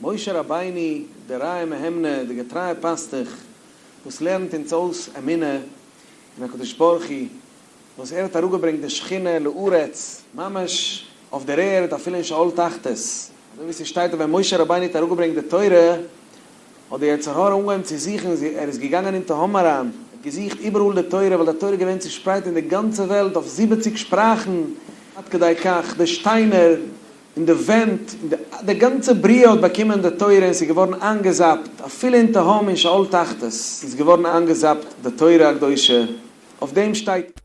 משה רבינו, דער רעיא מהימנא, דער געטרייער פאסטוך, וואס לערנט אונז אויס אמונה אין הקדוש ברוך הוא, וואס ער האט אראפגעברענגט די שכינה לארץ, ממש אויף דער ערד, אפילו אין שאול תחתית, אזוי ווי ס'שטייט אז ווען משה רבינו האט אראפגעברענגט די תורה, האט דער יצר הרע אנגעהויבן צו זוכן, ער איז געגאנגען אין תהום אריין, ער האט געזוכט איבעראל די תורה, ווייל די תורה איז געווען צושפרייט אין די גאנצע וועלט אויף זיבעציג שפראכן, עד כדי כך די שטיינער און די ווענט, און די גאנצע בריאה האט באקומען די תורה און ס'איז געווארן איינגעזאפט, אפילו אין תהום אין שאול תחתית איז געווארן איינגעזאפט די תורה הקדושה, אויף דעם שטייט.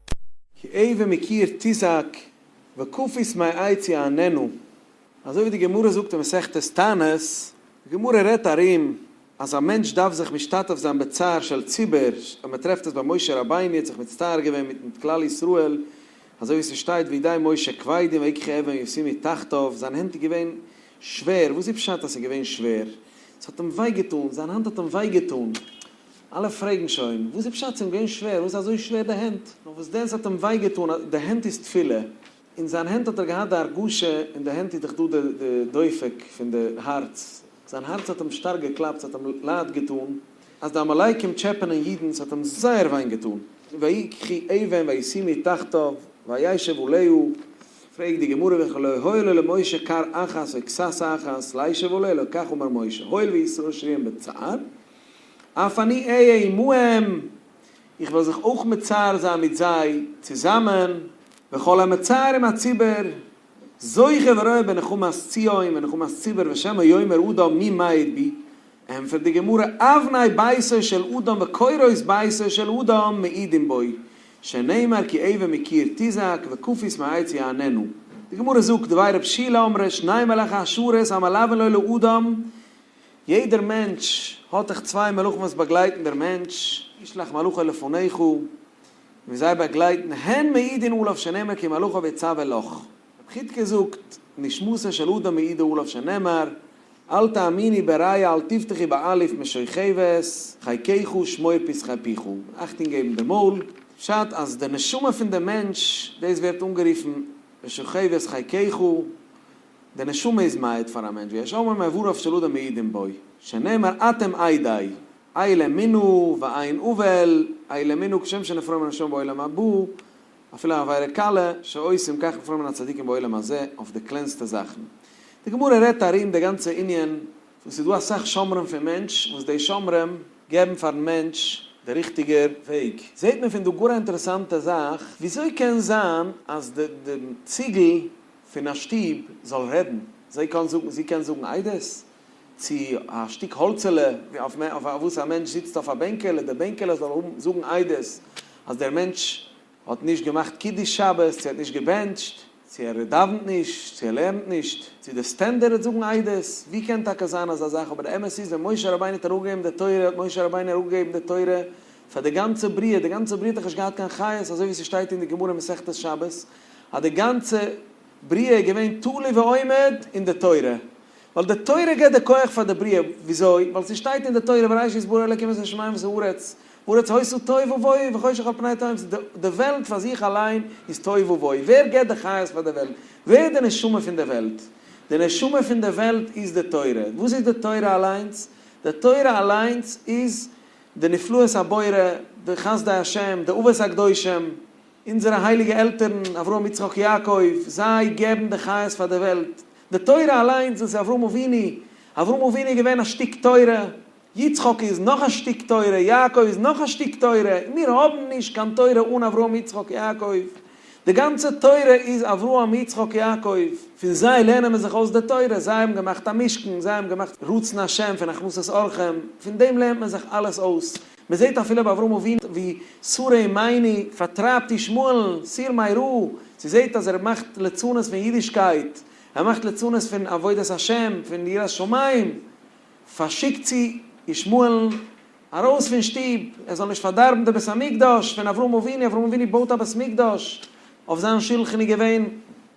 כי אבן מקיר תזעק וכפית מעץ יעננה, אזוי ווי די גמרא זאגט אין מסכת תענית, די גמרא רעדט ארום אז א מענטש דארף זיך משתתף זיין בצער של ציבור, און מען טרעפט עס ביי משה רבינו האט זיך מצטער געווען מיט כלל ישראל, אזוי ווי ס'שטייט וידי משה כבדים ויקחו אבן וישימו תחתיו, זיין הענט איז געווען שווער, וואס איז פשט אז ס'איז געווען שווער? ס'האט אים וויי געטאן, זיין האנט האט אים וויי געטאן, אלע פרעגן שוין, וואס איז פשט ס'איז אים געווען שווער, וואס איז אזוי שווער די הענט? נאר וואס דען ס'האט אים וויי געטאן, די הענט איז תפילה, אין זיין הענט האט ער געהאט די הרגשה, אין די הענט איז דאך דא די דופק פון די הארץ, זיין הארץ האט אים שטארק געקלאפט, ס'האט אים לייד געטאן אז די עמלקים טשעפענען אידן, ס'האט אים זייער וויי געטאן. ויקחו אבן וישימו תחתיו וישב עליה, פרעגט די גמרא וכי לא היה לו למשה כר אחת או כסת אחת לישב עליה, אלא כך אמר משה, הואיל וישראל שרויים בצער, אף אני אהיה עמהם, איך וועל זיך אויך מצער זיין מיט זיי צוזאמען, וכל המצער עם הציבור, זוכה ורואה בנחמת ציון ונחמת ציבור ושמא יאמר אדם מי מעיד בי, ענטפערט די גמרא אבני ביתו של אדם וקורות ביתו של אדם מעידים בו, שנאמר כי אבן מקיר תזעק וכפית מעץ יעננה. די גמרא זאגט דבי רב שילא אמרי שני מלאכי השרת המלווין לו לאדם, יעדער מענטש האט דאך צוויי מלאכים וואס באגלייטן דער מענטש, ישלח מלאכו לפניך, און זיי באגלייטן הן מעידין עליו שנאמר כי מלאכיו יצוה לך. רב חידקא זאגט, נשמתו של אדם מעידה עליו שנאמר, אל תאמיני ברע אל תבטחי באלף משוכבת חיקך שמור פתחי פיך, אכטונג געבן די מויל, פשט אז די נשמה פון די מענטש, דאס ווערט אנגערופן משוכבת חיקך, די נשמה איז מעיד פאר א מענטש, ויש אומרים איבריו של אדם מעידים בו, שנאמר אתם עדי, אל אמינו ואין אבל, אל אמינו כשם שנפרעו מן הנשמה בעולם הבא, אפילו עבירה קלה, שעושים כך נפרעו מן הצדיקים בעולם הזה, אויף די קלענסטע זאכן. די גמרא רעדט ארום די גאנצע ענין, וואס ס'איז דא אסאך שומרים פון מענטש, וואס די שומרים געבן פארן מענטש די ריכטיגער וועג. זעט מען פון דא גאר א אינטערעסאנטע זאך, וויאזוי קען זיין אז די די ציגל פון א שטוב זאל רעדן? זי קען זאגן, זי קען זאגן עדות? צו א שטיק האלצעלע אויף וואס א מענטש זיצט אויף א בענקעלע, די בענקעלע זאל האבן זאגן עדות אז דער מענטש האט נישט געמאכט קידוש שבת, צו ער האט נישט געבענטשט, צו ער דאווענט נישט, צו ער לערנט נישט, צו די סטענדער וועט זאגן עדות, ווי קען טאקע זיין אזא זאך, אבער די אמת איז ווען משה רבינו האט אראפגעגעבן די תורה האט משה רבינו אראפגעגעבן די תורה פאר די גאנצע בריאה, די גאנצע בריאה האט דאך נישט געהאט קיין חיות, אזוי ווי ס'שטייט אין די גמרא מסכת שבת אז די גאנצע בריאה איז געווען תלוי ועומד אין די תורה, ווייל די תורה געבט די כח פאר די בריאה, וויאזוי? ווייל ס'שטייט אין די תורה בראשית ברא אלקים את השמים ואת הארץ, והארץ היתה תוהו ובוהו וחושך על פני תהום, די וועלט פאר זיך אליין איז תוהו ובוהו, ווער געבט די חיות פאר די וועלט? ווער איז די נשמה פון די וועלט? די נשמה פון די וועלט איז די תורה, וואס איז די תורה אליינס? די תורה אליינס איז די נפלאות הבורא, די חסדי השם, די אבות הקדושים, אונזערע הייליגע עלטערן, אברהם יצחק יעקב, זיי געבן די חיות פאר די וועלט. די תורה אליינס, דאס איז אברהם אבינו. אברהם אבינו איז געווען א שטיק תורה, יצחק איז נאך א שטיק תורה, יעקב איז נאך א שטיק תורה. מיר האבן נישט קיין תורה אן אברהם יצחק יעקב. די גאנצע תורה איז אברהם יצחק יעקב. פון זיי לערנען מיר זיך אויס די תורה. זיי האבן געמאכט א משכן, זיי האבן געמאכט רצון השם פון הכנסת אורחים, פון דעם לערנט מען זיך אלעס אויס. מען זעט אפילו ביי אברהם אבינו ווי שרה אמנו פארטרייבט ישמעאל'ן, סור מרע, זי זעט אז ער מאכט לצנות פון אידישקייט, ער מאכט לצנות פון עבודת השם, פון יראת שמים, פארשיקט זי ישמעאל'ן ארויס פון שטוב, ער זאל נישט פארדארבן די בית המקדש פון אברהם אבינו, אברהם אבינו בויט א בית מקדש, אויף זיין שולחן איז געווען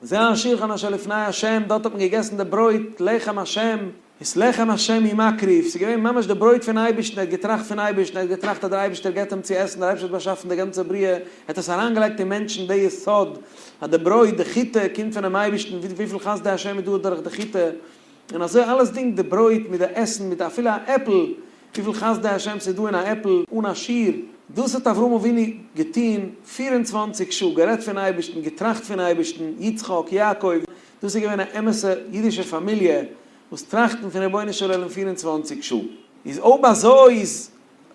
זה השולחן אשר לפני השם, דארט האט מען געגעסן די ברויט, לחם השם, את לחם השם הוא מקריב, ס'איז געווען ממש די ברויט פון אייבערשטן, ער האט געטראכט פון אייבערשטן, ער האט געטראכט אז דער אייבערשטער געבט אים צו עסן, דער אייבערשטער האט באשאפן די גאנצע בריאה, ער האט עס אריינגעלייגט אין מענטשן די יסוד אז די ברויט, די חיטה, קומט פונעם אייבערשטן, וויפיל חסדי השם איז דא דורך די חיטה. און אזוי אלעס דינג, די ברויט מיט די עסן מיט אפילו א עפל, וויפיל חסדי השם ס'איז דא אין א עפל אן א שיעור, דאס האט אברהם אבינו געטון 24 שעה, גערעדט פון אייבערשטן, געטראכט פון אייבערשטן, יצחק, יעקב, דאס איז געווען א אמת'ע אידישע פאמיליע וואס טראכטן פון רבונו של עולם 24 שעה. איז אויב אזוי איז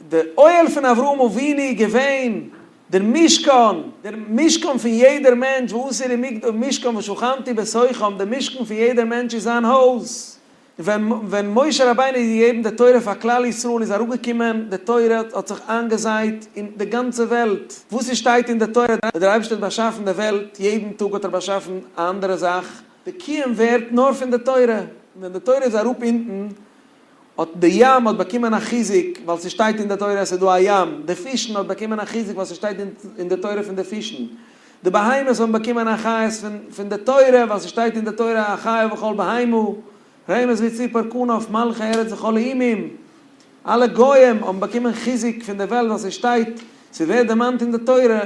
די אוהל פון אברהם אבינו געווען דער משכן, דער משכן פון יעדער מענטש, ועשו לי משכן ושכנתי בתוכם, דער משכן פון יעדער מענטש איז זיין הויז. ווען ווען משה רבינו האט געגעבן די תורה פאר כלל ישראל איז אראפגעקומען די תורה האט זיך איינגעזייט אין די גאנצע וועלט, וואס עס שטייט אין די תורה אז דער אייבערשטער האט באשאפן די וועלט, יעדן טאג האט ער באשאפן א אנדערע זאך, די קיום ווערט נאר פון די תורה, ווען די תורה איז אראפ אונטן האט די ים האט באקומען א חיזוק ווייל ס'שטייט אין די תורה אז ס'איז דא א ים, די פישן האט באקומען א חיזוק ווייל ס'שטייט אין די תורה פון די פישן, די בהמות האבן באקומען א חיות פון די תורה ווייל ס'שטייט אין די תורה החיה וכל בהמה, רמש וציפור כנף מלכי ארץ וכל לאומים, אלע גוים האבן באקומען חיזוק פון די וועלט ווייל ס'שטייט, ס'ווערט דערמאנט אין די תורה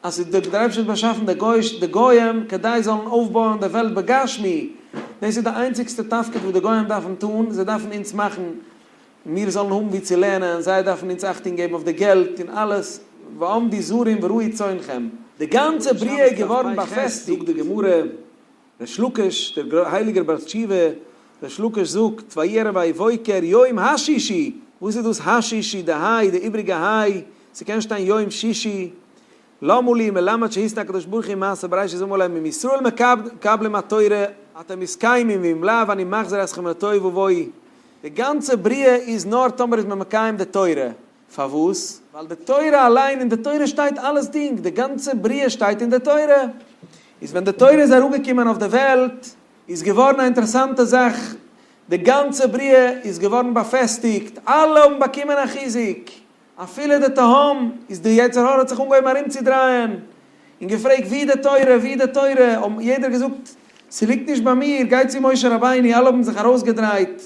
אז ס'איז דער אייבערשטער האט באשאפן די גוי'ש די גוים כדי זאלן אויפבויען די וועלט בגשמי, דאס איז די איינציגסטע תפקיד וואס די גוים דארפן טון, זיי דארפן אונז מאכן מיר זאלן האבן וואו צו לערנען, זיי דארפן אונז אכטונג געבן אויף די געלט און אלעס, ועמדו זרים וראו צאנכם. די גאנצע בריאה איז געווארן באפעסטיגט. זאגט די גמרא, ריש לקיש, דער הייליגער בעל תשובה, ריש לקיש זאגט, ויהי ערב ויהי בוקר יום השישי, וואס איז דאס השישי, די היי, די איבריגע היי, ס'קען שטיין יום שישי, למה לי מלמד שהתנה הקדוש ברוך הוא מעשה בראשית ואמר להם אם ישראל מקבלים התורה אתם מתקיימים ואם לאו אני מחזיר אתכם לתוהו ובוהו, די גאנצע בריאה איז נאר טאמער איז מען מקיים די תורה, פארוואס? ווייל די תורה אליין, אין די תורה שטייט אלעס דינג, די גאנצע בריאה שטייט אין די תורה. איז ווען די תורה איז אראפגעקומען אויף די וועלט, איז געווארן א אינטערעסאנטע זאך, די גאנצע בריאה איז געווארן באפעסטיגט, אלע האבן באקומען א חיזוק, אפילו די תהום, איז די יצר הרע האט זיך אנגעהויבן ארומצודרייען, און געפרעגט וואו די תורה, וואו די תורה, האבן יעדער געזאגט, ס'ליגט נישט ביי מיר, גיי צו משה רבינו, אלע האבן זיך ארויסגעדרייט,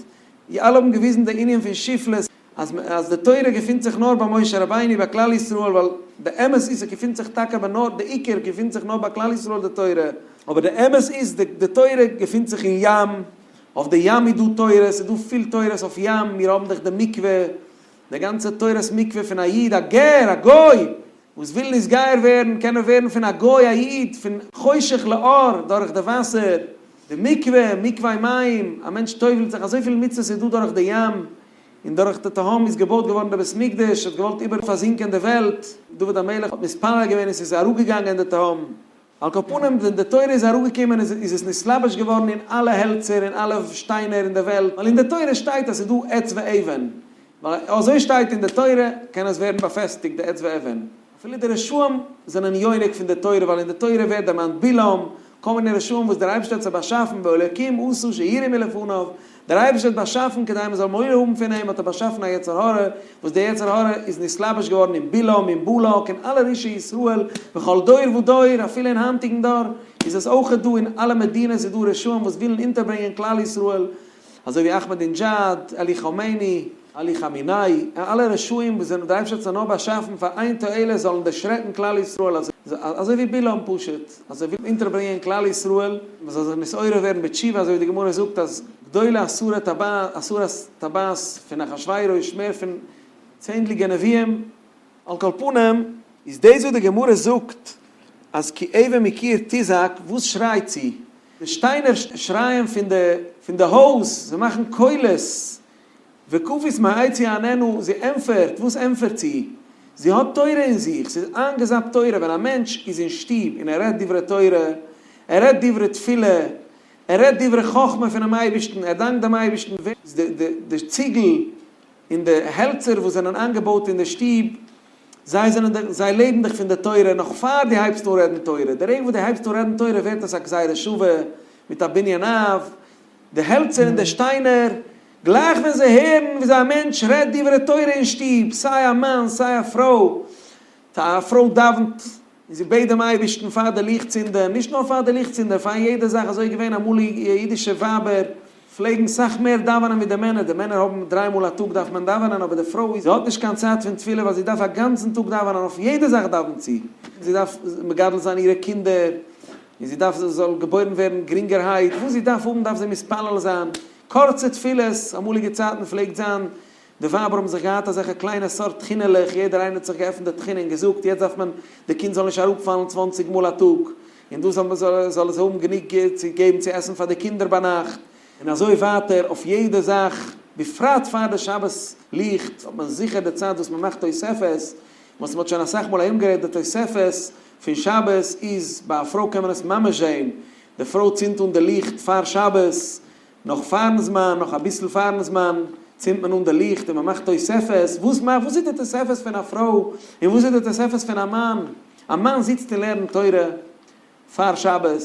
אלע האבן געוויזן די ענין פון שפלות, אז אז די תורה געפינט זיך נאר ביי משה רבינו ביי כלל ישראל ווייל די אמת איז ס'געפינט זיך טאקע ביי נאר די עיקר געפינט זיך נאר ביי כלל ישראל די תורה אבער די אמת איז די די תורה געפינט זיך אין ים אויף די ים איז דא תורה ס'איז דא פיל תורות אויף ים מיר האבן דאך די מקווה די גאנצע תורת מקווה פון א איד א גר א גוי וואס וויל נתגייר ווערן קען ער ווערן פון א גוי א איד פון חושך לאור דורך די וואסער די מקווה מקווה מים א מענטש טובל'ט זיך אזויפיל מצוות איז דא דורך די ים און דורך די תהום איז געבויט געווארן דער בית מקדש, האט געוואלט איבער פארזינקען די וועלט, דוד המלך האט מתפלל געווען און ס'איז אראפגעגאנגען די תהום. על כל פנים ווען די תורה איז אראפגעקומען איז איז עס נתלבש געווארן אין אלע העלצער און אלע שטיינער אין די וועלט, ווייל אין די תורה שטייט אז ס'איז דא עץ ואבן, ווייל אזוי שטייט אין די תורה קען עס ווערן באפעסטיגט די עץ ואבן. אפילו די רשעים זענען יונק פון די תורה, ווייל אין די תורה ווערט דערמאנט בלעם, כל מיני רשעים וואס דער אייבערשטער האט זיי באשאפן, והאלוקים עשה שיראו מלפניו, דער אייבערשטער האט באשאפן כדי מען זאל מורא האבן פון אים, האט ער באשאפן א יצר הרע, וואס דער יצר הרע איז נתלבש געווארן אין בלעם, אין בלק, אין אלע רשעי ישראל, בכל דור ודור, אפילו אין היינטיגן דור איז עס אויכעט דא, אין אלע מדינות איז דא רשעים וואס ווילן אונטערברענגען כלל ישראל, אזוי ווי אכמעדינדזשאד, אלי כאמעני, אלי כאמינאי, אלע רשעים וואס זענען, דער אייבערשטער האט זיי נאר באשאפן פאר איין תועלת, זאלן דערשרעקן כלל ישראל, אזוי ווי בלעם פשוט, אז ער וויל אונטערברענגען כלל ישראל, מען זאל זיך נתעורר ווערן בתשובה, אזוי ווי די גמרא זאגט אז גדולה עשרה טבעת, עשרת טבעת פון אחשורוש מער פון צענדליגע נביאים, על כל פנים, איז דאס וואס די גמרא זאגט אז כי אבן מקיר תזעק, וואס שרייט זי? די שטיינער שרייען פון די פון די הויז, זיי מאכן קולות, וכפית מעץ יעננה, זי ענטפערט, וואס ענטפערט זי? זי האט תורה אין זיך, ס'איז איינגעזאפט תורה, ווען א מענטש איז אין שטוב און ער רעדט דברי תורה, ער רעדט דברי תפילה, ער רעדט דברי חכמה פונעם אייבערשטן, ער דאנקט דעם אייבערשטן, די ציגל און די העלצער וואס זענען איינגעבויט אין די שטוב, זיי זענען דאך, זיי לעבן דאך פון די תורה, נאך פאר דו הייבסט אן רעדן תורה, די רגע וואס דו הייבסט אן רעדן תורה ווערט עס א גזירה שווה מיט א בנין אב, די העלצער און די שטיינער, גלייך ווען זיי הערן וויאזוי א מענטש רעדט דברי תורה אין שטוב, סיי א מאן סיי א פרוי, א פרוי דאווענט און זי בעט דעם אייבערשטן פאר די ליכט צינדער, נישט נאר פאר די ליכט צינדער, פאר יעדע זאך, אזוי איז געווען אמאל אידישע ווייבער פלעגן סאך מער דאווענען ווי די מענער, די מענער האבן דריי מאל א טאג דארף מען דאווענען, אבער די פרוי זי האט נישט קיין צייט פון תפילה ווייל זי דארף א גאנצן טאג דאווענען, אויף יעדע זאך דאווענט זי, זי דארף מגדל זיין אירע קינדער, און זי דארף זיי זאל געבוירן ווערן גרינגערהייט, וואס זי דארף האבן דארף זי מתפלל זיין. קורצע תפילות, אמאליגע צייטן פלעגט זיין, די ווייבער האבן זיך געהאט אזעלכע קליינע סארט תחינה'לעך, יעדער איינער האט זיך געעפנט די תחינה און געזאגט, יעצט דארף מען די קינד זאל נישט אראפפאלן צוואנציג מאל א טאג, און דא זאל מען זאל עס האבן גענוג צו געבן צו עסן פאר די קינדער ביינאכט, און אזוי ווייטער אויף יעדע זאך, בפרט פאר די שבת ליכט האט מען זיכער די צייט וואס מען מאכט תוספת, וואס מען האט שוין אסאך מאל ארומגערעדט די תוספת פון שבת איז, ביי א פרוי קען מען עס ממש זען, די פרוי צינדט אן די ליכט פאר שבת, נאך פארן זמן, נאך אביסל פארן זמן, צינדט מען אן די ליכט און מען מאכט תוספת, וואס מאכט, וואס איז די תוספת פון א פרוי און וואס איז די תוספת פון א מאן? א מאן זיצט און לערנט תורה פאר שבת,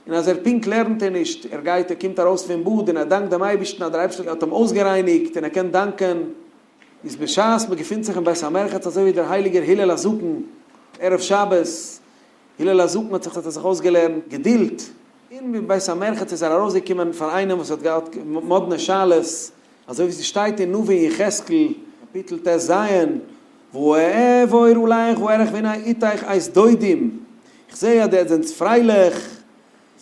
און אז ער פונקט לערנט ער נישט, ער גייט ער קומט ארויס פון באד און ער דאנקט דעם אייבערשטן אז דער אייבערשטער האט אים אויסגערייניגט און ער קען דאנקען, איז בשעת מען געפינט זיך אין בית המרחץ אזוי ווי דער הייליגער הלל הזקן ערב שבת, הלל הזקן האט זיך האט ער זיך אויסגעלערנט געדולד, אין בית המרחץ איז ער ארויסגעקומען פאר איינעם וואס האט געהאט מאדנע שאלות, אזוי ווי ס'שטייט אין נביא יחזקאל קאפיטל ט ז, ואעבור עליך ואראך והנה עתך עת דודים, איך זע אז דו זענטס פרייליך,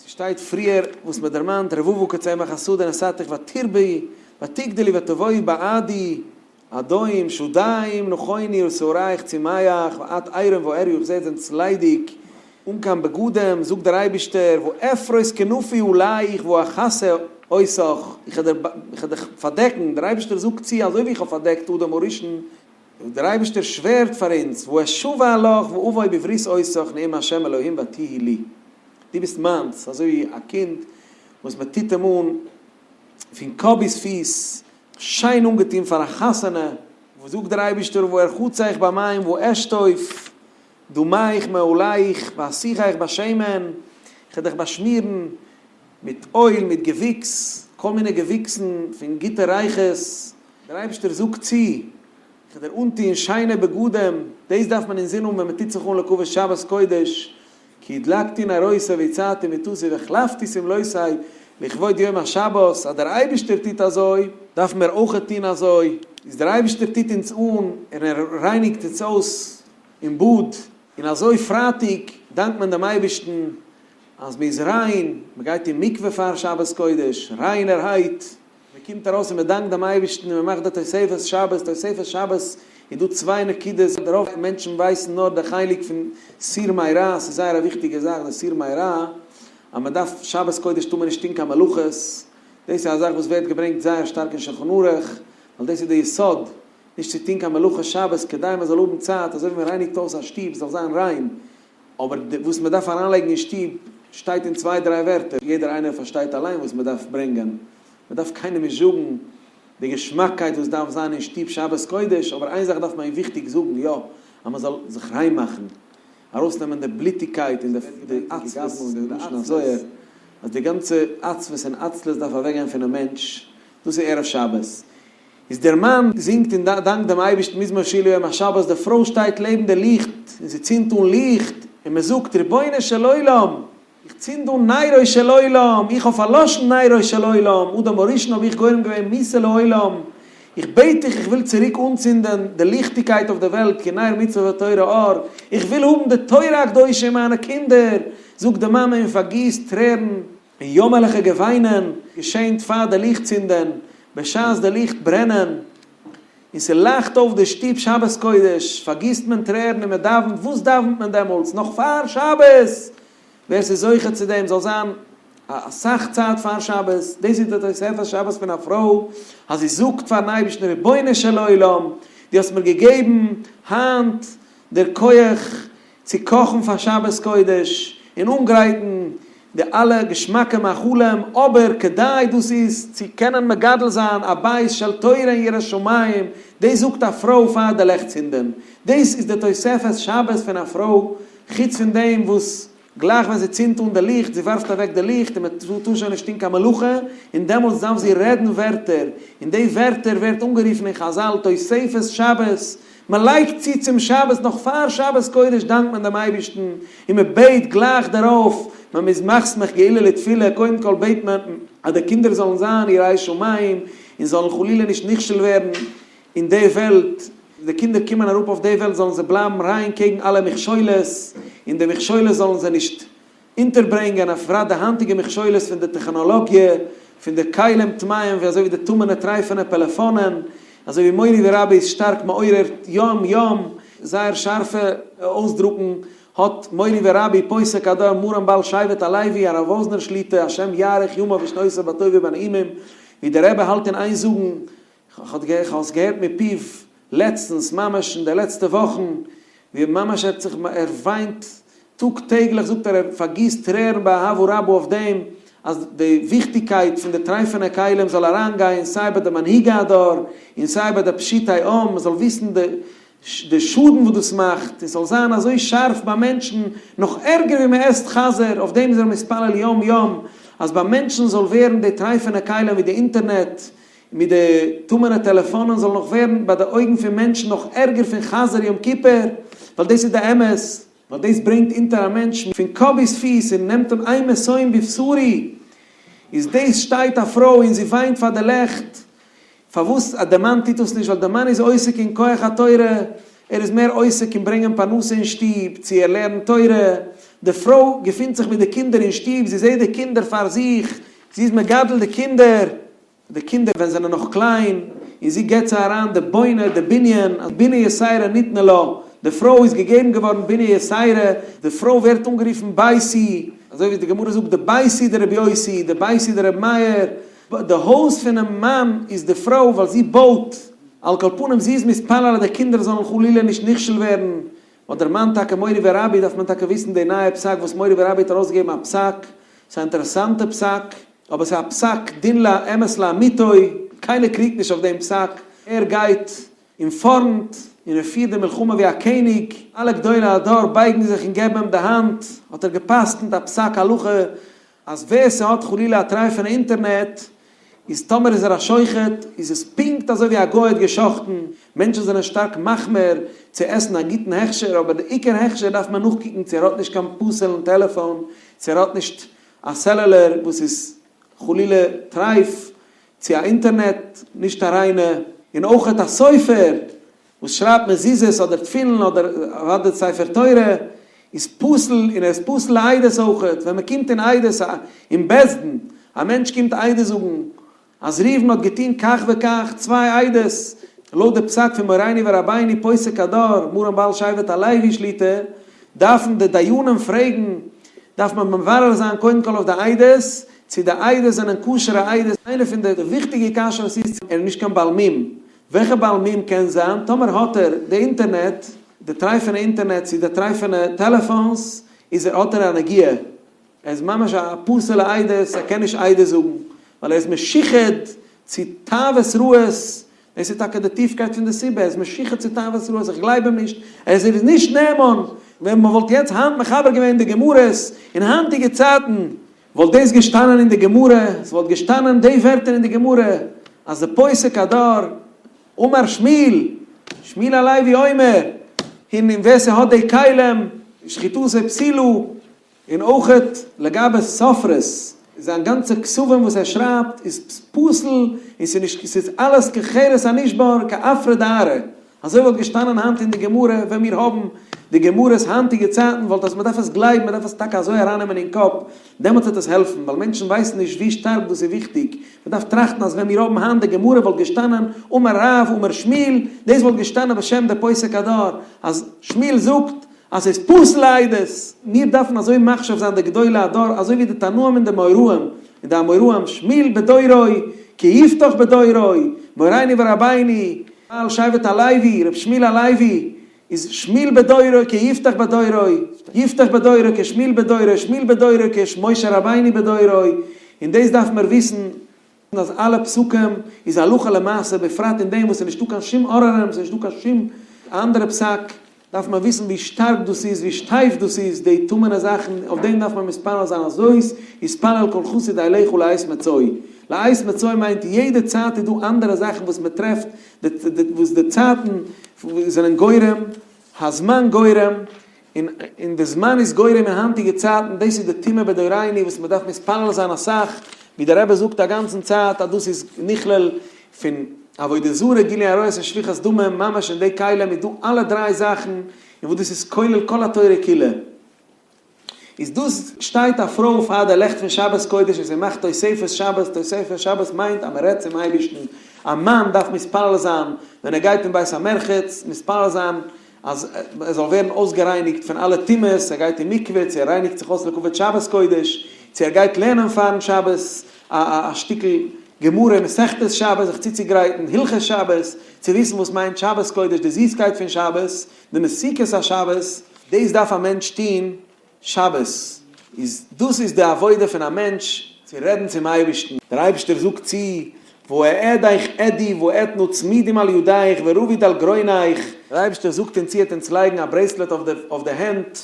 ס'שטייט פריער וואס מען דערמאנט רבבה כצמח השדה נתתיך ותרבי ותגדלי ותבואי בעדי אדום שדיים נכונו ושעריך צמח ואת עירום ועריה איך זע עטס זענטס ליידיג אן קיין בגדים זאגט דער אייבישטער ואפרוס כנפי עליך ואכסה אותך איך וועל דיך פארדעקן דער אייבישטער זאגט צו אזוי ווי איך האב פארדעקט אדם הראשון דער אייבישטער שווערט פאר אונז ואשבע לך ואבוא בברית אותך נאום ה' אלוהים ותהי לי דו ביסט מיינס, אזוי ווי א קינד וואס מען טוט אים אן פון קאפ ביז פיס, שיין אנגעטון פאר א חתונה, וואס זאגט דער אייבערשטער וארחצך במים ואשטוף דמיך מעליך ואסיחך בשמן, איך וועל דיך באשמירן מיט אויל, מיט געוויקס, כל מיני געוויקסן פון גוטע ריחות, דער אייבערשטער זאגט צו, איך וועל דיר אנטון שיינע בגדים, דאס דארף מען אינזין האבן ווען מען טוט זיך אן לכבוד שבת קודש, כי הדלקתי נרותי והצעתי מטתי והחלפתי שמלותי לכבוד יום השבת, אז דער אייבערשטער טוט אזוי, דארפן מיר אויכעט טון אזוי, איז דער אייבערשטער טוט אונז אן און ער רייניגט אונז אויס אין באד, און אזוי פרייטאג דאנקט מען דעם אייבערשטן אז מען איז ריין, מען גייט אין מקווה פאר שבת קודש, ריינערהייט. מען קומט ארויס און מען דאנקט דעם אייבערשטן און מען מאכט די תוספות שבת, תוספות שבת איז דא צוויי נקודות, רוב מענטשן ווייסן נאר די חלק פון סור מרע, ס'איז זייער א וויכטיגע זאך די סור מרע, אז מען דארף שבת קודש טאר מען נישט טון קיין מלאכות, דאס איז א זאך וואס ווערט געברענגט זייער שטארק אין שלחן ערוך, ווייל דאס איז די יסוד, נישט צו טון קיין מלאכות שבת כדי מען זאל האבן צייט, אזוי ווי מען רייניגט אויס א שטוב זאל זיין ריין, אבער וואס מען דארף אריינלייגן אין שטוב שטייט אין צוויי דריי ווערטער, יעדער איינער פארשטייט אליין וואס מען דארף ברענגען, מען דארף קיינעם נישט זאגן די געשמאקקייט וואס דארף זיין אין שטוב שבת קודש, אבער איין זאך דארף מען וויכטיג זאגן, יא, אז מען זאל זיך ריין מאכן, ארויסנעמען די בלוטיגקייט און די עצבות און די לשון הזוהר, אז די גאנצע עצבות און עצלות דארף אוועקגיין פונעם מענטש, דאס איז ערב שבת. איז דער מאן זינגט און דאנקט דעם אייבערשטן מזמור שיר ליום השבת, די פרוי שטייט לעבן די ליכט און זי צינדט אן ליכט, און מען זאגט, רבונו של עולם, איך צינד אן נרו של עולם, איך האב פארלאשן נרו של עולם, אדם הראשון האב איך גורם געווען מיתה לעולם, איך בעט דיך איך וויל צוריק אנצינדען די ליכטיגקייט אויף די וועלט, כי נר מצוה ותורה אור, איך וויל האבן די תורה הקדושה אין מיינע קינדער, זאגט די מאמע און פארגיסט טרערן. און יאמערליכע געוויינען געשענט פאר די ליכט צינדען, בשעת די ליכט ברענען, און ס'לייכט אויף די שטוב שבת קודש, פארגיסט מען טרערן און מען דאווענט, וואס דאווענט מען דעמאלטס? נאך פאר שבת! ווער ס'איז זוכה צו דעם זאל זיין אסאך צייט פאר שבת, דאס איז די תוספת שבת פון א פרוי, אז זי זאגט פארן אייבערשטן רבונו של עולם, דו האסט מיר געגעבן היינט דער כח צו קאכן פאר שבת קודש און אנגרייטן די אלע געשמאקע מאכלים, אבער כדי דאס איז צו קענען מגדל זיין א בית של תורה און יראת שמים, דאס זאגט א פרוי פאר די לעכט צינדען, דאס איז די תוספת שבת פון א פרוי, חוץ פון דעם וואס גלייך ווען זי צינדט אן די ליכט, זי ווארפט אוועק די ליכט און מען טאר שוין נישט טון קיין מלאכה, און דעמאלטס דארף זי רעדן ווערטער, און די ווערטער ווערט אנגערופן אין חזל תוספת שבת, מען לייגט צו צום שבת, נאך פאר שבת קודש דאנקט מען דעם אייבערשטן, און מען בעט גלייך דערויף, מען איז מסמיך גאולה לתפילה, קודם כל בעט מען אז די קינדער זאלן זיין יראי שמים, און זאלן חלילה נישט נכשל ווערן אין די וועלט, די קינדער קומען אראפ אויף די וועלט זאלן זיי בלייבן ריין קעגן אלע מכשולות, און די מכשולות זאלן זיי נישט אונטערברענגען, בפרט די היינטיגע מכשולות פון די טעכנאלאגיע. פון די כלים טמאים ווי אזוי ווי די טמא'נע טרייפענע פעלעפאנען, אזוי ווי מורי ורבי איז שטארק מעורר יום יום, זייער שארפע אויסדרוקן האט מורי ורבי פוסק הדור מרן בעל שבט הלוי הרב וואזנער שליטא השם יאריך ימיו ושנותיו בטוב ובנעימים, ווי דער רבי האלט אין איין זאגן, כ'האב עס געהערט מפיו לעצטנס, ממש אין די לעצטע וואכן, ווי ממש ער האט זיך, ער וויינט טאג טעגליך זאגט ער, ער פארגיסט טרערן באהבה רבה אויף דעם אז די וויכטיגקייט פון די טרייפענע כלים זאל אריינגיין סיי ביי די מנהיגי הדור און סיי ביי די פשוטי עם, מען זאל וויסן די די שאדן וואס דאס מאכט, און ס'זאל זיין אזוי שארף ביי מענטשן, נאך ערגער ווי מען עסט חזיר, אויף דעם איז ער מתפלל יום יום, אז ביי מענטשן זאל ווערן די טרייפענע כלים ווי די אינטערנעט, מיט די טמא'נע טעלעפאנען זאל נאך ווערן ביי די אויגן פון מענטשן נאך ערגער פון חזיר יום כיפור, ווייל דאס איז די אמת, ווייל דאס ברענגט אונטער א מענטש פון קאפ ביז פיס און נעמט אים אימתו בבשרי, איז דאס שטייט א פרוי און זי וויינט פאר די לעכט, פארוואס אז די מאן טוט דאס נישט, ווייל די מאן איז עוסק אין כח התורה, ער איז מער עוסק אין ברענגען פרנסה אין שטוב, צו ער לערנט תורה, די פרוי געפינט זיך מיט די קינדער אין שטוב, זי זעט די קינדער פאר זיך, זי איז מגדל די קינדער, די קינדער ווען זענען נאך קליין, און זי געבט זיי אריין די בונה, די בנין, אז בינה יתירה ניתנה לה, די פרוי איז געגעבן געווארן בינה יתירה, די פרוי ווערט אנגערופן ביתי, אזוי ווי די גמרא זאגט די ביתי דרבי יוסי, די ביתי דרבי מאיר, די הויז פונעם מאן איז די פרוי ווייל זי בויט, על כל פנים זי איז מתפלל אז די קינדער זאלן חלילה נישט נכשל ווערן, האט דער מאן טאקע מורי ורבי דארף מען טאקע וויסן די נייע פסק וואס מורי ורבי האט ארויסגעגעבן א פסק, ס'איז א אינטערעסאנטע פסק, אבער ס'איז א פסק דין לאמת לאמיתו, קיינער קריגט נישט אויף דעם פסק, ער גייט אין פארנט און ער פירט די מלחמה ווי א קעניג, אלע גדולי הדור בייגן זיך און געבן אים די האנט, האט ער גע'פסק'נט א פסק הלכה אז ווער ס'האט חלילה א טרייפענע אינטערנעט איז טאמער איז ער א שוחט איז עס פונקט אזוי ווי א גוי האט גע'שחט'ן, מענטשן זענען שטארק מחמיר צו עסן א גוטן הכשר אבער די עיקר הכשר דארף מען נאכקוקן צו ער האט נישט קיין פסול'ן טעלעפאן, צו ער האט נישט א cellular וואס איז חלילה טרייף, צו א אינטערנעט נישט א ריינע, און אויכעט א סופר וואס שרייבט מזוזות אדער תפילין אדער אוודאי ספר תורה איז פסול און ער איז פסול לעדות אויכעט, ווען מען קומט אין עדות אין בית דין, א מענטש קומט עדות זאגן אז ראובן האט געטון כך וכך, צוויי עדות, לויט די פסק פון מורינו ורבינו פוסק הדור מרן בעל שבט הלוי שליטא, דארפן די דיינים פרעגן, דארף מען מברר זיין קודם כל אויף די עדות, צו די עדות זענען כשר'ע עדות, איינע פון די וויכטיגע קשיות איז צו ער איז נישט קיין בעל מום, וועלכע בעל מום קען זיין, טאמער האט ער די אינטערנעט, די טרייפענע אינטערנעט צו די טרייפענע טעלעפאנס, איז ער האט ער א נגיעה, ער איז ממש א פסול'ע עדות, ער קען נישט עדות זאגן, ווייל ער איז משוחד צו תאוות רעות, דאס איז טאקע די טיפקייט פון די סיבה, ער איז משוחד צו תאוות רעות, איך גלייב אים נישט, ער איז נישט נאמן, ווען מען וואלט יעצט היינט מחבר געווען די גמרות אין היינטיגע צייטן, וואלט דאס געשטאנען אין די גמרא, ס'וואלט געשטאנען די ווערטער אין די גמרא, אז די פוסק הדור, אמר שמואל, שמואל הלוי אומר, און ווער ס'האט די כלים, שחיטתו פסולה, און אויכעט לגבי סופרות, זיין גאנצע כתבים וואס ער שרייבט איז פסול, און ס'איז נישט, ס'איז אלעס כחרס הנשבר כעפרא דארעא, אזוי וואלט געשטאנען היינט אין די גמרא, ווען מיר האבן די גמרות היינטיגע צייטן וואלט אז מ'דארף עס גלייבן, מ'דארף עס טאקע אזוי ארייננעמען אין קאפ, דעמאלטס וועט עס העלפן, ווייל מענטשן ווייסן נישט ווי שטארק דאס איז וויכטיג, מ'דארף טראכטן אז ווען מיר האבן היינט די גמרא וואלט געשטאנען אמר רב אמר שמואל, דאס וואלט געשטאנען בשם די פוסק הדור, אז שמואל זאגט אז ס'איז פסול לעדות, מיר דארפן אזוי מחשב זיין די גדולי הדור אזוי ווי די תנאים און די מוראים און די אמוראים, שמואל בדורו, כיפתח בדורו, מורינו ורבינו, בעל שבט הלוי, ר' שמואל הלוי, איז שמואל בדורו כיפתח בדורו, יפתח בדורו כשמואל בדורו, שמואל בדורו כמשה רבינו בדורו, און דאס דארף מיר וויסן אז אלע פסקים איז הלכה למעשה בפרט אין דעם וואס ס'איז נישטא קיין שום עוררים, ס'איז נישטא קיין שום אנדערע פסק, דארף מען וויסן ווי שטארק דאס איז, ווי שטייף דאס איז, די טמא'נע זאכן, אויף דעם דארף מען מתפלל זיין הזאת יתפלל כל חסיד אליך לעת מצוא. לעת מצוא מיינט יעדע צייט איז דא אנדערע זאכן וואס מען טרעפט, וואס די צייטן זענען גורם, הזמן גורם, און די זמן איז גורם אין היינטיגע צייטן, דאס איז די טומאה בדורינו וואס מען דארף מתפלל זיין אסאך, ווי דער רבי זאגט א גאנצן צייט אז דאס איז נכלל פון עבודה זרה, גילוי עריות און שפיכת דמים, ממש אין די כלים איז דא אלע דריי זאכן, און וואס דאס איז כולל כל התורה כולה. איז דאס שטייט א פרוי פאר די לעכט פון שבת קודש און זי מאכט תוספות שבת, תוספות שבת מיינט אז מען רעדט צום אייבערשטן, א מאן דארף מתפלל זיין ווען ער גייט אין בית המרחץ, מתפלל זיין אז ער זאל ווערן אויסגערייניגט פון אלע טומאות, ער גייט אין מקווה, צו ער רייניגט זיך אויס לכבוד שבת קודש, צו ער גייט לערנען פארן שבת א א שטיקל גמרא מסכת שבת זיך צוצוגרייטן, הלכות שבת, צו וויסן וואס מיינט שבת קודש, די זיסקייט פון שבת, די מתיקות השבת, דאס דארף א מענטש טון שבת, איז דאס איז די עבודה פון א מענטש צו רעדן צום אייבערשטן, דער אייבערשטער זאגט צו, ואעדיך עדי ואתנה צמידים על ידיך ורביד על גרוניך, דער אייבערשטער זאגט אונז צו ער וועט אונז לייגן א bracelet אויף די הענט,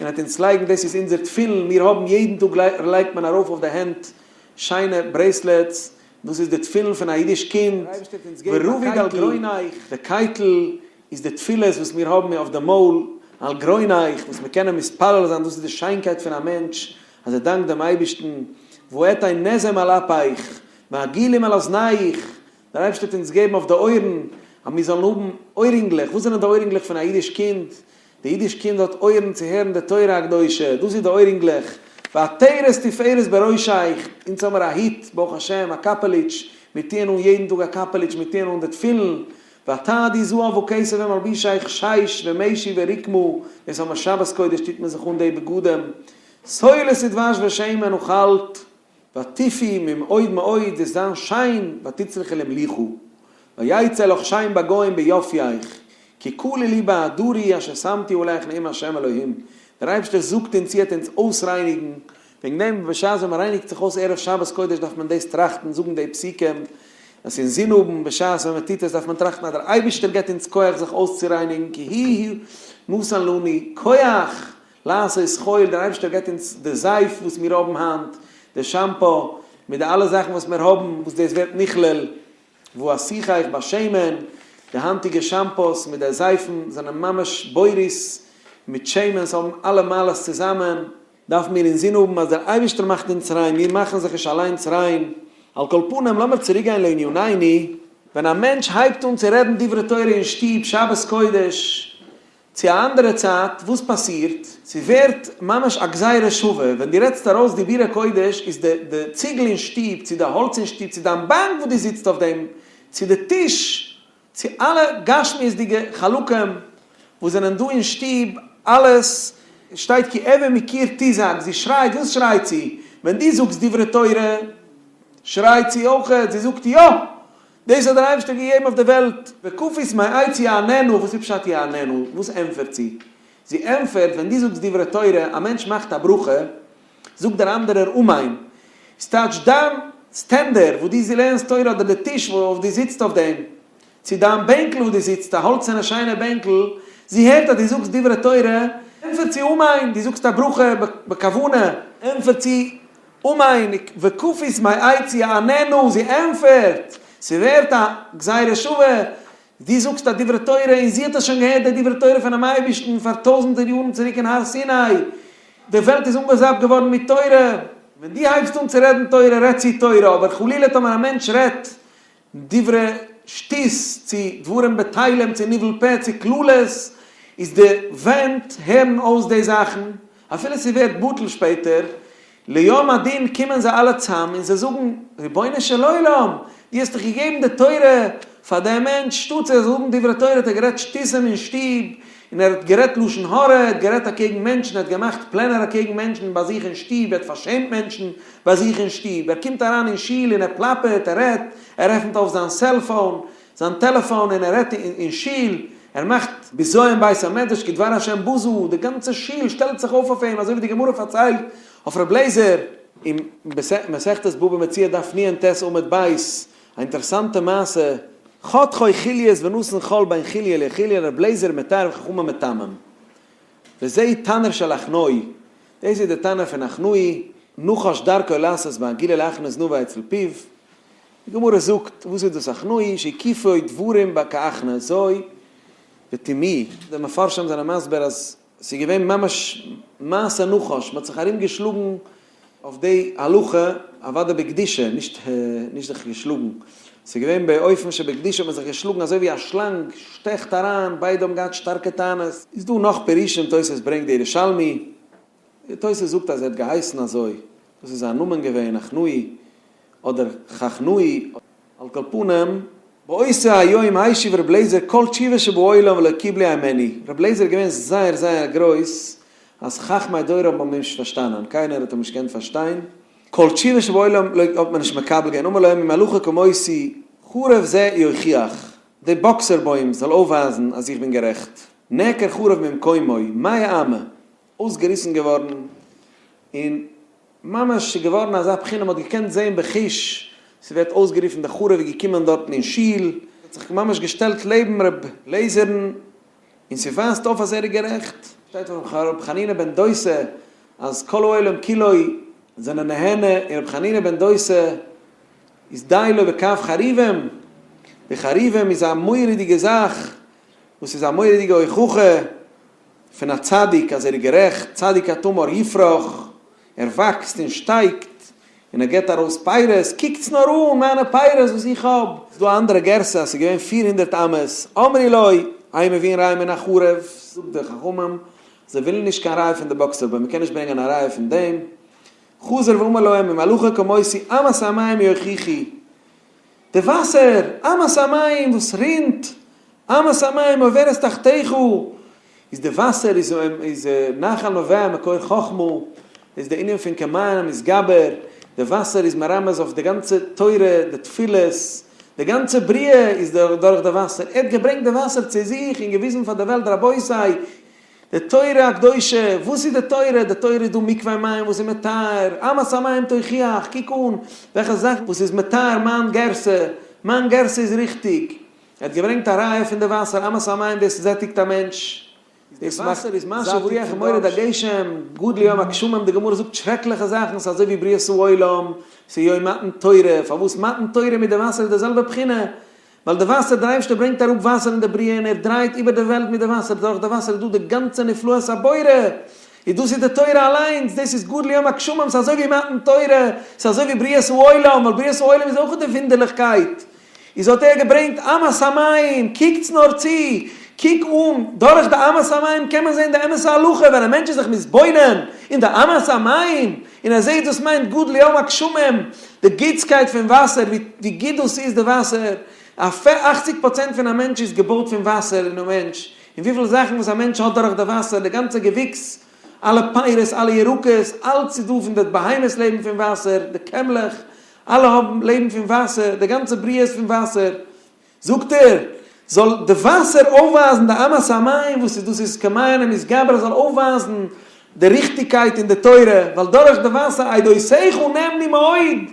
און ער וועט אונז לייגן, דאס איז אונזער תפילין, מיר האבן יעדן טאג לייגט מען ארויף אויף די הענט שיינע bracelets, דאס איז די תפילין פון א אידיש קינד, ורביד על גרוניך, די קייטל איז די תפילות וואס מיר האבן אויף די מויל, על גרוניך, וואס מיר קענען מתפלל זיין, דאס איז די שיינקייט פון א מענטש, אז ער דאנקט דעם אייבערשטן, ואתן נזם על אפך, ועגילים על אזניך, דער אייבערשטער האט אונז געגעבן אויף די אויערן, אז מיר זאלן האבן אוירינגלעך, וואס זענען די אוירינגלעך פון א אידיש קינד? די אידיש קינד האט אויערן צו הערן די תורה הקדושה, דאס איז די אוירינגלעך, ועטרת תפארת בראשיך, אונז האמיר א היט, ברוך השם, א קאפעליטש, מיר טוען אן יעדן טאג א קאפעליטש, מיר טוען אן די תפילין, ועתדי זהב וכסף ומלבישיך שיש ומשי ורקמה, דאס האמיר שבת קודש טוט מען זיך אן די בגדים, סולת ודבש ושמן אכלת, ותפי ממאוד מאוד, וועסט זיין שיין, ותצלחי למלוכה, ויצא לך שם בגוים ביופייך, כי כלו לי בהדרי אשר שמתי עליך נאום ה' אלוהים, דער אייבערשטער זאגט אונז צו ער וועט אונז אויסרייניגן, וועגן דעם בשעת ווען מען רייניגט זיך אויס ערב שבת קודש דארף מען דאס טראכטן, זאגן די פסוקים, עס אינזין האבן, בשעת ווען מען טוט עס דארף מען טראכטן אז דער אייבערשטער געבט אונז כח זיך אויסצורייניגן, כי הוא נתן לנו כח לעשות חיל, דער אייבערשטער געבט אונז די זייף וואס מיר האבן היינט, די שאמפא, מיט די אלע זאכן וואס מיר האבן, וואס דאס ווערט נכלל. ואסכך בשמן, די היינטיגע shampoos מיט די זייפן זענען ממש בורות מיט שמן, ס'האבן אלע מעלות צוזאמען. דארפן מיר אינזין האבן אז דער אייבערשטער מאכט אונז ריין, מיר מאכן זיך נישט אליינס ריין. על כל פנים, לאמיר צוריקגיין לענינינו, ווען א מענטש הייבט אן צו רעדן דברי תורה אין שטוב שבת קודש, צו א אנדערע צייט, וואס פאסירט? ס'ווערט ממש א גזירה שווה, ווען דו רעדסט ארויס דיבורי קודש איז די די ציגל אין שטוב, צו די האלץ אין שטוב, צו דיין באנק וואס דו זיצט אויף דעם, צו די טיש, צו אלע גשמיות'דיגע חלקים וואס זענען דא אין שטוב, אלעס שטייט כי אבן מקיר תזעק, זי שרייט, וואס שרייט זי? ווען דו זאגסט דברי תורה שרייט זי אויכעט, זי זאגט יא! דאס האט דער אייבערשטער געגעבן אויף די וועלט. וכפית מעץ יעננה, וואס איז פשט יעננה? וואס ענטפערט זי? זי ענטפערט, ווען דו זאגסט דברי תורה, א מענטש מאכט א ברכה, זאגט דער אנדערער אמן. ס'טייטש דיין סטענדער וואס דו לערנסט תורה אדער די טיש וואו דו זיצט אויף דעם, צו דיין בענקל וואו דו זיצט, א האלצערנע שיינע בענקל, זי הערט אז דו זאגסט דברי תורה, ענטפערט זי אמן, דו זאגסט א ברכה בכוונה, ענטפערט זי אמן, וכפית מעץ יעננה, זי ענפערט, ס'ווערט א גזירה שווה, דו זאגסט א דברי תורה און זי האט עס שוין געהערט די דברי תורה פונעם אייבערשטן פאר טויזנטער יארן צוריק אין הר סיני, די וועלט איז אנגעזאפט געווארן מיט תורה, ווען דו הייבסט אן צו רעדן תורה רעדט זי תורה, אבער חלילה טאמער א מענטש רעדט דברי שטות צו דברים בטלים צו ניבול פה צו קללות איז די ווענט הערן אויס די זאכן אפילו ס'ווערט בטל שפעטער ליום הדין קומען זיי אלע צאם און זיי זאגן רבונו של עולם דו האסט דאך געגעבן די תורה פאר דעם מענטש שטאטס ער זאל זאגן דברי תורה האט ער גערעדט שטותים אין שטוב און ער האט גערעדט לשון הרע ער האט גערעדט אקעגן מענטשן ער האט געמאכט פלענער אקעגן מענטשן ביי זיך אין שטוב ער האט פארשעמט מענטשן ביי זיך אין שטוב, ער קומט אריין אין שול און ער פלאפערט, ער רעדט, ער עפנט אויף זיין cellphone, זיין טעלעפאן און ער רעדט אין שול, ער מאכט בזיון בית המדרש כדבר השם בזו, די גאנצע שול שטעלט זיך אויף אויף אים, אזוי ווי די גמרא פארציילט אויף ר' לעזער אין מסכת בבא מציעא דף נ ט עמוד ב', א אינטערעסאנטע מעשה, חתכו חוליות ונתן חול בין חוליא לחוליא, ר' לעזער מטהר וחכמים מטמאים. וזה תנור של עכנאי, דאס איז די תנור פון עכנאי, נחש דרכו לעשות בעגילה להכניס זנבו אצל פיו, די גמרא זאגט, וואס איז דאס עכנאי, שהקיפו דברים כעכנא זוי וטמאי, די מפרשים זענען מסביר אז ס'איז געווען ממש מעשה נחש, מ'האט זיך ארום געשלאגן אויף די הלכה, אוודאי בקדושה, נישט נישט זיך געשלאגן, ס'איז געווען באופן שבקדושה האט מען זיך געשלאגן אזוי ווי א שלאנג שטעכט אריין, ביידע האבן געהאט שטארקע טענות. איז דא נאך פירושים, תוס' ברענגט די ירושלמי. תוס' זאגט אז ער האט געהייסן אזוי, דאס איז זיין נאמען געווען, הכנעי אדער חכנאי, על כל פנים, באותו היום השיב ר' לעזער כל תשובה שבעולם ולא קיבלו הימנו, ר' לעזער איז געווען זייער זייער גרויס אז חכמי דורו האבן אים נישט פארשטאנען, קיינער האט אים נישט געקענט פארשטיין, כל תשובה שבעולם לא האט מען נישט מקבל געווען, אמר להם אם הלכה כמותי חרוב זה יוכיח, די באקסער בוים זאל אויפווייזן אז איך בין גערעכט, נעקר חרוב ממקומו, מאה אמה, אויסגעריסן געווארן, און ממש ס'איז געווארן אזא בחינה מ'האט געקענט זעהן בחוש, ס'ווערט אויסגערופן די חרוב איז געקומען דארטן אין שול, האט זיך ממש געשטעלט לעבן ר' לעזער'ן, און ס'ווייזט אויף אז ער איז גערעכט. שטייט פון ר' חנינא בן דוסא אז כל העולם כולו זענען נהנה און ר' חנינא בן דוסא איז די לו בקב חרובים, די חרובים איז א מורא'דיגע זאך וואס איז א מורא'דיגע הוכחה פון א צדיק אז ער איז גערעכט, צדיק כתמר יפרח, ער וואקסט און שטייגט און ער געבט ארויס פירות, קוקטס נאר אן מיינע פירות וואס איך האב. ס'איז דא א אנדערע גרסה אז ס'איז געווען 400 אמות, אמרו לו, אין מביאין ראיה מן החרוב, זאגט די חכמים, זיי ווילן נישט קיין ראיה פון די באקסער בוים, מ'קען נישט ברענגען א ראיה פון דעם, חזר ואמר להם אם הלכה כמותי אמת המים יוכיחו, די וואסער, אמת המים וואס רינט, אמת המים עוברת תחתיך, איז די וואסער איז איז נחל נובע מקור חכמה, איז די ענין פון כמעיין המתגבר, די וואסער איז מרמז אויף די גאנצע תורה, די תפילות, די גאנצע בריאה איז דורך די וואסער, ער האט געברענגט די וואסער צו זיך און געוויזן פאר די וועלט רבותי, די תורה הקדושה, וואס איז די תורה? די תורה איז דא מקווה מים וואס איז מטהר, אמת המים תוכיח, קוק אן וועלכע זאך וואס איז מטהר מיין גרסה, מיין גרסה איז ריכטיג, ער האט געברענגט א ראיה פון די וואסער, אמת המים דאס זעטיגט א מענטש, דאס מאכט זאטיג פון מוריד הגשם, גדול יום הגשמים, די גמרא זאגט שרעקליכע זאכן, ס'איז אזוי ווי בריאת העולם, ס'איז יום מתן תורה, פארוואס מתן תורה מיט די וואסער איז די זעלבע בחינה? ווייל די וואסער, דער אייבערשטער ברענגט אראפ וואסער אין די בריאה און ער דרייט איבער די וועלט מיט די וואסער, דורך די וואסער איז דא די גאנצע נפלאות הבורא, איז דאס איז די תורה אליינס, דאס איז גדול יום הגשמים, ס'איז אזוי ווי מתן תורה, ס'איז אזוי ווי בריאת העולם, ווייל בריאת העולם איז אויך די וואונדערליכקייט, איז האט ער געברענגט אמת המים, קוקטס נאר צו, קוק אן, דורך די אמת המים קען מען זען די אמת'ע הלכה, ווען א מענטש איז זיך מתבונן אין די אמת המים, און ער זעט דאס מיינט גדול יום הגשמים, די גוטסקייט פון וואסער, ווי גוט דאס איז די וואסער, 80 פראצענט פון א מענטש איז געבויט פון וואסער און א מענטש, און וויפיל זאכן וואס א מענטש האט דורך די וואסער, די גאנצע געוויקס, אלע פירות, אלע ירקות, אלץ איז דא פון די בהמות לעבן פון וואסער, די קעמלעך, אלע האבן לעבן פון וואסער, די גאנצע בריאה איז פון וואסער. זאגט ער, זאל די וואסער אויפווייזן די אמת המים וואס איז דאס איז כמעיין המתגבר זאל אויפווייזן די ריכטיגקייט אין די תורה, ווייל דורך די וואסער עדותיך נאמנו מאוד,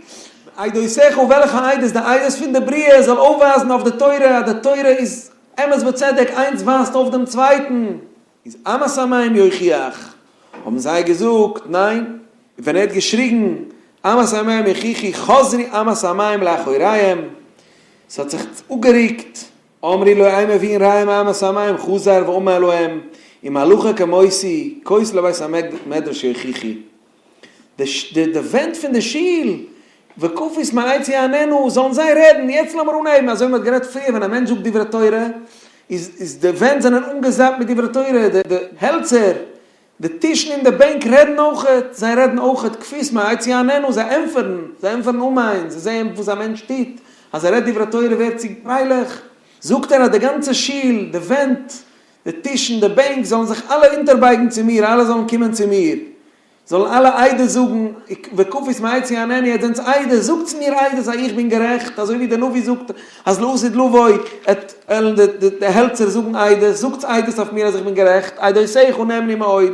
עדותיך וועלכע עדות? די עדות פון די בריאה זאל אויפווייזן אויף די תורה אז די תורה איז אמת וצדק, איינס ווייזט אויף דעם צווייטן. איז אמת המים יוכיח, האבן זיי געזאגט, ניין, ווען ער האט געשריגן אמת המים יוכיחו חזרו אמת המים לאחוריהם, ס'האט זיך אפגערוקט, אמרו לו אין מביאין ראיה מאמת המים, חזר ואמר להם, אם הלכה כמותי, כותלי בית המדרש יוכיחו. די ווענט פון די שול, וכפיס מעץ יעננו, זאלן זיי רעדן, יעצט לאמיר אנהייבן, אזוי ווי מ'האט גערעדט פריער, ווען א מענטש זאגט דברי תורה, איז די ווענט זענען אנגעזאפט מיט דברי תורה, די העלצער, די טישן און די בענק רעדן אויכעט, זיי רעדן אויכעט, כפיס מעץ יעננו, זיי ענטפערן, זיי ענטפערן אמן, זיי זעען וואס א מענטש טוט, אז ער רעדט דברי תורה ווערט זי פרייליך, זאגט ער אז די גאנצע שול, די ווענט, די טישן, די בענק, זאלן זיך אלע אונטערבייגן צו מיר, אלע זאלן קומען צו מיר. זאלן אלע עדות זאגן, וכפיס מעץ יעננו, עטס זענטס עדות, זאגטס מיר עדות אז איך בין גערעכט, אזוי ווי דער נביא זאגט אז לעתיד לבוא עט וועלן די העלצער זאגן עדות, זאגטס עדות אויף מיר אז איך בין גערעכט, עדותיך נאמנו מאוד.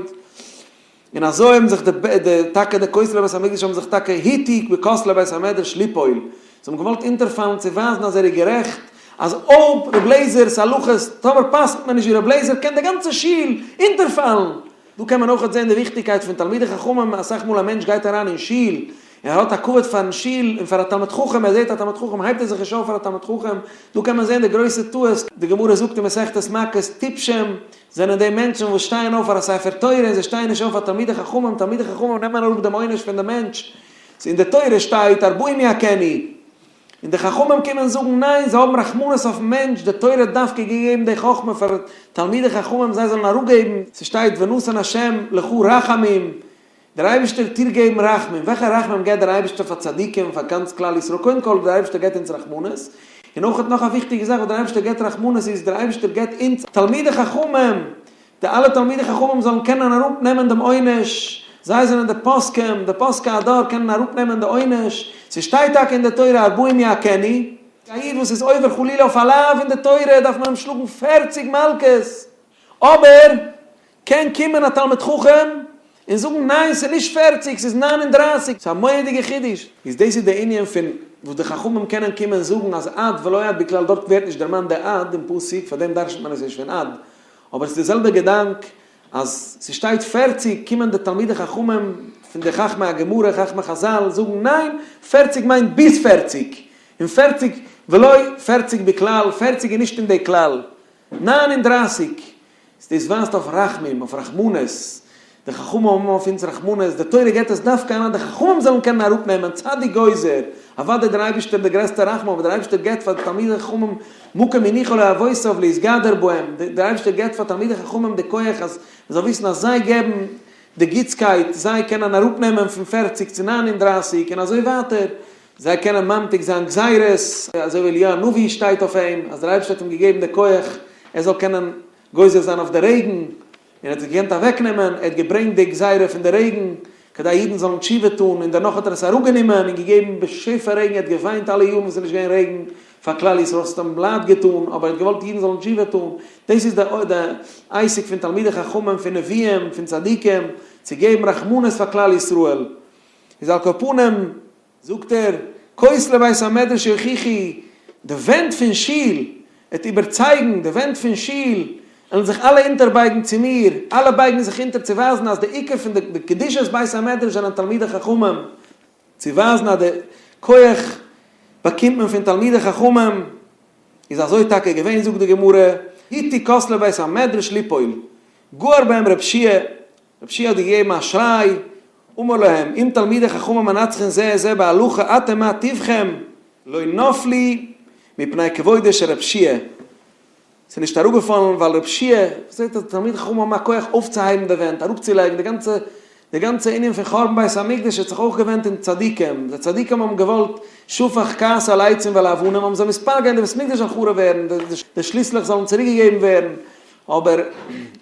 און אזוי האבן זיך די טאקע די כותלי בית המקדש האבן זיך טאקע הטו בכותלי בית המדרש ליפול, זיי האבן געוואלט אונטערפאלן צו ווייזן אז ער איז גערעכט, אז אויב ר' לעזער'ס הלכות, טאמער פסק'נט מען נישט ווי ר' לעזער קען די גאנצע שול אונטערפאלן. דא קען מען אויכעט זען די וויכטיגקייט פון תלמידי חכמים, אסאך מאל א מענטש גייט אריין אין שול, און ער האט א כבוד פארן שול און פאר א תלמיד חכם, ער זעט א תלמיד חכם הייבט ער זיך נישט אויף פאר א תלמיד חכם, דא קען מען זען די גרויסע טעות, די גמרא זאגט אין מסכת מכות, טיפשים זענען די מענטשן וואס שטייען אויף פאר א ספר תורה און זיי שטייען נישט אויף פאר תלמידי חכמים, תלמידי חכמים נעמען אראפ דעם עונש פון די מענטש, אין די תורה שטייט ארבעים יכנו, און די חכמים קומען זאגן ניין, זיי האבן רחמנות אויפן מענטש, די תורה האט דווקא געגעבן די חכמה פאר תלמידי חכמים זיי זאלן אראפגעבן, ס'שטייט ונתן ה' לך רחמים. דער אייבערשטער וועט דיר געבן רחמים, וועלכע רחמים געבט דער אייבערשטער פאר צדיקים, פאר גאנץ כלל ישראל, קודם כל דער אייבערשטער געבט אונז רחמנות, און אויך נאך א וויכטיגע זאך וואס דער אייבערשטער געבט רחמנות איז, דער אייבערשטער געבט אונז תלמידי חכמים, די אלע תלמידי חכמים זאלן קענען אראפ נעמען דעם עונש, זיי זענען די פוסקים, די פוסקי הדור קענען אראפ נעמען די עונש, ס'שטייט טאקע אין די תורה ארבעים יכנו, א איד וואס איז עובר חלילה אויף א לאו אין די תורה דארף מען אים שלאגן פערציג מלקות, אבער קען קומען א תלמיד חכם און זאגן ניין ס'איז נישט פערציג ס'איז 39, ס'איז א מורא'דיגע חידוש. איז דאס איז די ענין פון וואס די חכמים קענען קומען זאגן אז עד ולא עד בכלל דארט ווערט נישט דערמאנט די עד אין פסוק פארדעם דרש'נט מען עס נישט פון עד אבער עס איז די זעלבע געדאנק אז ס'שטייט פערציג קומען די תלמידי חכמים פון די חכמי הגמרא חכמי חזל זאגן ניין פערציג מיינט ביז פערציג און פערציג ולא פערציג בכלל פערציג איז נישט אין די כלל 39 דאס ווייזט אויף רחמים, אויף רחמנות, די חכמים האבן אויף אונז רחמנות, די תורה געבט עס דווקא אן אז די חכמים זאלן קענען אראפנעמען, צדיק גוזר, אוודאי דער אייבערשטער דער גרעסטער רחמן, אבער דער אייבערשטער געבט פאר די תלמידי חכמים מקום הניחו לאבותיו להתגדר בהם, דער אייבערשטער געבט פאר תלמידי חכמים די כח אז מען זאל וויסן אז זיי געבן די גוטסקייט, זיי קענען אראפנעמען פון פערציג צו 39 און אזוי ווייטער, זיי קענען ממתיק זיין גזירות, אזוי ווי אליהו הנביא שטייט אויף אים, אז דער אייבערשטער האט אים געגעבן די כח ער זאל קענען גוזר זיין אויף די רעגן, און ער האט עס געקענט אוועקנעמען, ער האט געברענגט די גזירה פון די רעגן, כדי אידן זאלן תשובה טון, און דערנאך האט ער עס אראפגענומען און געגעבן בשפע רעגן, ער האט געוויינט אלע יארן וואס עס איז נישט געווען רעגן פאר כלל ישראל, עס האט אים לייד געטון, אבער ער האט געוואלט אידן זאלן תשובה טון, דאס איז די עסק פון תלמידי חכמים, פון נביאים, פון צדיקים, צו געבן רחמנות פאר כלל ישראל, איז על כל פנים. זאגט ער, כותלי בית המדרש יוכיחו, די ווענט פון שול וועט איבערצייגן, די ווענט פון שול וועלן זיך אלע אונטערבייגן צו מיר, אלע בייגן זיך אונטער צו ווייזן אז די עיקר פון די קדושת בית המדרש זענען תלמידי חכמים, צו ווייזן אז די כח באקומט מען פון תלמידי חכמים, איז אזוי טאקע געווען זאגט די גמרא, הטו כותלי בית המדרש ליפול, גער בהם רב שיע, רב שיע האט געגעבן א שריי, אמר להם, אם תלמידי חכמים מנצחין זה את זה בהלכה אתם מה טיבכם, לא נפלו מפני כבודו של רב שיע, ס'איז נישט אראפגעפאלן ווייל רב שיע זעט אז די תלמידי חכמים האבן א כח אויפצוהייבן די ווענט, אראפצולייגן, די גאנצע די גאנצע ענין פון חורבן בית המקדש האט זיך אויך געווענדט אין צדיקים, די צדיקים האבן געוואלט שפך כעס על עצים ועל אבנים האבן זיי מתפלל געווען די בית מקדש זאל חרוב ווערן, די שליסלעך זאלן צוריק געגעבן ווערן, אבער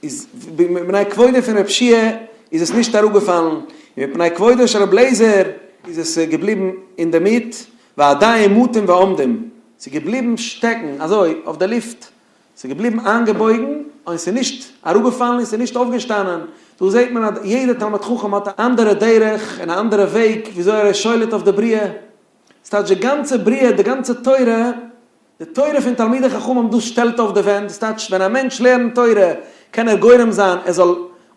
איז מפני כבודו פון רב שיע איז עס נישט אראפגעפאלן, און מפני כבודו של רב לעזער איז עס געבליבן אינדערמיט, ועדיין מטים ועומדים, ס'איז געבליבן שטעקן אזוי אויף די לופט, ס'איז געבליבן איינגעבויגן, און ס'איז נישט אראפגעפאלן און ס'איז נישט אויפגעשטאנען, דא זעט מען אז יעדער תלמיד חכם האט א אנדערע דרך און א אנדערע וועג וויאזוי ער איז שולט אויף די בריאה, ס'טייטש די גאנצע בריאה, די גאנצע תורה, די תורה פון תלמידי חכמים דאס שטעלט אויף די ווענט, דאס טייטש ווען א מענטש לערנט תורה קען ער גורם זיין ער זאל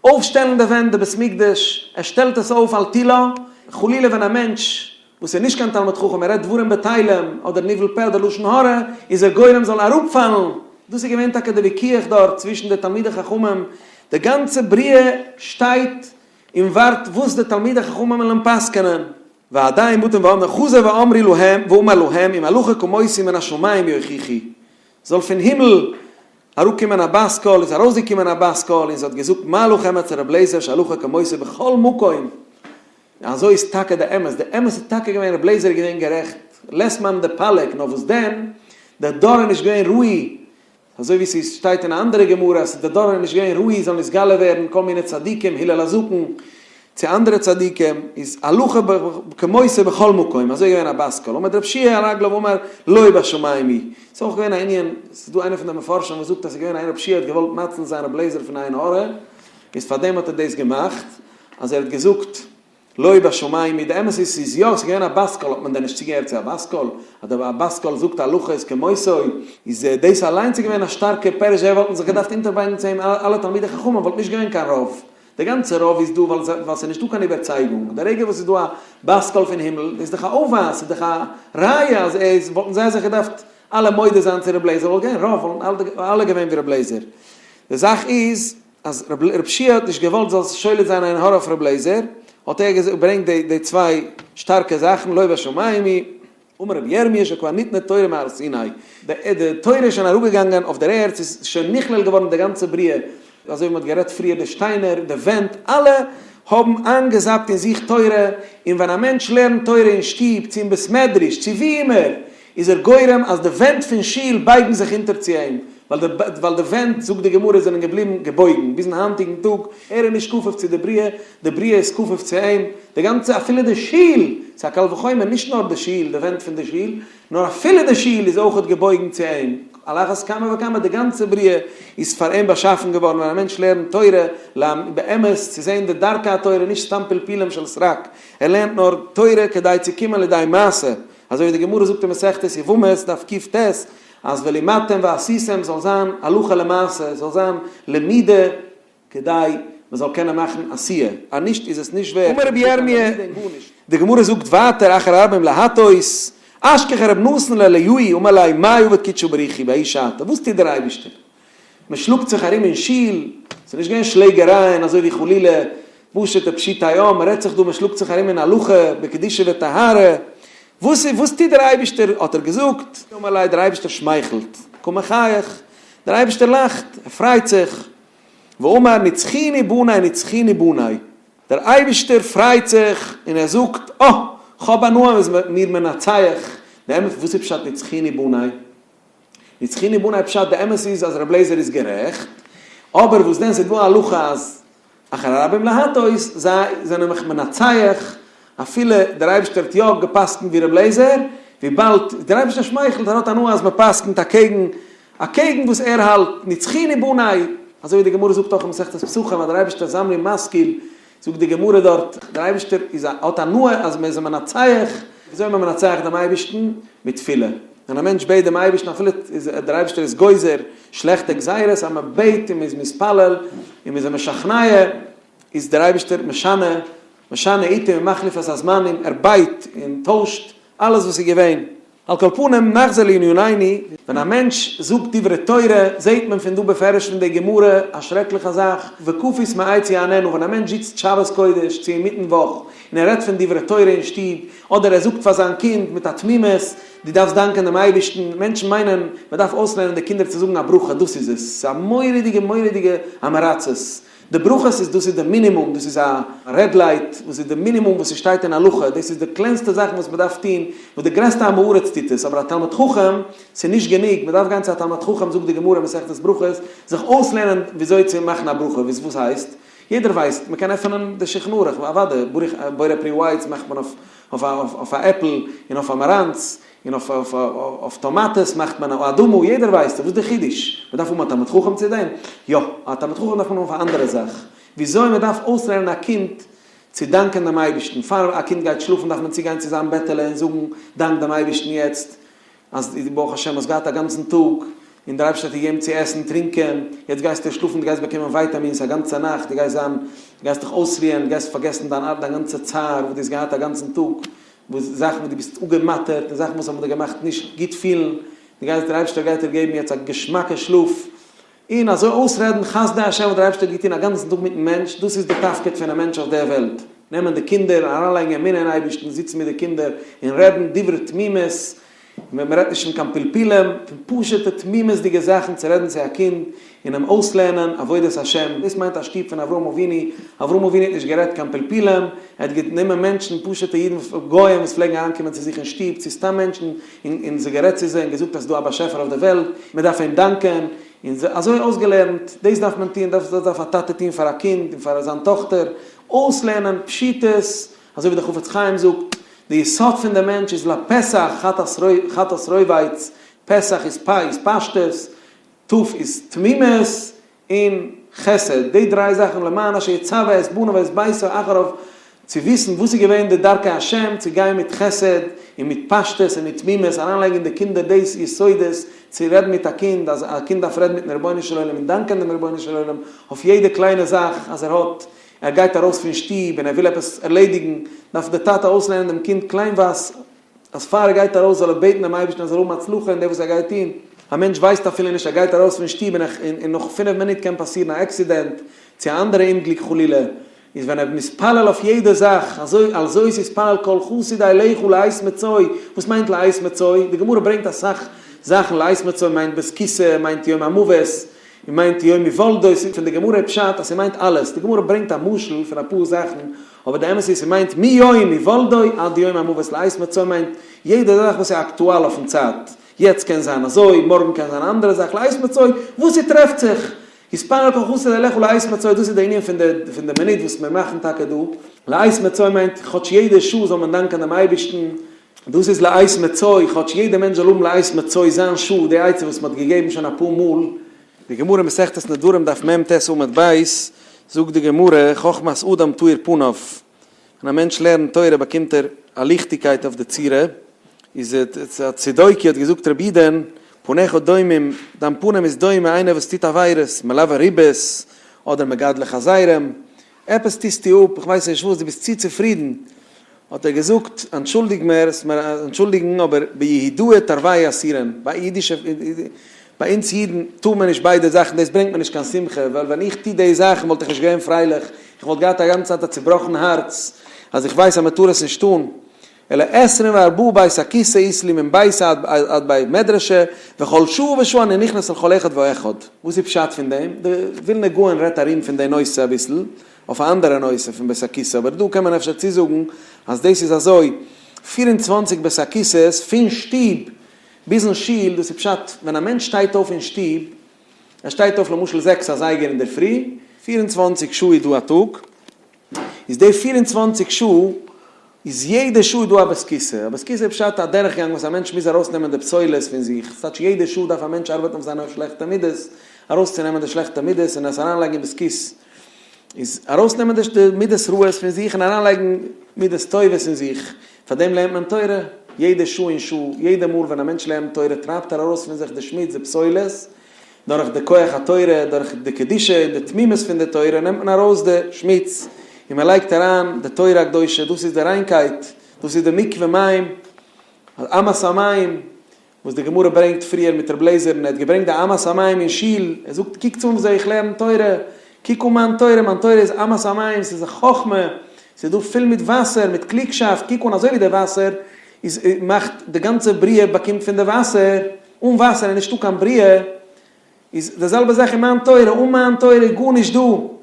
אויפשטעלן די ווענט די בית מקדש, ער שטעלט עס אויף על תילה, חלילה ווען א מענטש וואס איז נישט קיין תלמיד חכם ער רעדט דברים בטלים אדער ניבול פה אדער לשון הרע איז ער גורם זאל אראפפאלן, דאס איז געווען טאקע די וויכוח דארט צווישן די תלמידי חכמים, די גאנצע בריאה שטייט און ווארט וואס די תלמידי חכמים וועלן פסק'נען. ועדיין מטים ועומדים חזר ואמרי להם ואמר להם אם הלכה כמותי מן השמים יוכיחו, זאל פון הימל אראפקומען א בת קול, איז ארויסגעקומען א בת קול און זי האט געזאגט מה לכם אצל רב לעזער שהלכה כמותי בכל מקום, אזוי איז טאקע די אמת, די אמת איז טאקע געווען רב לעזער איז געווען גערעכט, לית מאן דפליג, נאר וואס דען, דער דור איז נישט געווען ראוי אזוי ווי ס'שטייט אין א אנדערע גמרא אז די דור איז נישט געווען ראוי זאל נתגלה ווערן כל מיני צדיקים הלל הזקן צו אנדערע צדיקים איז הלכה כמותו בכל מקום אזוי געווען א בת קול עמד רב שיע על רגליו ואמר לא בשמים היא ס'איז אויך געווען א ענין ס'איז דא איינער פון די מפרשים וואס זאגט אז ס'איז געווען איין רב שיע האט געוואלט מציל זיין רב לעזער פון עין הרע איז פארדעם האט ער דאס געמאכט אז ער האט געזאגט לא בשמים היא, די אמת איז ס'איז יא, ס'איז געווען א בת קול, האט מען דען נישט צוגעהערט צו א בת קול? אז די בת קול זאגט הלכה איז כמותו, איז דאס אליינס איז געווען א שטארקע פירוש, זיי וואלטן זיך געדארפט אונטערבייגן צו אים אלע תלמידי חכמים וואלט נישט געווען קיין רוב, די גאנצע רוב איז דא ווייל ס'איז נישטא קיין איבערצייגונג, די רגע וואס ס'איז דא א בת קול פון הימל, דאס איז דאך א אויפווייז, ס'איז דאך א ראיה אז ער איז, וואלטן זיי זיך געדארפט אלע מודה זיין צו ר' לעזער, וואלט געווען רוב, וואלטן אלע געווען ווי ר' לעזער, די זאך איז. אז רב שיע האט נישט געוואלט זאל שולט זיין עין הרע אויף רב לעזער, האט ער געברענגט די די צוויי שטארקע זאכן, לא בשמים היא, אמר רבי ירמי' שכבר ניתנה תורה מהר סיני, די די תורה איז שוין אראפגעגאנגען אויף דער ערד, ס'איז שוין נכלל געווארן די גאנצע בריאה, אזוי ווי מ'האט גערעדט פריער, די שטיינער, די ווענט, אלע האבן איינגעזאפט אין זיך תורה, און ווען א מענטש לערנט תורה אין שטוב, צו אין בית מדרש, צו וואו אימער, איז ער גורם אז די ווענט פון שול בייגן זיך אונטער צו אים, ווייל די ווייל די ווענט, זאגט די גמרא, זענען געבליבן געבויגן ביזן היינטיגן טאג, ער איז נישט כפוף צו די בריאה, די בריאה איז כפוף צו אים, די גאנצע אפילו די שול, ס'איז א קל וחומר, נישט נאר די שול, די ווענט פון די שול, נאר אפילו די שול איז אויכעט געבויגן צו אים, על אחת כמה וכמה די גאנצע בריאה איז פאר אים באשאפן געווארן, ווען א מענטש לערנט תורה באמת צו זען די דרכי התורה נישט סתם פלפולים של סרק, ער לערנט נאר תורה כדי צו קומען לידי מעשה, אזוי ווי די גמרא זאגט אין מסכת יבמות דף קט, אז ולימדתם ועשיתם זאל זיין הלכה למעשה, זאל זיין למידה, כדי מען זאל קענען מאכן עשיה, אז נישט איז עס נישט ווערט. אמר רבי ירמי', די גמרא זאגט ווייטער אחר הרבים להטות, אשכח רבי נתן לאליהו אמר ליה מאי עביד קודשא בריך הוא בהאי שעתא, וואס טוט דער אייבערשטער? מען שלאגט זיך ארום אין שול, ס'איז נישט געווען שלעגערייען אזוי ווי חלילה פשוטע פשיטי עם, מען רעדט זיך דא מען שלאגט זיך ארום אין הלכה בקדושה וטהרה, וואס וואס טוט דער אייבערשטער האט ער געזאגט? אמר ליה דער אייבערשטער שמייכלט, קא מחייך, דער אייבערשטער לאכט, ער פרייט זיך, ואמר נצחוני בני נצחוני בני, דער אייבערשטער פרייט זיך און ער זאגט, אה, כ'האב הנאה מ'איז מיר מנצח, די אמת, וואס איז פשט נצחוני בני? נצחוני בני פשט די אמת איז אז ר' לעזער איז גערעכט, אבער וואס דען ס'איז דא א הלכה אז אחר הרבים להטות, זיי זענען מיך מנצח, אפילו דער אייבערשטער האט יא גע'פסק'נט ווי ר' לעזער, וויבאלד דער אייבערשטער שמייכלט ער האט הנאה אז מ'פסק'נט אקעגן אקעגן וואס ער האלט, נצחוני בני, אזוי ווי די גמרא זאגט אויך אין מסכת פסחים אז דער אייבערשטער זמרי משכיל, זאגט די גמרא דארט, דער אייבערשטער איז א האט הנאה אז מען איז אים מנצח, וויאזוי איז מען מנצח דעם אייבערשטן? מיט תפילה, ווען א מענטש בעט דעם אייבערשטן אפילו איז דער אייבערשטער איז גוזר שלעכטע גזירות, אז מען בעט און מען איז מתפלל און מען איז אים משכנע, איז דער אייבערשטער משנה, משנה עתים ומחליף את הזמנים, ער בייט און טוישט אלעס וואס איז געווען. על כל פנים, נחזור לענינינו, ווען א מענטש זאגט דברי תורה, זעט מען פון דא בפירוש פון די גמרא א שרעקליכע זאך, וכפית מעץ יעננה, ווען א מענטש זיצט שבת קודש צו אינמיטן וואך, און ער רעדט פון דברי תורה אין שטוב, אדער ער זאגט פאר זיין קינד מיט א תמימות, דו דארפסט דאנקען דעם אייבערשטן, מענטשן מיינען מען דארף אויסלערנען די קינדער צו זאגן א ברכה, דאס איז עס, ס'איז א מורא'דיגע מורא'דיגע עם הארצות, די ברכות איז דאס איז די מינימום, דאס איז א red light וואס איז די מינימום וואס ס'שטייט אין הלכה, דאס איז די קלענסטע זאכן וואס מ'דארף טון, וואס די גרעסטע עם הארץ טוט עס, אבער א תלמיד חכם, ס'איז נישט גענוג, מ'דארף גיין צו א תלמיד חכם, זאגט די גמרא אין מסכת ברכות, זיך אויסלערנען וויאזוי צו מאכן א ברכה, וואס הייסט? יעדער ווייסט, מ'קען עפענען די שולחן ערוך, אוודאי, ברוך בורא פרי העץ מאכט מען אויף אויף א עפל און אויף א מאראנץ, און אויף אויף טאמאטעס מאכט מען א אדמה, יעדער ווייסט, וואס איז די חידוש? מען דארף האבן א תלמיד חכם צו דעם? יא, א תלמיד חכם דארף מען האבן פאר אנדערע זאך, וויאזוי מען דארף אויסלערנען א קינד צו דאנקען דעם אייבערשטן, פאר א קינד גייט שלאפן דארף מען צוגיין צו זיין בעטעלע און זאגן, דאנק דעם אייבערשטן יעצט אז דו ברוך השם האסט געהאט א גאנצן טאג, און דער אייבערשטער האט דיר געגעבן צו עסן, טרינקען, יעצט גייסטו שלאפן, דו גייסט באקומען ווייטאמינס א גאנצע נאכט, דו גייסט זיין, דו גייסט דיך אויסרוען, דו גייסט פארגעסן דיין דיין גאנצע צער וואס דו האסט געהאט א גאנצן טאג, וואס זאכן וואס דו ביסט אפגעמאטערט און זאכן וואס האבן דיר געמאכט נישט גוט פילן, דו גייסט דער אייבערשטער גייט דיר געבן יעצט א געשמאקע שלאף, און אזוי אויסרעדן חסדי השם וואס דער אייבערשטער האט געטון א גאנצן טאג מיטן מענטש, דאס איז די תפקיד פון א מענטש אויף דער וועלט, נעמען די קינדער, אריינלייגן אמונה אין אייבערשטן, זיצן מיט די קינדער און רעדן דברי תמימות, מען רעדט נישט פון קיין פלפולים, פון פשוט'ע תמימות'דיגע זאכן צו רעדן צו א קינד און אים אויסלערנען עבודת השם, דאס מיינט א שטוב פון אברהם אבינו, אברהם אבינו האט נישט גערעדט קיין פלפולים, ער האט גענומען מענטשן, פשוט'ע אידן, גוים וואס פלעגן אריינקומען צו זיך אין שטוב, צו סתם מענטשן, און זיי גערעדט צו זיי און געזאגט אז ס'איז דא א באשעפער אויף די וועלט, מען דארף אים דאנקען, און זיי אזוי אויסגעלערנט, דאס דארף מען טון, דאס דארף א טאטע טון פאר א קינד און פאר זיין טאכטער, אויסלערנען פשיטות, אזוי ווי דער חפץ חיים זאגט, די יסוד פון די מענטש איז לפסח חטאת רובץ, פסח איז פ איז פשטות, ת איז תמימות, און חסד, די דריי זאכן למען אשר יצוה את בניו ואת ביתו אחריו, צו וויסן וואס איז געווען די דרכי השם, צו גיין מיט חסד, און מיט פשטות און מיט תמימות, אריינלייגן אין די קינדער דאס יסודות, צו רעדן מיט א קינד, אז א קינד דארף רעדן מיטן רבונו של עולם און דאנקען דעם רבונו של עולם אויף יעדע קליינע זאך אז ער האט, ער גייט ארויס פון שטוב און ער וויל עפעס ערלעדיגן, דארף דער טאטע אויסלערנען דעם קינד קליינווייז אז פאר ער גייט ארויס זאל ער בעטן דעם אייבערשטן ער זאל האבן הצלחה אין דעם וואס ער גייט טון. א מענטש ווייסט אפילו נישט, ער גייט ארויס פון שטוב און און נאך פינף מינוט קען פאסירן א עקסידענט, צו א אנדערע אומגליק חלילה, איז ווען ער מתפלל אויף יעדע זאך, אזוי על זאת יתפלל כל חסיד אליך לעת מצוא, וואס מיינט לעת מצוא? די גמרא ברענגט אסאך זאכן, לעת מצוא מיינט בית כסא, מיינט יום המוות, און מיינט יום היוולדו, ס'איז פון די גמרא פשט אז ס'מיינט אלעס, די גמרא ברענגט א משל פון אפאר זאכן, אבער די אמת איז ס'מיינט מיום היוולדו עד יום המוות לעת מצוא מיינט יעדע זאך וואס איז אקטואל אויפן צייט, יעצט קען זיין אזוי, מארגן קען זיין א אנדערע זאך, לעת מצוא, וואס ס'טרעפט זיך, יתפלל כל חסיד אליך לעת מצוא, דאס איז די ענין פון די פון די מינוט וואס מיר מאכן טאקע דא, לעת מצוא מיינט כאטש יעדע שעה זאל מען דאנקען דעם אייבערשטן, דאס איז לעת מצוא, כאטש יעדע מענטש זאל האבן לעת מצוא זיין שעה, די עצה וואס מען האט געגעבן שוין אפאר מאל. די גמרא מסכת נדרים דף מ ט עמוד ב', זאגט די גמרא, חכמת אדם תאיר פניו, ווען א מענטש לערנט תורה באקומט ער א ליכטיגקייט אויף די צורה, איז א צדוקי האט געזאגט רבי אידען, פניך דומים, דיין פנים איז דומה איינער וואס טוט עבירות, מלווה ריבית, אדער מגדלי חזירים, עפעס טוסטו אפ, איך ווייס נישט וואס, דו ביסט צו צופרידן, האט ער געזאגט, אנטשולדיג מיר, עס מיר אנטשולדיגן, אבער ביהודאה תרווייהו אסורין, ביי אידישע, ביי אונז אידן טאר מען נישט ביידע זאכן, דאס ברענגט מיר נישט קיין שמחה, ווייל ווען איך טו די זאכן וואלט איך נישט געווען פרייליך, איך וואלט געהאט א גאנצע צייט א צובראכן הארץ, אז איך ווייס אז מען טאר עס נישט טון. אלא עשרים וארבעה בית הכסא אית לי מן ביתא עד בית מדרשא, וכל שעה ושעה אני נכנס לכל אחד ואחד. וואס איז פשט פון דעם? די ווילנער גאון רעדט ארום פון די נושא אביסל, אויף א אנדערע נושא פון בית הכסא, אבער דא קען מען אפשר צוזאגן אז דאס איז אזוי, 24 בית הכסא'ס פון שטוב ביזן שול, דאס איז פשט ווען א מענטש שטייט אויף אין שטוב, ער שטייט אויף למשל זעקס אזייגער אינדערפרי, 24 שעה איז דא א טאג, איז די 24 שעה איז יעדע שעה איז דא א בית כסא, א בית כסא איז פשט א דורכגאנג וואס א מענטש מוז ארויסנעמען די פסולת פון זיך, ס'טייטש יעדע שעה דארף א מענטש ארבעטן אויף זיינע שלעכטע מידות, ארויסצונעמען די שלעכטע מידות און עס אריינלייגן אין בית כסא, איז ארויסנעמען די מידות רעות פון זיך און אריינלייגן מידות טובות אין זיך, פאר דעם לערנט מען תורה, יעדע שעה און שעה, יעדע מאל ווען א מענטש לערנט תורה טרייבט ער ארויס פון זיך די שמוץ, די פסולת, דורך די כח התורה, דורך די קדושה און די תמימות פון די תורה נעמט מען ארויס די שמוץ און מען לייגט אריין די תורה הקדושה, דאס איז די ריינקייט, דאס איז די מקווה מים, אמת המים, וואס די גמרא ברענגט פריער מיט רב לעזער'ן, ער האט געברענגט די אמת המים אין שול, ער זאגט קוקטס אן וויאזוי איך לערן תורה, קוק אן מיין תורה, מיין תורה איז אמת המים, ס'איז א חכמה, ס'איז דא פול מיט וואסער, מיט קלוגשאפט, קוק אן אזוי ווי די וואסער איז מאכט די גאנצע בריאה באקומט פון די וואסער, אן וואסער איז נישטא קיין בריאה, איז די זעלבע זאך אין מיין תורה, אן מיין תורה איז גארנישט דא,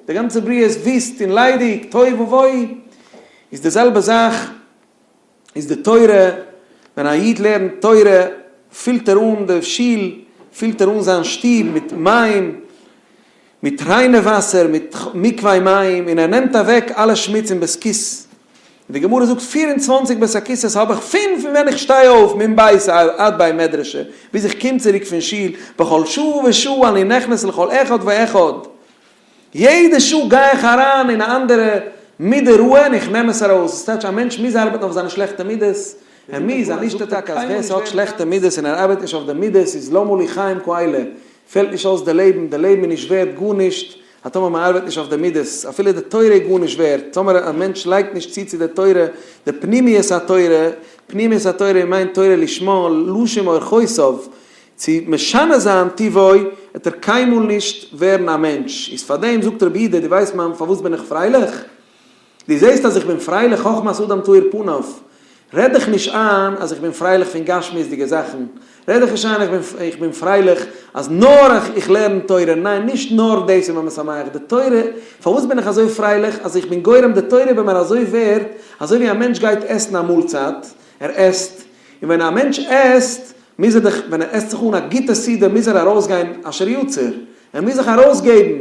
די גאנצע בריאה איז וויסט און ליידיג, תוהו ובוהו, איז די זעלבע זאך איז די תורה, ווען א איד לערנט תורה פילט ער אן די שול, פילט ער אן זיין שטוב מיט מים, מיט ריינע וואסער, מיט מקווה מים, און ער נעמט אוועק אלע שמוץ אין בית כסא. און די גמרא זאגט 24 בית הכסא'ס האב איך פון פון ווען איך שטיי אויף מן ביתא עד בי מדרשא ביז איך קום צוריק פון שול, בכל שעה ושעה אני נכנס לכל אחד ואחד, יעדע שעה גיי איך אריין אין א אנדערע מידה רעה און איך נעם עס ארויס, דאס טייטש א מענטש מוז ארבעטן אויף זיינע שלעכטע מידות, ער מוז, א נישט טאקע אז ווער ס'האט שלעכטע מידות און ער ארבעט נישט אויף די מידות איז למה לי חיים כאלה, פעלט נישט אויס די לעבן, די לעבן איז נישט ווערט גארנישט אז טאמער מען ארבעט נישט אויף די מידות, אפילו די תורה איז גארנישט ווערט, טאמער א מענטש לייגט נישט צו צו די תורה די פנימיות התורה, פנימיות התורה מיינט תורה לשמה, לשם אורחותיו, צו משנה זיין טבעו, וועט ער קיינמאל נישט ווערן א מענטש, איז פארדעם זאגט רבי יהודה, דו ווייסט מיין פארוואס בין איך פרייליך? דו זעסט אז איך בין פרייליך חכמת אדם תאיר פניו, רעד דיך נישט איין אז איך בין פרייליך פון גשמיות'דיגע זאכן, רעד דיך נישט איין איך בין איך בין פרייליך אז נאר איך איך לערן תורה, ניין נישט נאר דאס איז מיר משמח, די תורה, פארוואס בין איך אזוי פרייליך אז איך בין גורם די תורה איז ביי מיר אזוי ווערד, אזוי ווי א מענטש גייט עסן א מאלצייט, ער עסט, און ווען א מענטש עסט, מוז ער דאך, ווען ער עסט זיך אן א גוטע סעודה מוז ער ארויסגיין אשר יצר, ער מוז זיך ארויסגעבן,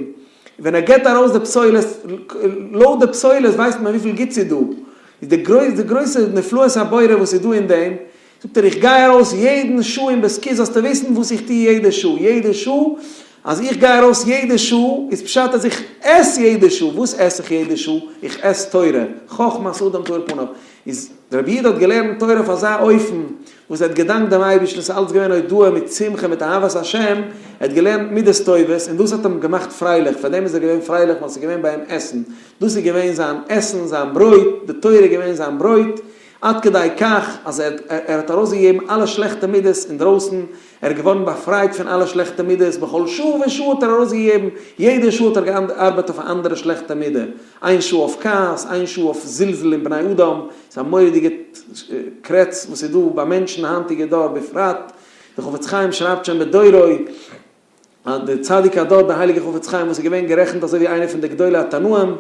ווען ער געבט ארויס די פסולת, לויט די פסולת ווייסט מען וויפיל גוטס איז דא, איז די גרויס די גרויסע נפלאות הבורא וואס איז דא אין דעם, זאגט ער איך גיי ארויס יעדן שעה אין בית כסא זאלסטו וויסן וואס איך טו יעדע שעה, יעדע שעה אז איך גיי ארויס יעדע שעה איז פשט אז איך עס יעדע שעה, וואס עס איך יעדע שעה? איך עס תורה, חכמת אדם תאיר פניו, איז רבי יהודה האט געלערנט תורה אויף אזא אופן וואס ער האט געדאנקט דעם אייבערשטן, עס איז אלץ געווען הודאה מיט שמחה מיט אהבת השם, ער האט געלערנט מידות טובות און דאס האט אים געמאכט פרייליך, פאר דעם איז ער געווען פרייליך ווייל עס איז געווען ביי אים עסן, דאס איז געווען זיין עסן, זיין ברויט, די תורה איז געווען זיין ברויט, עד כדי כך אז ער האט ארויסגעגעבן אלע שלעכטע מידות אינדרויסן, ער איז געווארן באפרייט פון אלע שלעכטע מידות, בכל שעה ושעה האט ער ארויסגעגעבן, יעדע שעה האט ער געארבעט אויף א אנדערע שלעכטע מידה, איין שעה אויף כעס, איין שעה אויף זלזול אין בני אדם, ס'איז א מורא'דיגע קרעץ וואס איז דא ביי מענטשן היינטיגע דור בפרט, דער חפץ חיים שרייבט שוין בדורו. דער צדיק הדור דער הייליגער חפץ חיים וואס איז געווען גערעכנט אזוי ווי איינער פון די גדולי התנאים,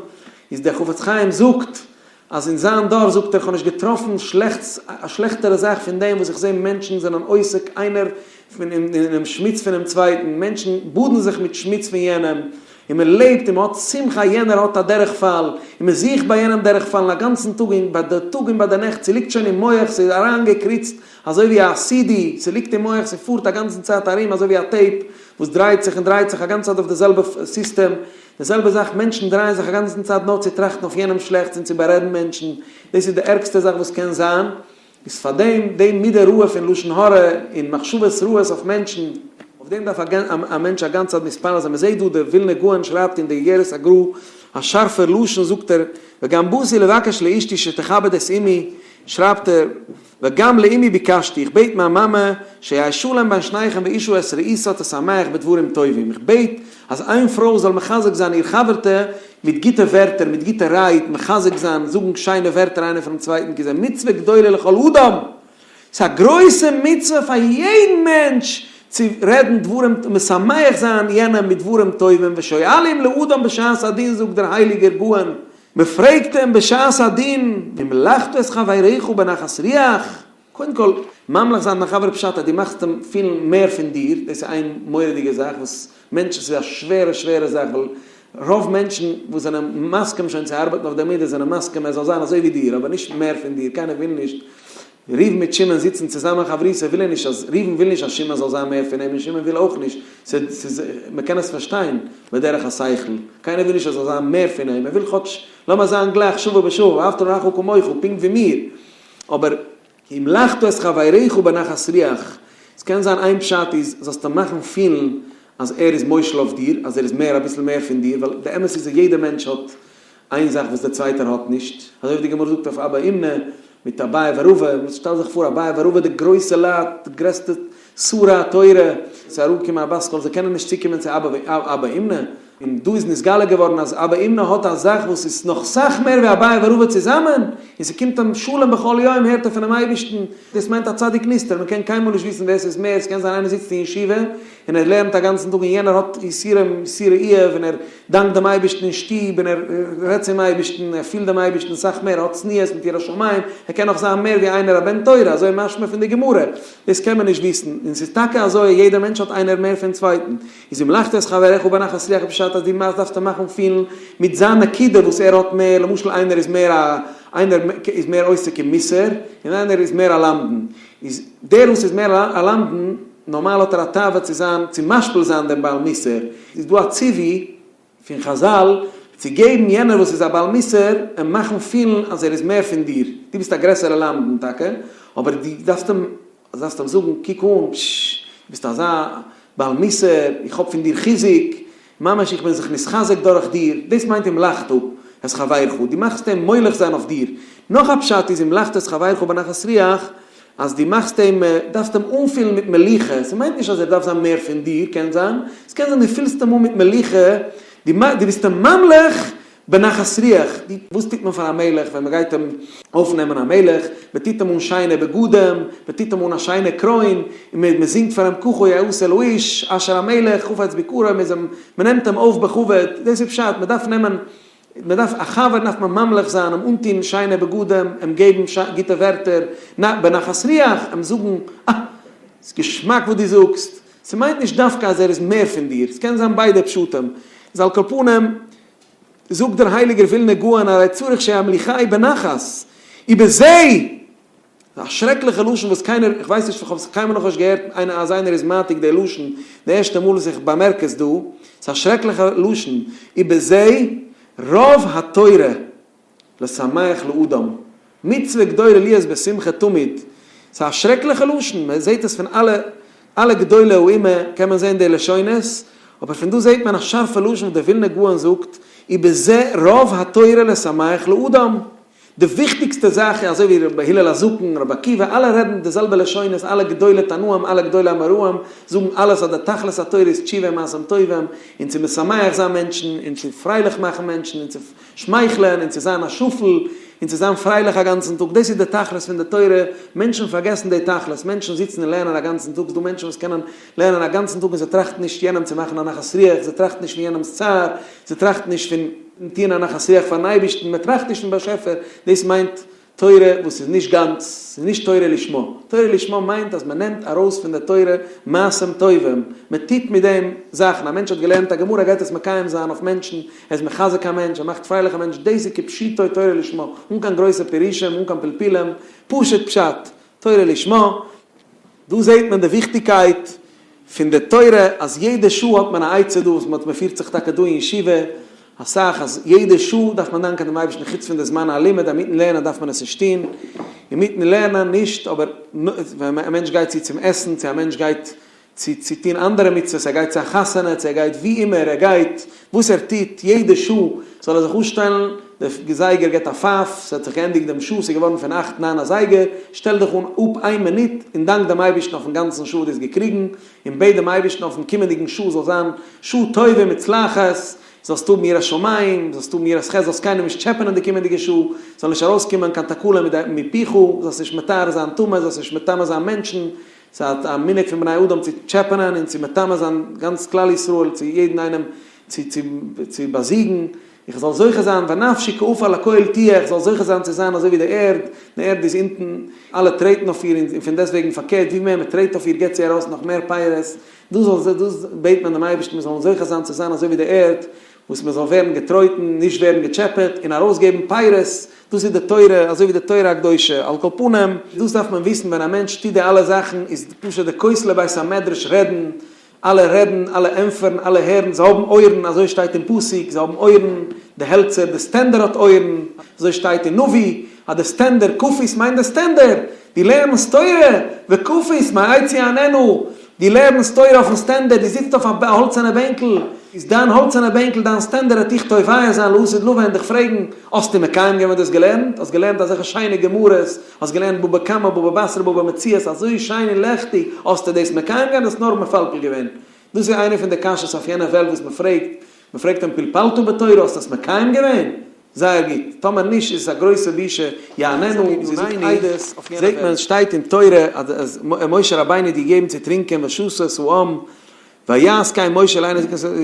איז דער חפץ חיים זאגט אז אין זיין דור זאגט ער איך האב נישט געטראפן שלעכטס א שלעכטערע זאך פון דעם וואס איך זע מענטשן זענען עוסק איינער אינעם שמוץ פונעם צווייטן, מענטשן באדן זיך מיט שמוץ פון יענעם, און מען לעבט און מען האט שמחה יענער האט א דורכפאל, און מען זוכט ביי יענעם דורכפאלן א גאנצן טאג און ביי די טאג און ביי די נעכט, ס'ליגט שוין אין מח ס'איז אריינגעקריצט אזוי ווי א סידי, ס'ליגט אין מח ס'פארט א גאנצן צייט ארום אזוי ווי א tape וואס דרייט זיך און דרייט זיך א גאנצע צייט אויף די זעלבע סיסטעם, די זעלבע זאך מענטשן דרייען זיך א גאנצן צייט נאר צו טראכטן אויף יענעם שלעכטס און צו בארעדן מענטשן, דאס איז די ערגסטע זאך וואס קען זיין, איז פאר דעם די מידה רעה פון לשון הרע און מחשבות רעות אויף מענטשן, אויף דעם דארף א מענטש א גאנצע צייט מתפלל זיין, מען זעט דא דער ווילנער גאון שרייבט אין די איגרת הגרא א שארפער לשון זאגט ער, וגם באתי לבקש לאשתי שתכבד את אמי, שרייבט ער, וגם לאמי ביקשתי, איך בעט מיין מאמע, שיהא שלום בין שניכם ואשה את רעותה תשמח בדברים טובים, איך בעט אז איין פרוי זאל מחזק זיין איר חבר'טע מיט גוטע ווערטער, מיט גוטע רייד, מחזק זיין, זאגן שיינע ווערטער איינער פאר'ן צווייטן, כי זה מצוה גדולה לכל אדם, ס'איז א גרויסע מצוה פאר יעדן מענטש צו רעדן דברים, משמח זיין יענעם מיט דברים טובים, ושואלים לאדם בשעת הדין זאגט דער הייליגער גאון, מען פרעגט אים בשעת הדין, המלכת את חברך בנחת רוח? קודם כל, ממליך זיין דיין חבר פשט אז דו מאכסט אים פילן מער פון דיר, דאס איז איין מורא'דיגע זאך וואס מענטשן, ס'איז א שווערע שווערע זאך, ווייל רוב מענטשן וואס זענען מסכים שוין צו ארבעטן אויף די מידה זענען מסכים ער זאל זיין אזוי ווי דיר, אבער נישט מער פון דיר, קיינער וויל נישט ראובן מיט שמעון זיצן צוזאמען חברותא וויל ער נישט אז ראובן וויל נישט אז שמעון זאל זיין מער פון אים און שמעון וויל אויך נישט, ס'איז מ'קען עס פארשטיין בדרך השכל, קיינער וויל נישט ער זאל זיין מער פון אים, ער וויל כאטש לאמיר זיין גלייך שווה בשווה, ואהבת לרעך כמוך, פונקט ווי מיר, אבער המלכת את חברך בנחת רוח, ס'קען זיין איין פשט איז זאלסט אים מאכן פילן אז ער איז מושל אויף דיר, אז ער איז מער אביסל מער פון דיר, ווייל די אמת איז אז יעדער מענטש האט איין זאך וואס דער צווייטער האט נישט, אזוי ווי די גמרא זאגט אויף אבא אומנא מיט אביי ורבא, שטעל זיך פאר אביי ורבא די גרויסע לייט, די גרעסטע שרי התורה, ס'איז אראפגעקומען א בת קול, זיי קענען נישט צוקומען צו אבא אומנא, און דא איז נתגלה געווארן אז אבא אומנא האט א זאך וואס איז נאך סאך מער ווי אביי ורבא צוזאמען, און ס'קומט אים שלום בכל יום הערט ער פונעם אייבערשטן, דאס מיינט א צדיק נסתר, מ'קען קיינמאל נישט וויסן ווער ס'איז מער, ס'קען זיין איינער זיצט אין ישיבה און ער לערנט א גאנצן טאג און יענער האט יסורים יסורי איוב און ער דאנקט דעם אייבערשטן אין שטוב און ער רעדט צום אייבערשטן, ער פילט דעם אייבערשטן סאך מער, ער האט צניעות מיט יראת שמים, ער קען נאך זיין מער ווי איינער א בן תורה, אזוי משמע פון די גמרא, דאס קען מען נישט וויסן, און ס'איז טאקע אזוי יעדער מענטש האט איינער מער פון צווייטן, איז המלכת את חברך בנחת רוח פשט אז דו מאכסט דארפסט אים מאכן פילן מיט זיין נקודה וואס ער האט מער, למשל איינער איז מער א איינער איז מער עוסק אין מוסר און איינער איז מער א למדן, איז דער וואס איז מער א למדן נארמאל האט ער א תאווה צו זיין צו משפיל זיין דעם בעל מוסר, איז דא א ציווי פון חזל צו געבן יענער וואס איז א בעל מוסר אים מאכן פילן אז ער איז מער פון דיר, דו ביסט א גרעסערע למדן טאקע אבער דו דארפסט אים דארפסט אים זאגן קוק אן, פששש, דו ביסט אזא בעל מוסר, איך האב פון דיר חיזוק, ממש איך בין זיך נתחזק דורך דיר, דאס מיינט המלכת את חברך, דו מאכסט אים מולך זיין אויף דיר. נאך א פשט איז המלכת את חברך בנחת רוח, אז דו מאכסט אים, דארפסט אים אנפילן מיט מליחה, ס'מיינט נישט אז ער דארף זיין מער פון דיר, קען זיין, ס'קען זיין דו פילסט אים אן מיט מליחה, דו ביסט אים ממליך בנחת רוח, די, וואס טוט מען פאר א מלך ווען מען גייט אים אויפנעמען א מלך? מען טוט אים אן שיינע בגדים, מען טוט אים אן א שיינע קרוין, און מען מען זינגט פאר אים ככה יעשה לאיש אשר המלך חפץ ביקרו, מען איז אים, מען נעמט אים אויף בכבוד, דאס איז פשט, מען דארף נעמען, מען דארף, א חבר דארף מען ממליך זיין, אים אנטון שיינע בגדים, אים געבן גוטע ווערטער, בנחת רוח, אים זאגן, אה, ס'איז געשמאק וואס דו זאגסט, ס'מיינט נישט דווקא אז ער איז מער פון דיר, ס'קען זיין ביידע פשטים, איז על כל פנים, זאגט דער הייליגער ווילנער גאון הרי צריך שימליכהו בנחת, ובזה, א שרעקליכע לשון וואס קיינער, איך ווייס נישט, איך האב עס קיינמאל נאכנישט געהערט איינער אז איינער איז מעתיק די לשון, די ערשטע מאל וואס איך באמערק עס דא, ס'איז א שרעקליכע לשון, ובזה רוב התורה לשמח לאדם, מצוה גדולה להיות בשמחה תמיד, ס'איז א שרעקליכע לשון, מען זעט עס פון אלע אלע גדולי האומה קען מען זען די לשונות, אבער פון דא זעט מען א שארפע לשון וואס דער ווילנער גאון זאגט, ובזה רוב התורה לשמח לאדם. די וויכטיגסטע זאך איז אזוי ווי רבי הלל הזקן, רבי עקיבא, אלע רעדן די זעלבע לשונות, אלע גדולי תנאים, אלע גדולי אמוראים, זאגן אלעס אז די תכלית התורה איז תשובה און מעשים טובים, און צו משמח זיין מענטשן, און צו פרייליך מאכן מענטשן, און צו שמייכלען, און צו זיין א שפל, און צו זיין פרייליך א גאנצן טאג, דאס איז די תכלית פון די תורה, מענטשן פארגעסן די תכלית, מענטשן זיצן און לערנען א גאנצן טאג, ס'דא מענטשן וואס קענען לערנען א גאנצן טאג און זיי טראכטן נישט יענעם צו מאכן א נחת רוח, זיי טראכטן נישט פון יענעמ'ס צער, זיי טראכטן נישט פון טוען א נחת רוח פאר'ן אייבערשטן, מען טראכט נישט פון באשעפער, דאס מיינט תורה וואס איז נישט גאנץ, ס'איז נישט תורה לשמה. תורה לשמה מיינט אז מען נעמט ארויס פון די תורה מעשים טובים, מען טוט מיט דעם זאכן, א מענטש האט געלערנט א גמרא גייט עס מקיים זיין אויף מענטשן, ער איז מחזק א מענטש, ער מאכט פרייליך א מענטש, דאס איז כפשוטו תורה לשמה, אן קיין גרויסע פירושים, אן קיין פלפולים, פשוט פשט, תורה לשמה. דא זעט מען די וויכטיגקייט פון די תורה אז יעדע שעה האט מען א עצה דא וואס מען פירט זיך טאקע דא אין ישיבה אסאך אז יעדע שעה דארף מען דאנקען דעם אייבערשטן חוץ פון די זמן הלימוד אינמיטן לערנען דארף מען עס נישט טון אינמיטן לערנען נישט אבער ווען א מענטש גייט צו צום עסן צו א מענטש גייט צו צו טון אנדערע מצוות, ער גייט צו א חתונה, צו ער גייט ווי אימער ער גייט, וואס ער טוט, יעדע שעה זאל ער זיך אפשטעלן, די זייגער געבט א פייף, ס'האט זיך געענדיגט דעם שעה, ס'איז געווארן פון אכט ניין אזייגער, שטעל דיך אן אפ איין מינוט און דאנק דעם אייבערשטן אויפן גאנצן שעה וואס דו האסט געקריגן, און בעט דעם אייבערשטן אויפן קומענדיגן שעה זאל זיין שעה טובה ומוצלחת, זאלסט האבן יראת שמים, זאלסט האבן יראת חטא, זאלסט קיינעם נישט טשעפענען די קומענדיגע שעה, זאל נישט ארויסקומען קיין תקלה מפיך, זאלסט נישט מטהר זיין טומאה, זאלסט נישט מטמא זיין מענטשן, ס'איז א מנהג פון בני אדם צו טשעפענען און צו מטמא זיין גאנץ כלל ישראל, צו יעדן איינעם צו צו צו באזיגן, איך זאל זוכה זיין ונפשי כעפר לכל תהיה, איך זאל זוכה זיין צו זיין אזוי ווי די ערד, די ערד איז אונטן, אלע טרעטן אויף איר און פון דעסטוועגן פארקערט ווי מער מען טרעט אויף איר געבט זי ארויס נאך מער פירות, דאס זאל דאס בעט מען דעם אייבערשטן מיר זאלן זוכה זיין צו זיין אזוי ווי די ערד, וואס מען זאל ווערן געטרויטן, נישט ווערן געטשעפעט, און ארויסגעבן פירות, דאס איז די תורה, אזוי ווי די תורה הקדושה, על כל פנים, דאס דארף מען וויסן ווען א מענטש טוט די אלע זאכן איז פשוט די כותלי בית המדרש רעדן, אלע רעדן, אלע ענטפערן, אלע הערן, זיי האבן אויערן, אזוי שטייט אין פסוק, זיי האבן אויערן, די העלצער, די סטענדער האט אויערן, אזוי שטייט אין נביא, אז די סטענדער, כפית מיינט די סטענדער, דו לערנסט תורה, וכפית מעץ יעננו, דו לערנסט תורה אויפן סטענדער, דו זיצט אויף א האלצערנע בענקל, איז דיין האלצערנע בענקל דיין סטענדער וועט דיך תובע זיין לעתיד לבוא און דיך פרעגן, האסטו מקיים געווען וואס דו האסט געלערנט? האסט געלערנט אזעלכע שיינע גמרות, האסט געלערנט בבא קמא, בבא בתרא, בבא מציעא, אזוי שיין און לעכטיג, האסטו דאס מקיים געווען אדער האסט נאר מפלפל געווען? דאס איז איינע פון די קשיות אויף יענע וועלט וואס מען פרעגט, מען פרעגט אים פלפלת בתורה, האסט עס מקיים געווען? זייער גוט, טאמער נישט איז עס א גרויסע בושה, יעננו, זי זאגט עדות, זעט מען שטייט אין תורה אז משה רבינו האט געגעבן צו טרינקען ושתה את העם, ויעש כן משה לעיני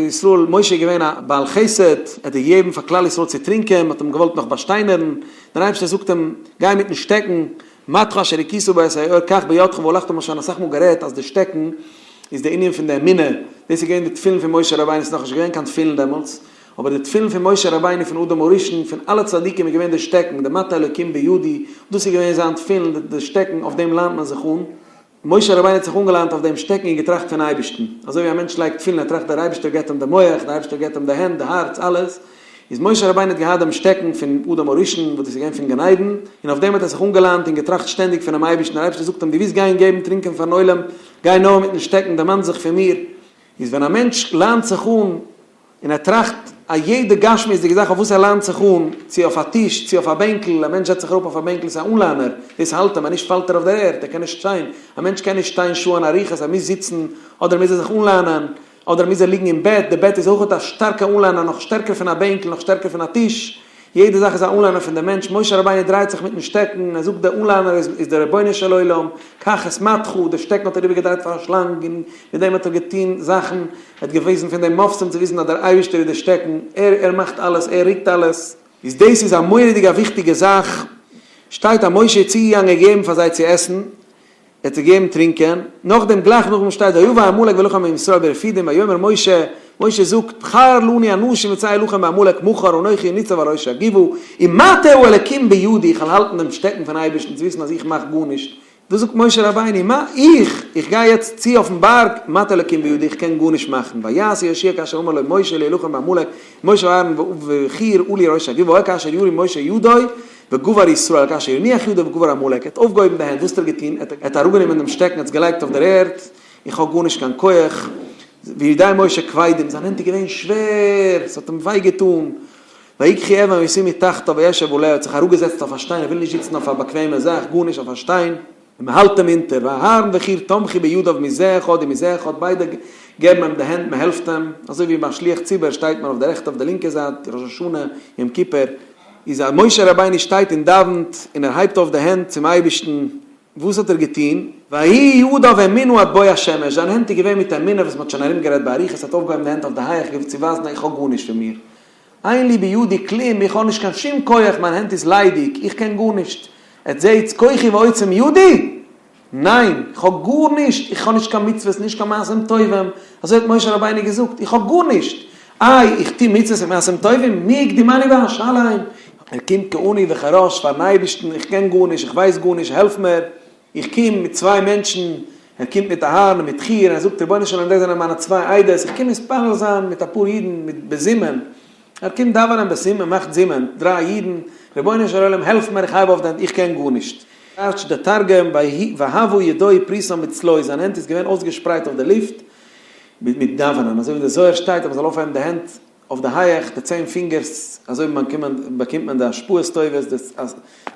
ישראל, משה איז געווען א בעל חסד, ער האט געגעבן פאר כלל ישראל צו טרינקען, מען האט אים געוואלט נאך באשטיינערן, דער אייבערשטער זאגט אים, גיי מיטן שטעקן, מטך אשר הכית בו את היאור קח בידך והלכת האט מען שוין אסאך מאל גערעדט אז די שטעקן איז די ענין פון די אמונה, דאס איז געווען די תפילין פון משה רבינו, ס'איז נאכנישט געווען קיין תפילין דעמאלטס, אבער די תפילין פון משה רבינו פון אדם הראשון פון אלע צדיקים איז געווען די שטעקן, די מטה אלוקים בידי, דאס איז געווען זיין תפילין, די שטעקן, אויף דעם ליינט מען זיך אן. משה רבינו האט זיך אנגעליינט אויף דעם שטעקן און געטראכט פון אייבערשטן, אזוי ווי א מענטש לייגט תפילין ער טראכט דער אייבערשטער געבט אים די מח, דער אייבערשטער געבט אים די הענט, די הארץ, אלעס, איז משה רבינו האט געהאט דעם שטעקן פון אדם הראשון וואס דאס איז געווען פון גן עדן, און אויף דעם האט ער זיך אנגעליינט און געטראכט שטענדיג פונעם אייבערשטן, דער אייבערשטער זאגט אים דו ווילסט גיין געבן טרינקען פארן עולם, גיי נאר מיטן שטעקן, דערמאן זיך פון מיר, איז ווען א מענטש ליינט זיך אן און ער טראכט א יעדע גשמיות'דיגע זאך אויף וואס ער ליינט זיך אן, צו אויף א טיש, צו אויף א בענקל, א מענטש זעצט זיך אראפ אויף א בענקל ס'איז א אנליינער, דאס האלט אים, אז נישט פאלט ער אויף דער ערד, ער קען נישט שטיין, א מענטש קען נישט שטיין שעה'ן אריכות, ער מוז זיצן, אדער מוז ער זיך אנליינען, אדער מוז ער ליגן אין בעט, די בעט איז אויכעט א שטארקע אנליינער, נאך שטערקער פון א בענקל, נאך שטערקער פון א טיש, יעדע זאך איז א אנליינער פון דעם מענטש, משה רבינו דרייט זיך מיטן שטעקן, ער זאגט דער אנליינער איז איז דער רבונו של עולם, קח את מטך, דער שטעקן האט ער איבערגעדרייט פאר א שלאנג און מיט דעם האט ער געטון זאכן, ער האט געוויזן פון דעם מופתים צו וויזן אז דער אייבערשטער איז דער שטעקן, ער ער מאכט אלעס, ער רוקט אלעס. איז דאס איז א מורא'דיגע א וויכטיגע זאך, שטייט אז משה איז צוגעגאנגען געגעבן פאר זיי צו עסן, ער האט זיי געגעבן טרינקען, נאכדעם גלייך נאכדעם שטייט ויבא עמלק וילחם עם ישראל ברפידים ויאמר משה, משה זאגט, בחר לנו אנשים וצא הלחם בעמלק מחר אנכי ניצב על ראש הגבעה, ומטה האלקים בידי, איך וועל האלטן דעם שטעקן פון אייבערשטן צו וויסן אז איך מאך גארנישט, דאס זאגט משה רבינו, מה איך, איך גיי יעצט צו אויפן בארג, מטה האלקים בידי, איך קען גארנישט מאכן, ויעש יהושע כאשר אמר לו משה להילחם בעמלק, משה ואהרן וחור עלו ראש הגבעה, והיה כאשר ירים משה ידו, וגבר ישראל כאשר יניח ידו וגבר עמלק, ער האט אויפגעהויבן די הענט, וואס האט ער געטון? ער האט אראפגענומען דעם שטעקן, ער האט עס געלייגט אויף דער ערד, איך האב גארנישט קיין כח, וידי משה כבדים, זיין הענט איז געווען שווער, עס האט אים וויי געטון, ויקחו אבן וישימו תחתיו וישב עליה, ער האט זיך אראפגעזעצט אויף א שטיין, ער וויל נישט זיצן אויף א באקוועמע זאך, גארנישט, אויף א שטיין, און מען האלט אים אונטער, ואהרן וחור תמכו בידיו מזה אחד ומזה אחד, ביידע געבן אים די הענט, מען העלפט אים, אזוי ווי ביי שליח ציבור שטייט מען אויף די רעכטע אויף די לינקע זייט, ראש השנה, יום כיפור, איז אז משה רבינו שטייט און דאווענט, און ער הייבט אויף די הענט צום אייבערשטן, וואס האט ער געטון? ויהי ידיו אמונה עד בוא השמש, זיין הענט איז געווען מיט אמונה וואס מען האט שוין ארום גערעדט באריכות, ער האט אויפגעהויבן די הענט אויף די הייך געוו צו ווייזן איך האב גארנישט פון מיר, אין לי בידי כלום, איך האב נישט קיין שום כח, מיין הענט איז ליידיג, איך קען גארנישט, עטס זעהטס כוחי ועוצם ידי? ניין, איך האב גארנישט, איך האב נישט קיין מצוות, נישט קיין מעשים טובים, אזוי האט משה רבינו געזאגט, איך האב גארנישט, איי איך טו מצוות און מעשים טובים, מי הקדימני ואשלם, ער קומט כעני וכרש פארן אייבערשטן, איך קען גארנישט, איך ווייס גארנישט, העלף מיר, איך קום מיט צוויי מענטשן, ער קומט מיט אהרן און מיט חור, און ער זאגט, רבונו של עולם דאס זענען מיינע צוויי עדות, איך קום מתפלל זיין מיט אפאר אידן מיט בזימון, ער קומט דאווענען בזימון, מאכט זימון, דריי אידן, רבונו של עולם העלף מיר איך הייב אויף די הענט, איך קען גארנישט. טייטשט דער תרגום, והוה ידוי פריסן בצלוי, זיין הענט איז געווען אויסגעשפרייט אויף די לופט, מיט דאווענען, אזוי ווי אין די זוהר שטייט אז מען זאל אויפהייבן די הענט אויף די הייעך, די צען פינגערס, אזוי באקומט מען די השפעות טובות,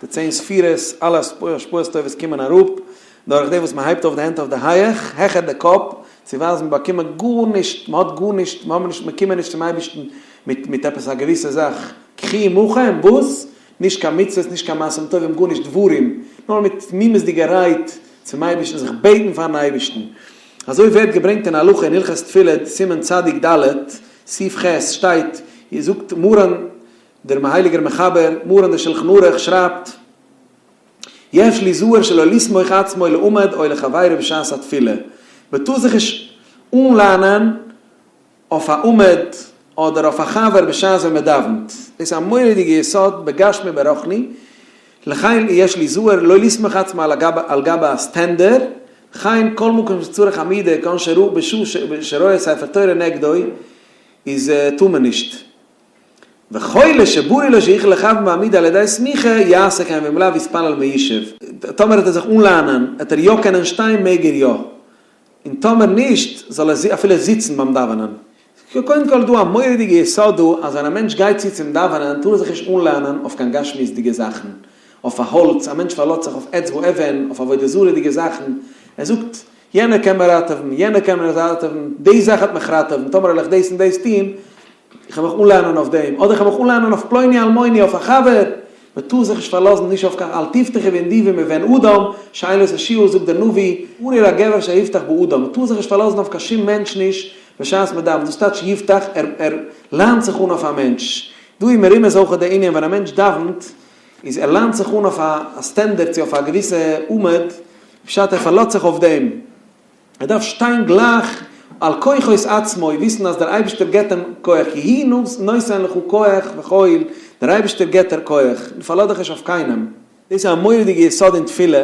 די צען ספירות, אלע השפעות טובות קומען אראפ, דורך דעם וואס מען הייבט אויף די הענט אויף די הייעך, העכער די קאפ, צו ווייזן באקומען גארנישט, מען האט גארנישט, מען האט נישט, מען קומען נישט צום אייבערשטן מיט מיט עפעס א געוויסע זאך, קחו עמכם, וואס? נישט קיין מצוות, נישט קיין מעשים טובים, גארנישט, דברים, נאר מיט תמימות'דיגע רייד צום אייבערשטן, זיך בעטן פארן אייבערשטן. אזוי ווערט געברענגט אין הלכה אין הלכות תפילה, סימן צדיק ד', סעיף ח', שטייט, זאגט מרן דער הייליגער מחבר, מרן דער שלחן ערוך שרייבט, יש ליזהר שלא לסמוך עצמו לעמוד או לחבירו בשעת התפילה, מען טאר זיך נישט אנלאנען אויף א עמוד אדער אויף א חבר בשעת ווען מען דאווענט, דאס איז א מורא'דיגע יסוד בגשמי וברוחני, לכן יש ליזהר לא לסמוך עצמו על גבי הסטענדער, וכן כל מקום שצריך עמידה כגון שראה בשעה שרואה ספר תורה נגדו איז טאר מען נישט. וחולה שברור לו שיכול לכוון בעמידה על ידי סמיכה, יעשה כן ואם לאו יתפלל מיושב. טאמער וועט ער זיך אנליינען וועט ער יא קענען שטיין מעג ער יא, און טאמער נישט זאל ער אפילו זיצן ביים דאווענען. קודם כל איז דא א מורא'דיגע יסוד דא אז ווען א מענטש גייט צו צום דאווענען טאר ער זיך נישט אנליינען אויף קיין גשמיות'דיגע זאכן, אויף א האלץ, א מענטש פארלאזט זיך אויף עץ ואבן, אויף עבודה זרה'דיגע זאכן, ער זאגט יענער קען מיר ראטעווען, יענער קען מיר ראטעווען, די זאך וועט מיך ראטעווען, טאמער וועל איך דאס און דאס טון, איך וועל מיך אנליינען אויף דעם, אדער איך וועל מיך אנליינען אויף פלוני אלמוני, אויף א חבר, מען טאר זיך נישט פארלאזן נישט אויף קיין אל תבטחו בנדיבים ובבן אדם, שאין לו תשועה, זאגט דער נביא, ארור הגבר שיבטח באדם, מען טאר זיך נישט פארלאזן אויף קיין שום מענטש נישט בשעת מען דאווענט, דאס טייטש יבטח, ער ער ליינט זיך אן אויף א מענטש, דא איז מרומז אויך דער ענין ווען א מענטש דאווענט, איז ער ליינט זיך אן אויף א סטענדערט צו אויף א געוויסע עמוד, פשט ער פארלאזט זיך אויף דעם. ער דארף שטיין גלייך על כוחות עצמו, וויסן אז דער אייבערשטער געבט אים כח, כי הוא נותן לך כח וחיל, דער אייבערשטער געבט דיר כח, פארלאז דיך נישט אויף קיינעם. דאס איז א מורא'דיגע יסוד אין תפילה.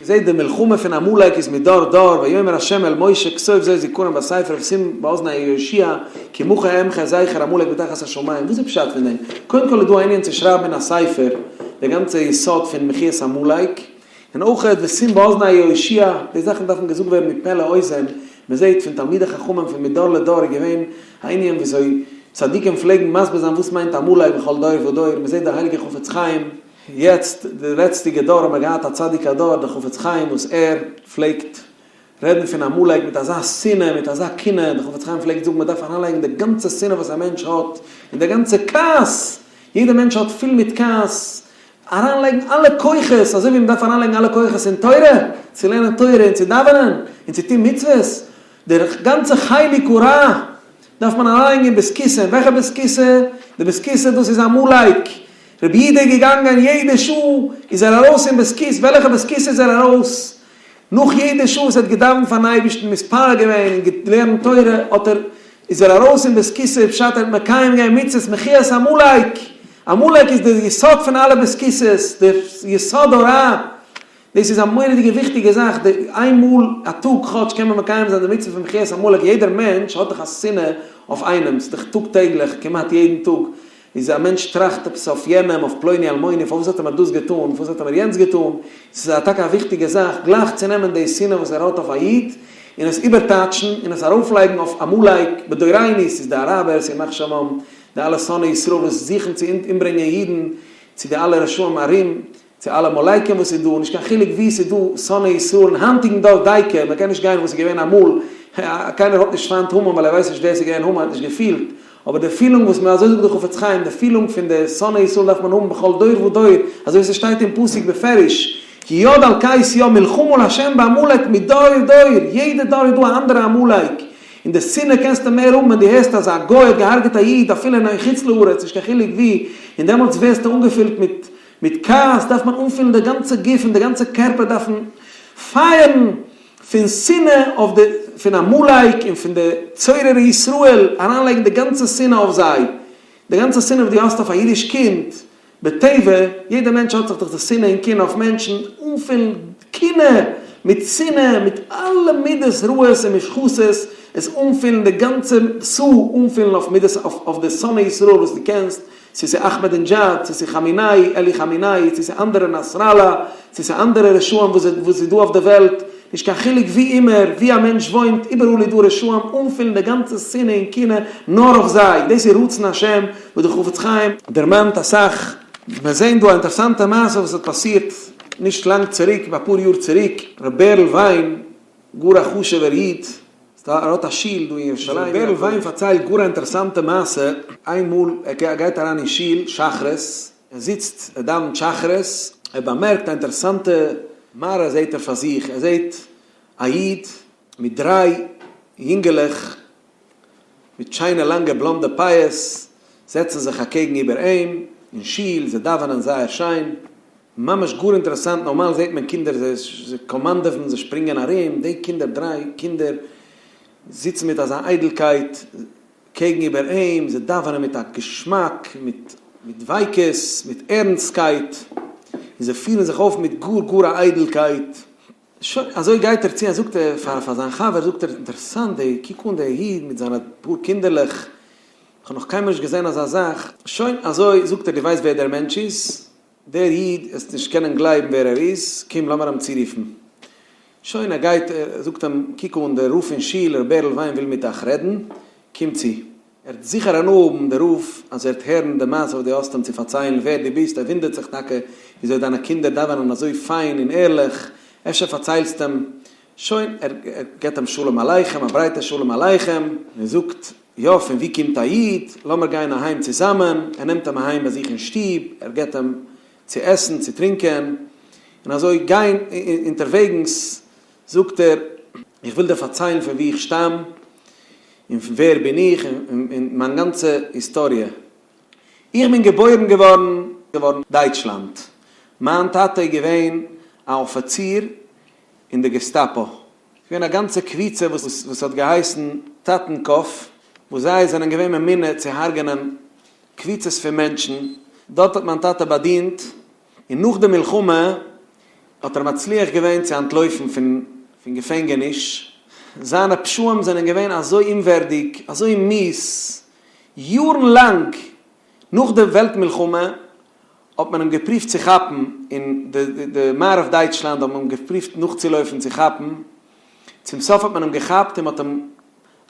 מ'זעט די מלחמה פון עמלק איז מדור דור, ויאמר ה' אל משה כתוב זאת זכרון בספר ושים באזני יהושע כי מחה אמחה זכר עמלק מתחת השמים, וואס איז פשט פון דעם? קודם כל איז דא א ענין צו שרייבן אין א ספר די גאנצע יסוד פון מחיית עמלק, און אויך ושים באזני יהושע, די זאכן דארפן געזאגט ווערן מפה לאוזן, מען זעט פון תלמידי חכמים פון מדור לדור איז געווען א ענין וויאזוי צדיקים פלעגן מסביר זיין וואס מיינט עמלק בכל דור ודור, מען זעט דער הייליגער חפץ חיים, יעצט די לעצטיגע דור האט מען געהאט א צדיק הדור דער חפץ חיים וואס ער פלעגט רעדן פון עמלק מיט אזא שנאה מיט אזא קנאה, דער חפץ חיים פלעגט זאגן מען דארף אריינלייגן די גאנצע שנאה וואס א מענטש האט און די גאנצע כעס, יעדער מענטש האט פול מיט כעס, אריינלייגן אלע כוחות, אזוי ווי מען דארף אריינלייגן אלע כוחות אין תורה, צו לערנען תורה און צו דאווענען און צו טון מצוות, דער גאנצע חלק הרע דארף מען אריינלייגן אין בית כסא, אין וועלכע בית כסא? די בית כסא דאס איז עמלק, רבי יהודה איז געגאנגען יעדע שעה איז ער ארויס אין בית כסא, וועלכע בית כסא איז ער ארויס? נאך יעדע שעה וואס ער האט געדאווענט פארן אייבערשטן, מתפלל געווען און געלערנט תורה, האט ער, איז ער ארויס אין בית כסא, פשט ער האט מקיים געווען מצות מחיית עמלק, עמלק איז דער יסוד פון אלע בית כסא'ס, דער יסוד הרע, דאס איז א מורא'דיגע וויכטיגע זאך, די איין מאל א טאג כאטש קען מען מקיים זיין די מצוה פון מחיית עמלק, יעדער מענטש האט דאך א שנאה אויף איינעם, ס'איז דאך טאג טעגליך, כמעט יעדן טאג, איז א מענטש טראכט עפעס אויף יענעם, אויף פלוני אלמוני, פארוואס האט ער מיר דאס געטאן, פארוואס האט ער מיר יענץ געטאן, ס'איז א טאקע א וויכטיגע זאך גלייך צו נעמען די שנאה וואס ער האט אויף א איד, און עס איבערטייטשן, און עס ארויפלייגן אויף עמלק, בדורינו, ס'איז די אראבערס, ימח שמם. די אלע שונאי ישראל וואס זוכן צו אומברענגען אידן, צו די אלע רשעים ארום, צו אלע עמלקים וואס איז דא, נישט קיין חילוק וואו ס'איז דא שונאי ישראל אין היינטיגן דור דייקא, מען קען נישט גיין וואס איז געווען אמאל, קיינער האט נישט פיינט המן ווייל ער ווייסט נישט ווער ס'איז געווען המן, ער האט נישט געפילט, אבער די פילונג וואס מען אזוי זאגט די חפץ חיים, די פילונג פון די שונאי ישראל דארף מען האבן בכל דור ודור, אזוי ווי ס'שטייט אין פסוק בפירוש, כי יד על כס י-ה מלחמה לה' בעמלק מדור דור, יעדע דור איז דא א אנדערע עמלק, און די שנאה קענסטו מער האבן ווען דו הערסט אז א גוי האט געהארגעט א איד אפילו אין חוץ לארץ, נישט קיין חילוק וואו, און דעמאלטס ווערסטו אנגעפילט מיט מיט כעס דארף מען אנפילן די גאנצע גוף און די גאנצע קערפער דארפן פייערן פון שנאה אויף די פון עמלק און פון די צוררי ישראל, אריינלייגן די גאנצע שנאה אויף זיי, די גאנצע שנאה וואס דו האסט אויף א אידיש קינד בטבע, יעדער מענטש האט זיך דאך די שנאה און קנאה אויף מענטשן, אנפילן קנאה מיט שנאה מיט אלע מידות רעות און מושחתות, עס אנפילן די גאנצע סאה אנפילן אויף מידות אויף די שונאי ישראל וואס דו קענסט, צו ס'איז אכמעדינדזשאד, צו ס'איז כאמינאי, אלי כאמינאי, צו ס'איז אנדערע נאסראלא, צו ס'איז אנדערע רשעים וואס וואס איז דא אויף די וועלט, נישט קיין חילוק ווי אימער ווי א מענטש וואוינט, איבעראל איז דא רשעים, אנפילן די גאנצע שנאה און קנאה נאר אויף זיי, דאס איז רצון השם וואס די חפץ חיים דערמאנט אסאך. מיר זעהן דא א אינטערעסאנטע מעשה וואס האט פאסירט נישט לאנג צוריק, אפאר יאר צוריק, ר' בערל וויין, גאר א חשוב'ער איד, ער האט א שול דא אין ירושלים, בערל וויין פארציילט גאר א אינטערעסאנטע מעשה, איינמאל ער גייט אריין אין שול שחרית, ער זיצט ער דאווענט שחרית, ער באמערקט א אינטערעסאנטע מראה זעט ער פאר זיך, ער זעט א איד מיט דריי יונגעלעך מיט שיינע לאנגע בלאנדע פאות זעצן זיך אקעגן איבער אים אין שול, זיי דאווענען זייער שיין, ממש גאר אינטערעסאנט, נארמאל זעט מען קינדער זיי קאמאנדעווען, זיי שפרינגען ארום, די קינדער דריי קינדער זיצן מיט אזא איידלקייט קעגן איבער אים, זיי דאווענען מיט א געשמאק, מיט דביקות, מיט ערנסטקייט, און זיי פירן זיך אויף מיט גאר גאר א איידלקייט. שוין, אזוי גייט ער צו און זאגט ער פאר פאר זיין חבר, זאגט ער, אינטערעסאנט די, קוק אן די איד מיט זיינע פאר קינדערלעך, איך האב נאך קיינמאל נישט געזען אזא זאך, שוין, אזוי זאגט ער, דו ווייסט ווער דער מענטש איז? דער איד, וועסט נישט קענען גלייבן ווער ער איז, קום לאמיר אים צורופן. שוין, ער גייט, ער זאגט אים, קוק אן, דער רב פון שול, ר' בערל וויין וויל מיט אייך רעדן, קום צו. ער וועט זיכער הנאה האבן דער רב אז ער וועט הערן די מעשה וואס דו האסט אים צו פארציילן ווער דו ביסט, ער וואונדערט זיך טאקע וויאזוי דיינע קינדער דאווענען אזוי פיין און ערליך, אפשר פארציילסט אים, שוין, ער געבט אים שלום עליכם, א ברייטע שלום עליכם, און ער זאגט, יא, פון וואו קומט א איד, לאמיר גיין אהיים צוזאמען, ער נעמט אים אהיים ביי זיך אין שטוב, ער געבט אים צו עסן, צו טרינקען, און אזוי גיין אונטערוועגנס זאגט ער, איך וויל דיר פארציילן פון וואו איך שטאם, און פון ווער בין איך, און מיין גאנצע היסטאריע. איך בין געבוירן געווארן געווארן דייטשלאנד. מיין טאטע איז געווען א אפיציר אין די געסטאפא. ס'איז געווען א גאנצע קבוצה וואס האט געהייסן טאטנקאפ, וואס זיי זענען געווען ממונה צו הרג'נען קבוצות פון מענטשן. דארט האט מיין טאטע באדינט, און נאך די מלחמה האט ער מצליח געווען צו אנטלויפן פון פון געפענגעניש, זיינע פשעים זענען געווען אזוי אומווערדיג, אזוי מיאוס, יארן לאנג נאך די וועלט מלחמה האט מען אים געפריווט צו כאפן, אין די די מערב דייטשלאנד האט מען אים געפריווט נאכצולויפן צו כאפן, צום סוף האט מען אים געכאפט און מען האט אים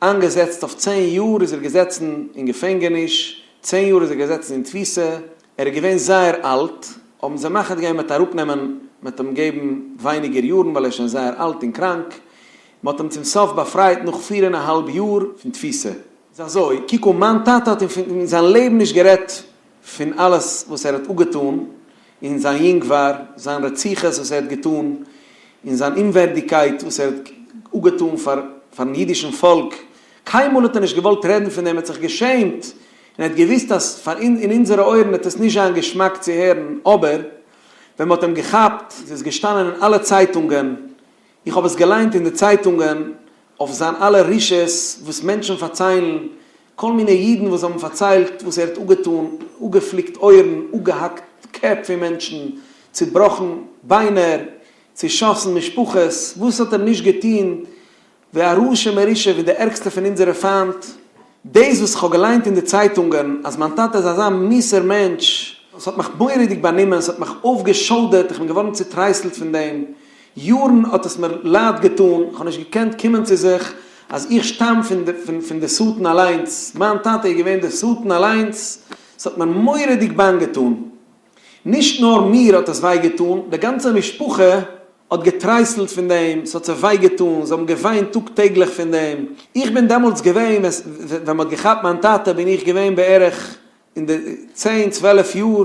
איינגעזעצט אויף צען יאר איז ער געזעצן אין געפענגעניש, צען יאר איז ער געזעצן אין תפיסה, ער איז געווען זייער אלט, האבן זיי מחליט געווען מ'וועט אראפנעמען, מ'וועט אים געבן ווייניגער יארן ווייל ער איז שוין זייער אלט און קראנק, מ'האט אים צום סוף באפרייט נאך פיר און א האלב יאר פון תפיסה. איז אזוי, קוק אן, מיין טאטע האט אין זיין לעבן נישט גערעדט פון אלעס וואס ער האט אפגעטאן אין זיין יונגוואר, זיין רציחות וואס ער האט געטאן, און זיין אומווערדיגקייט וואס ער האט אפגעטאן פאר פארן אידישן פאלק, קיינמאל האט ער נישט געוואלט רעדן פון דעם, ער האט זיך געשעמט, און ער האט געוואוסט אז פאר אונז אין אונזערע אויערן וועט עס נישט זיין געשמאק צו הערן, אבער ווען מען האט אים געכאפט, איז עס געשטאנען אין אלע צייטונגען, איך האב עס געליינט אין די צייטונגען, אויף זיין אלע רשעות וואס מענטשן פארציילן, כל מיני אידן וואס האבן פארציילט וואס ער האט אפגעטאן, אפגעפליקט אויערן, אפגעהאקט קעפ פון מענטשן, צובראכן ביינער, צושאסן משפחות, וואס האט ער נישט געטון, ווי א רשע מרושע, ווי די ערגסטע פון אונזערע פיינט. דאס וואס איך האב געליינט אין די צייטונגען אז מיין טאטע איז אזא מיאוס'ער מענטש, עס האט מיך מורא'דיג באנומען, עס האט מיך אויפגעשוידערט, איך בין געווארן צוטרייסלט פון דעם, יארן האט עס מיר לייד געטאן, איך האב נישט געקענט קומען צו זיך. אז איך שטאם פון די שטן אליינס, מיין טאטע איז געווען די שטן אליינס, ס'האט מיר מורא'דיג באנג געטאן. נישט נאר מיר האט עס וויי געטאן, די גאנצע משפחה האט געטרייסלט פון דעם, ס'האט זיי וויי געטאן, זיי האבן געוויינט טאג טעגליך פון דעם. איך בין דעמאלטס געווען, ווען מ'האט געכאפט מיין טאטע בין איך געווען בערך אין די צען צוועלף יאר,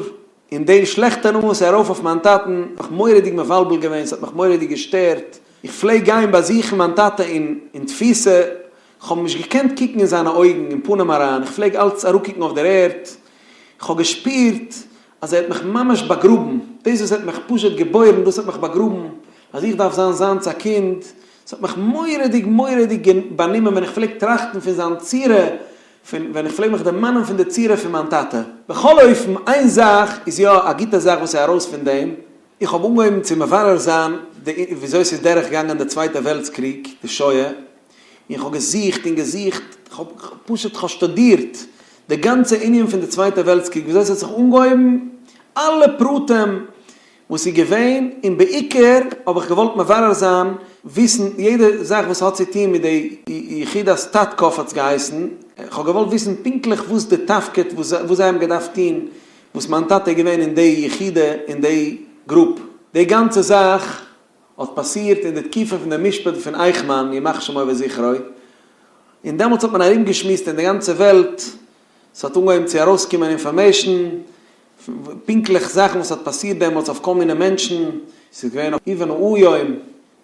און די שלעכטע נאמען וואס איז ארויף אויף מיין טאטן האט מיך מורא'דיג מבלבל געווען, ס'האט מיך מורא'דיג געשטערט, איך פלעג גיין באזוכן מיין טאטע אין תפיסה, כ'האב נישט געקענט קוקן אין זיינע אויגן, אין פנים אריין, איך פלעג אלץ אראפקוקן אויף דער ערד, כ'האב געשפירט אז ער האט מיך ממש באגראבן, דאס וואס ער האט מיך פשוט געבוירן, דאס האט מיך באגראבן, אז איך דארף זיין זיינס א קינד, ס'האט מיך מורא'דיג מורא'דיג באנומען ווען איך פלעג טראכטן פון זיין צורה, פון ווען איך פלעג מיך דערמאנען פון די צורה פון מיין טאטע. בכל אופן, איין זאך איז יא א גוטע זאך וואס איז ארויס פון דעם, איך האב אנגעהויבן צו מברר זיין די וויאזוי ס'איז דורך געגאנגען די צווייטע וועלטס קריג, די שואה, און כ'האב געזוכט און געזוכט, כ'האב פשוט כ'האב שטודירט די גאנצע ענין פון די צווייטע וועלטס קריג וויאזוי ס'האט זיך אנגעהויבן, אלע פרטים וואס איז געווען, און בעיקר האב איך געוואלט מברר זיין, וויסן יעדע זאך וואס האט צו טון מיט די יחידת טאטקאף האט עס געהייסן, איך האב געוואלט וויסן פונקטליך וואס די תפקיד וואס זיי האבן געדארפט טון, וואס מיין טאטע איז געווען אין די יחידה אין די גרופ. די גאנצע זאך האט פאסירט אין די תקופה פון די משפט פון אייכמאן ימח שמו וזכרו, און דעמאלטס האט מען ארומגעשמועסט אין די גאנצע וועלט, ס'האט אנגעהויבן צו ארויסקומען information, פונקטליך זאכן וואס האט פאסירט דעמאלטס אויף כל מיני מענטשן, ס'איז געווען אויף איווען אויום,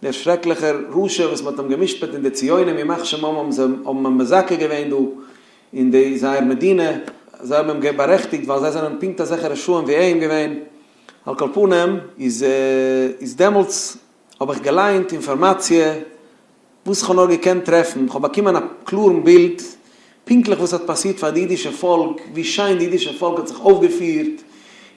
דער שרעקליכער רשע וואס מ'האט אים גע'משפט און די ציונים ימח שמם האבן זיי האבן אים מזכה געווען דא אין די זייער מדינה, זיי האבן אים בארעכטיגט ווייל זיי זענען פונקט אזעלכע רשעים ווי אים געווען, על כל פנים איז איז דעמאלטס האב איך געליינט אינפארמאציע וואס כ'האב נאר געקענט טרעפן, כ'האב באקומען א קלארן בילד פונקטליך וואס האט פאסירט פאר די אידישע פאלק, ווי שיין די אידישע פאלק האט זיך אויפגעפירט,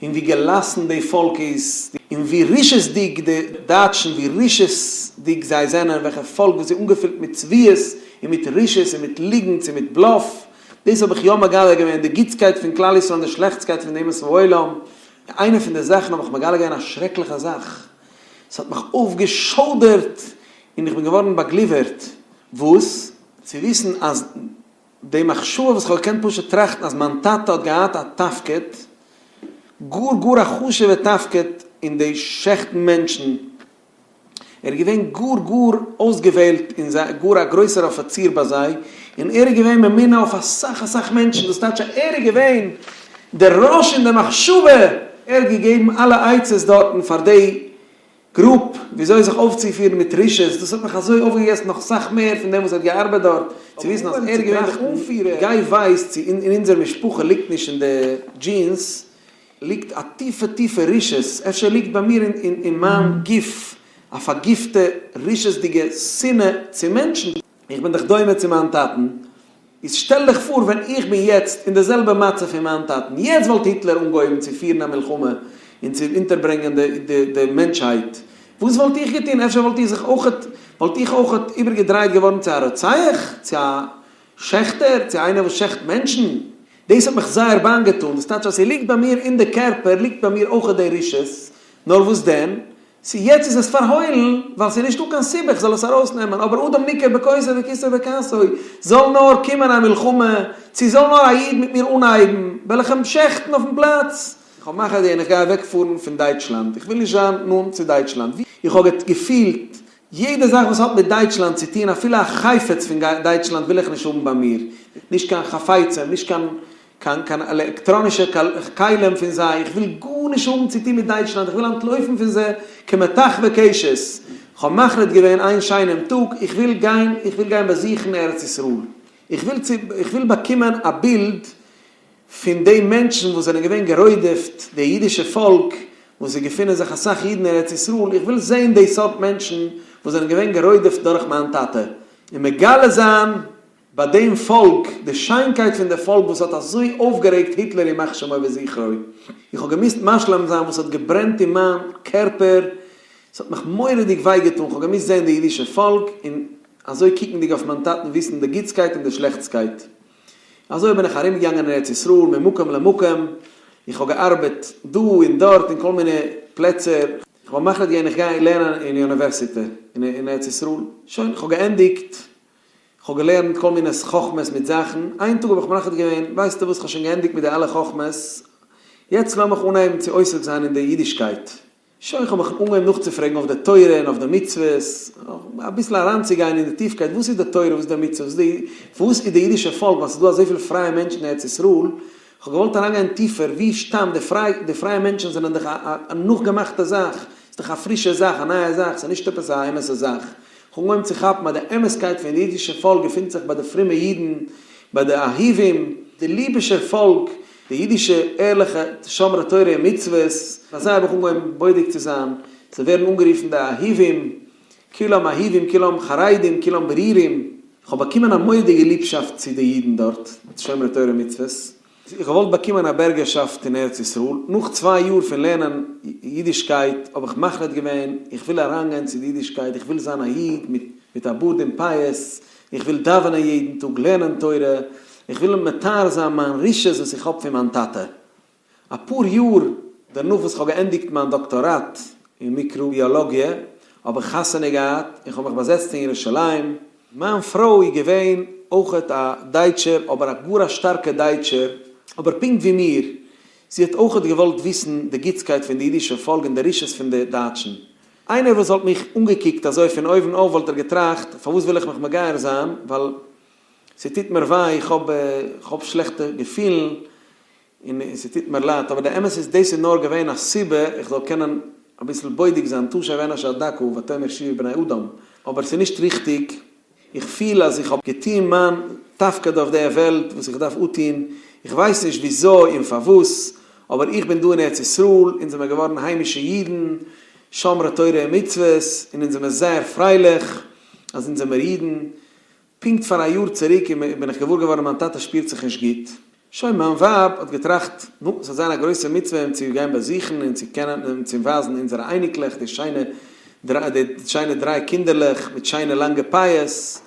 און ווי געלאסן די פאלק איז, און ווי רשעות'דיג די דייטשן, ווי רשעות'דיג זיי זענען, וועלכע פאלק וואס איז אנגעפילט מיט צביעות און מיט רשעות און מיט ליגנטס און מיט בלאף, דאס האב איך יא מגלה געווען, די גוטסקייט פון כלל ישראל און די שלעכטסקייט פון די אומות העולם, איינע פון די זאכן האב איך מגלה געווען א שרעקליכע זאך, ס'האט מיך אויפגעשוידערט און איך בין געווארן באגליווערט, וואס? צו וויסן אז די מחשבה וואס כ'האב געקענט פשוט טראכטן אז מיין טאטע האט געהאט א תפקיד, גאר גאר א חשוב'ע תפקיד אין די שעכטן מענטשן, ער איז געווען גאר גאר אויסגעוועלט און גאר א גרויסער אפיציר ביי זיי, און ער איז געווען ממונה אויף אסאך אסאך מענטשן, דאס טייטש אז ער איז געווען דער ראש אין די מחשבה, ער האט געגעבן אלע עצות דארטן פאר די גרופ וויאזוי זיך אויפצופירן מיט רשעות, דאס האט מיך אזוי אויפגעגעסן נאך סאך מער פון דעם וואס ער האט געארבעט דארט, צו וויסן אז ער איז געווען דער אנפירער, גיי ווייס צו אין אונזער משפחה ליגט נישט אין די genes ליגט א טיפע טיפע רשעות, אפשר ליגט ביי מיר אין מיין גוף א פארגיפטע רשעות'דיגע שנאה צו מענטשן, איך בין דאך דומה צו מיין טאטן, איז שטעל דיך פאר ווען איך בין יעצט אין די זעלבע מצב פון מיין טאטן, יעצט וואלט היטלער אנגעהויבן צו פירן א מלחמה און צו אונטערברענגען די מענטשהייט, וואס וואלט איך געטון? אפשר וואלט איך זיך אויכעט, וואלט איך אויכעט איבערגעדרייט געווארן צו א רוצח? צו א שעכטער? צו איינער וואס שעכט מענטשן? דאס האט מיך זייער באנג געטאן, דאס טייטש אז ס'ליגט ביי מיר אין די קערפער ליגט ביי מיר אויכעט די רשעות, נאר וואס דען? ס'יעצט איז עס פארהוילן ווייל ס'איז נישטא קיין סיבה איך זאל עס ארויסנעמען, אבער אדם ניכר בכוסו וכיסו בכעסו, זאל נאר קומען א מלחמה, צו זאל נאר א איד מיט מיר אנהייבן, וועל איך אים שעכטן אויפן פלאץ. איך האב מחליט געווען איך גיי אוועק פארן פון דייטשלאנד, איך וויל נישט זיין נאנט צו דייטשלאנד, איך האב געפילט יעדע זאך וואס האט מיט דייטשלאנד צו טון אפילו א חפץ פון דייטשלאנד וויל איך נישט האבן ביי מיר, נישט קיין חפצים, נישט קיין קיין קיין עלעקטראנישע כלים פון זיי, איך וויל גארנישט האבן צו טון מיט דייטשלאנד, איך וויל אנטלויפן פון זיי כמטחווי קשת, איך האב מחליט געווען איין שיינעם טאג, איך וויל גיין, איך וויל גיין באזוכן ארץ ישראל, איך וויל צו, איך וויל באקומען א בילד פון די מענטשן וואס זענען געווען גערודפ'ט, די אידישע פאלק, וואס זיי געפינען זיך אסאך אידן אין ארץ ישראל, איך וויל זען די סארט מענטשן וואס זענען געווען גערודפ'ט דורך מיין טאטע, און מגלה זיין ביי דעם פאלק, די שיינקייט פון די פאלק וואס האט אזוי אויפגערעגט היטלער ימח שמו וזכרו. איך האב געמוזט משלים זיין וואס האט געברענט אין מיין קערפער, ס'האט מיך מורא'דיג וויי געטאן, כ'האב געמוזט זען די אידישע פאלק, און אזוי קוקנדיג אויף מיין טאטן וויסן די גוטסקייט און די שלעכטסקייט. אזוי בין איך ארומגעגאנגען אין ארץ ישראל ממקום למקום, איך האב געארבעט דא און דארט אין כל מיני פלעצער, איך האב מחליט געווען איך גיי לערנען אין אוניווערסיטע אין ארץ ישראל, שוין, איך האב געענדיגט. כ'האב געלערנט כל מיני חכמות מיט זאכן, איין טאג האב איך מחליט געווען, ווייסטו וואס כ'האב שוין געענדיגט מיט די אלע חכמות, יעצט לאמיך אנהייבן צו עוסק זיין אין די אידישקייט. שוין כ'האב מיך אנגעהויבן נאכצופרעגן אויף די תורה און אויף די מצוות, אביסל אריינצוגיין אין די טיפקייט, וואס איז די תורה, וואס איז די מצוות, וואס איז די אידישע פאלק, ווייל ס'איז דא אזויפיל פרייע מענטשן אין ארץ ישראל, כ'האב געוואלט אריינגיין טיפער, ווי שטאמט די פריי, די פרייע מענטשן זענען דאך א א נאכגעמאכטע זאך, ס'איז דאך א פרישע זאך, א נייע זאך, ס'איז נישט עפעס א אמת'ע זאך. כ'האב אנגעהויבן צו כאפן אז די אמת'קייט פון די אידישע פאלק געפינט זיך ביי די פרומע אידן, ביי די אהובים, די ליבישער פאלק, די אידישע ערליכע שומרי תורה און מצוות, ביי זיי האב איך אנגעהויבן בודק צו זיין, זיי ווערן אנגערופן די אהובים, כולם אהובים כולם חרדים כולם ברירים, איך האב באקומען א מורא'דיגע ליבשאפט צו די אידן דארט, שומרי תורה ומצוות, איך האב געוואלט באקומען א בירגערשאפט אין ארץ ישראל, נאך צוויי יאר פון לערנען אידישקייט האב איך מחליט געווען איך וויל אריינגיין צו די אידישקייט, איך וויל זיין א איד מיט א בארד און פאות, איך וויל דאווענען יעדן טאג, לערנען תורה, איך וויל מטהר זיין מיין רשעות וואס איך האב פון מיין טאטע. אפאר יאר דערנאך וואס כ'האב געענדיגט מיין דאקטאראט אין מיקראביאלאגיע האב איך חתונה געהאט און כ'האב מיך באזעצט אין ירושלים. מיין פרוי איז געווען אויכעט א דייטשער אבער א גאר א שטארקע דייטשער, אבער פונקט ווי מיר, זי האט אויכעט געוואלט וויסן די גוטסקייט פון די אידישע פאלק און די רשעות פון די דייטשן. איינער וואס וואלט מיך אנגעקוקט אזוי פון אויבן אויף וואלט ער געטראכט, פארוואס וויל איך מיך מגייר זיין, ווייל ס'טוט מיר וויי, איך האב איך האב שלעכטע געפילן, און ס'טוט מיר לייד, אבער די אמת איז דאס איז נאר געווען א סיבה איך זאל קענען אביסל בודק זיין תשב אנוש עד דכא ותאמר שובו בני אדם, אבער ס'איז נישט ריכטיג, איך פיל אז איך האב געטון מיין תפקיד אויף דער וועלט וואס איך דארף אפטון, איך ווייס נישט וויאזוי און פארוואס, אבער איך בין דא אין ארץ ישראל, אונז זעמיר געווארן היימישע אידן, שומרי תורה ומצוות, און אונז זעמיר זייער פרייליך אז אונז זעמיר אידן, פונקט פאר א יאר צוריק בין איך געוואר געווארן מיין טאטע שפירט זיך נישט גוט. שוין מיין ווייב האט געטראכט, נו, ס'וועט זיין א גרויסע מצוה אים צו גיין באזוכן און צו קענען און צו ווייזן אונזערע אייניקלעך די שיינע די שיינע דריי קינדערלעך מיט שיינע לאנגע פאות.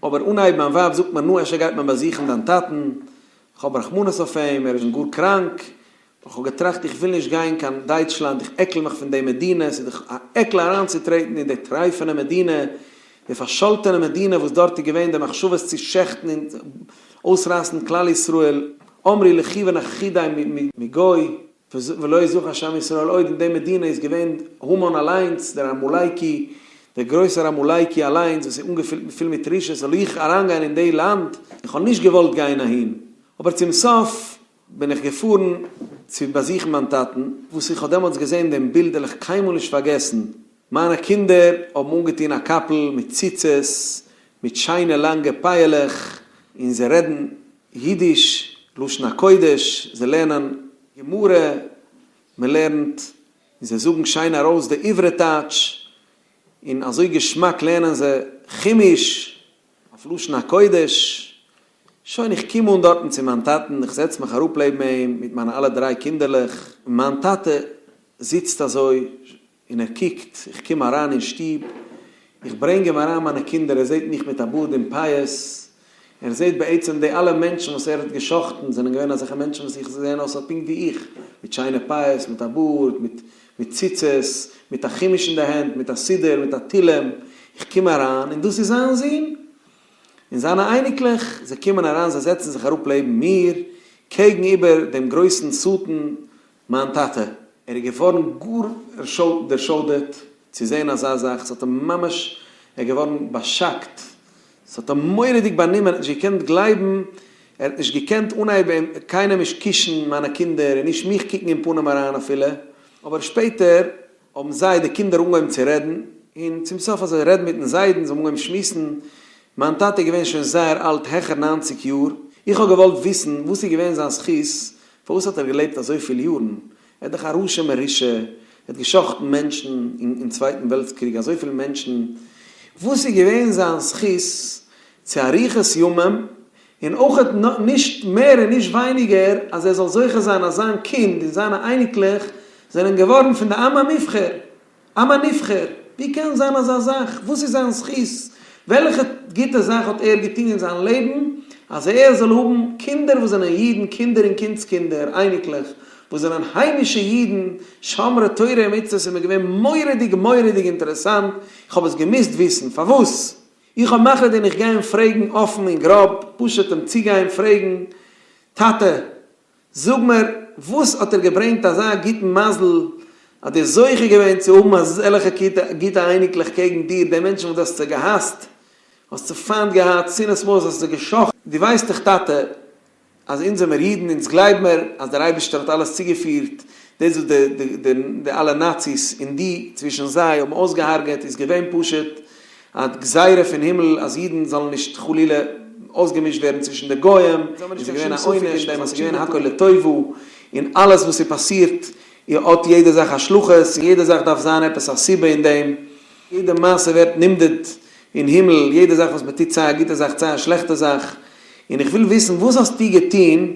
אבער אנהייב מיין ווייב זאגט מיר, נו, אפשר גייט מען באזוכן דיין טאטן, כ'האב רחמנות אויף אים, ער איז גאר קראנק. איך האב געטראכט איך וויל נישט גיין קיין דייטשלאנד, איך עקל מיך פון די מדינה, ס'איז דאך א עקל אריינצוטרעטן אין די טרייפענע מדינה, די פארשאלטענע מדינה וואס דארט איז געווען די מחשבות צו שעכטן און אויסרייסן כלל ישראל, אמרי לכי ונכחידי מגוי ולא יזכר שם ישראל עוד, אין די מדינה איז געווען המן אליינס, דער עמלקי, דער גרויסער עמלקי אליינס וואס איז אנגעפילט פול מיט רשעות, זאל איך אריינגיין אין די לאנד? איך האב נישט געוואלט גיין אהין, אבער צום סוף בין איך געפארן צו באזוכן מיין טאטן, וואס איך האב דעמאלטס געזען דעם בילד וועל איך קיינמאל נישט פארגעסן, מיינע קינדער האבן אנגעטון א קאפל מיט ציצית, מיט שיינע לאנגע פאה'לעך, און זיי רעדן אידיש, לשון הקודש, זיי לערנען גמרא, מען לערנט, און זיי זאגן שיין ארויס די עברי טייטש, און אזוי געשמאק לערנען זיי חומש אויף לשון הקודש, שוין איך קום אן דארטן צו מיין טאטן, איך זעץ מיך אראפ לעבן אים מיט מיינע אלע דריי קינדערלעך, און מיין טאטע זיצט אזוי און ער קוקט, איך קום אריין אין שטוב, איך ברענג אים אריין מיינע קינדער, ער זעט מיך מיט א בארד און פאות, ער זעט בעצם די אלע מענטשן וואס ער האט גע'שחט'ן זענען געווען אזעלכע מענטשן וואס איך זעען אויס פונקט ווי איך, מיט שיינע פאות, מיט א בארד, מיט מיט ציצית, מיט א חומש אין די הענט, מיט א סידור, מיט א תהלים, איך קום אריין און דאס איז זיין זון און זיינע אייניקלעך, זיי קומען אריין, זיי זעצן זיך אראפ לעבן מיר, קעגן איבער דעם גרויסן שטן, מיין טאטע. ער איז געווארן גאר דערשוידערט צו זען אזא זאך, ס'האט אים ממש, ער איז געווארן באשאקט, ס'האט אים מורא'דיג באנומען, ער האט נישט געקענט גלייבן, ער האט נישט געקענט אנהייבן קיינעם נישט קושן מיינע קינדער און נישט מיך קוקן אין פנים אריין אפילו, אבער שפעטער האבן זיי, די קינדער, אנגעהויבן צו רעדן, און צום סוף אז זיי רעדן מיטן זיידן, זיי האבן אנגעהויבן שמועסן, מיין טאטע איז געווען שוין זייער אלט, העכער ניינציג יאר, איך האב געוואלט וויסן וואס איז געווען זיין זכות, פארוואס האט ער געלעבט אזויפיל יארן, ער איז דאך א רשע מרושע, ער האט גע'שחט'ן מענטשן אין צווייטן וועלטס קריג, אזויפיל מענטשן, וואס איז געווען זיין זכות צו אריכות ימים, און אויכעט נישט מער און נישט ווייניגער אז ער זאל זוכה זיין אז זיין קינד און זיינע אייניקלעך זענען געווארן פון די עם המבחר, עם הנבחר, ווי קען זיין אזא זאך? וואס איז זיין זכות? וועלכע גוטע זאך האט ער געטון אין זיין לעבן אז ער זאל האבן קינדער וואס זענען אידן, קינדער און קינדס קינדער, אייניקלעך, וואס זענען היימישע אידן, שומרי תורה ומצוות, איז מיר געווען מורא'דיג מורא'דיג אינטערעסאנט, איך האב עס געמוזט וויסן, פארוואס? איך האב מחליט געווען איך גיי אים פרעגן אפן און גראב, פשוט אים צוגיין פרעגן, טאטע, זאג מיר, וואס האט דיר געברענגט אזא גוטן מזל אז דו האסט זוכה געווען צו האבן אזעלכע גוטע אייניקלעך קעגן דיר, די מענטשן וואס דו האסט זיי געהאסט, האסט זיי פיינט געהאט, שנאת מות האסט זיי געשאכטן, דו ווייסט דאך טאטע אז אונז זעמיר אידן, אונז גלייב מיר אז דער אייבערשטער האט אלעס צוגעפירט, דאס וואס די די די אלע נאציס און דו צווישן זיי האבן אויסגעהארגעט איז געווען פשוט א גזירה פון הימל אז אידן זאלן נישט חלילה אויסגעמישט ווערן צווישן די גוים, און ס'איז געווען א עונש אין דעם אז ס'איז געווען הכל לטובה, און אלעס וואס איז פאסירט האט יעדע זאך השלכות, און יעדע זאך דארף זיין עפעס א סיבה אין דעם, יעדע מעשה ווערט נמדד אין הימל, יעדע זאך וואס מען טוט סיי א גוטע זאך סיי א שלעכטע זאך, און איך וויל וויסן וואס האסטו געטון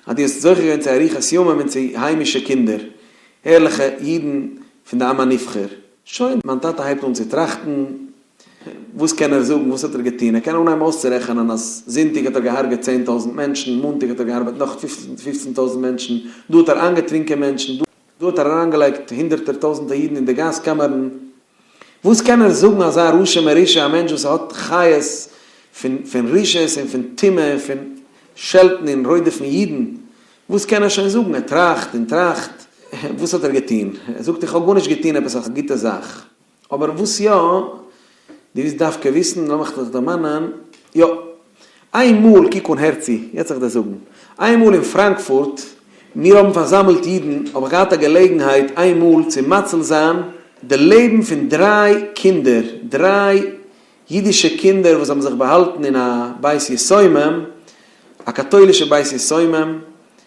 אז דו האסט זוכה געווען צו אריכות ימים און צו היימישע קינדער, ערליכע אידן פון די עם הנבחר. שוין, מיין טאטע הייבט אן צו טראכטן, וואס קען ער זאגן, וואס האט ער געטון? ער קען אנהייבן אויסצורעכענען אז זונטאג האט ער געהארגעט 10,000 מענטשן, מאנטאג האט ער געהארגעט נאך 15,000 מענטשן, דא האט ער איינגעטרינקען מענטשן, דא האט ער אריינגעלייגט הונדערטער טויזנטער אידן אין די גאז קאמערן. וואס קען ער זאגן אזא רשע מרושע, א מענטש וואס האט חיות פון פון רשעות און פון טומאה און פון שעלטן און רודפ'ן אידן, וואס קען ער שוין זאגן? ער טראכט און טראכט, וואס האט ער געטון? ער זאגט איך האב גארנישט געטון עפעס א גוטע זאך, אבער וואס יא? דו ווילסט דווקא וויסן? לאמיך דיך דערמאנען, יא, איין מאל, קוק אן הער צו, יעצט וועל איך דיר זאגן, איין מאל אין פראנקפורט, מיר האבן פארזאמלט אידן, האב איך געהאט א געלעגנהייט איין מאל צו מציל זיין די לעבן פון דריי קינדער, דריי אידישע קינדער וואס האבן זיך באהאלטן אין א בית יתומים, א קאטוילישע בית יתומים,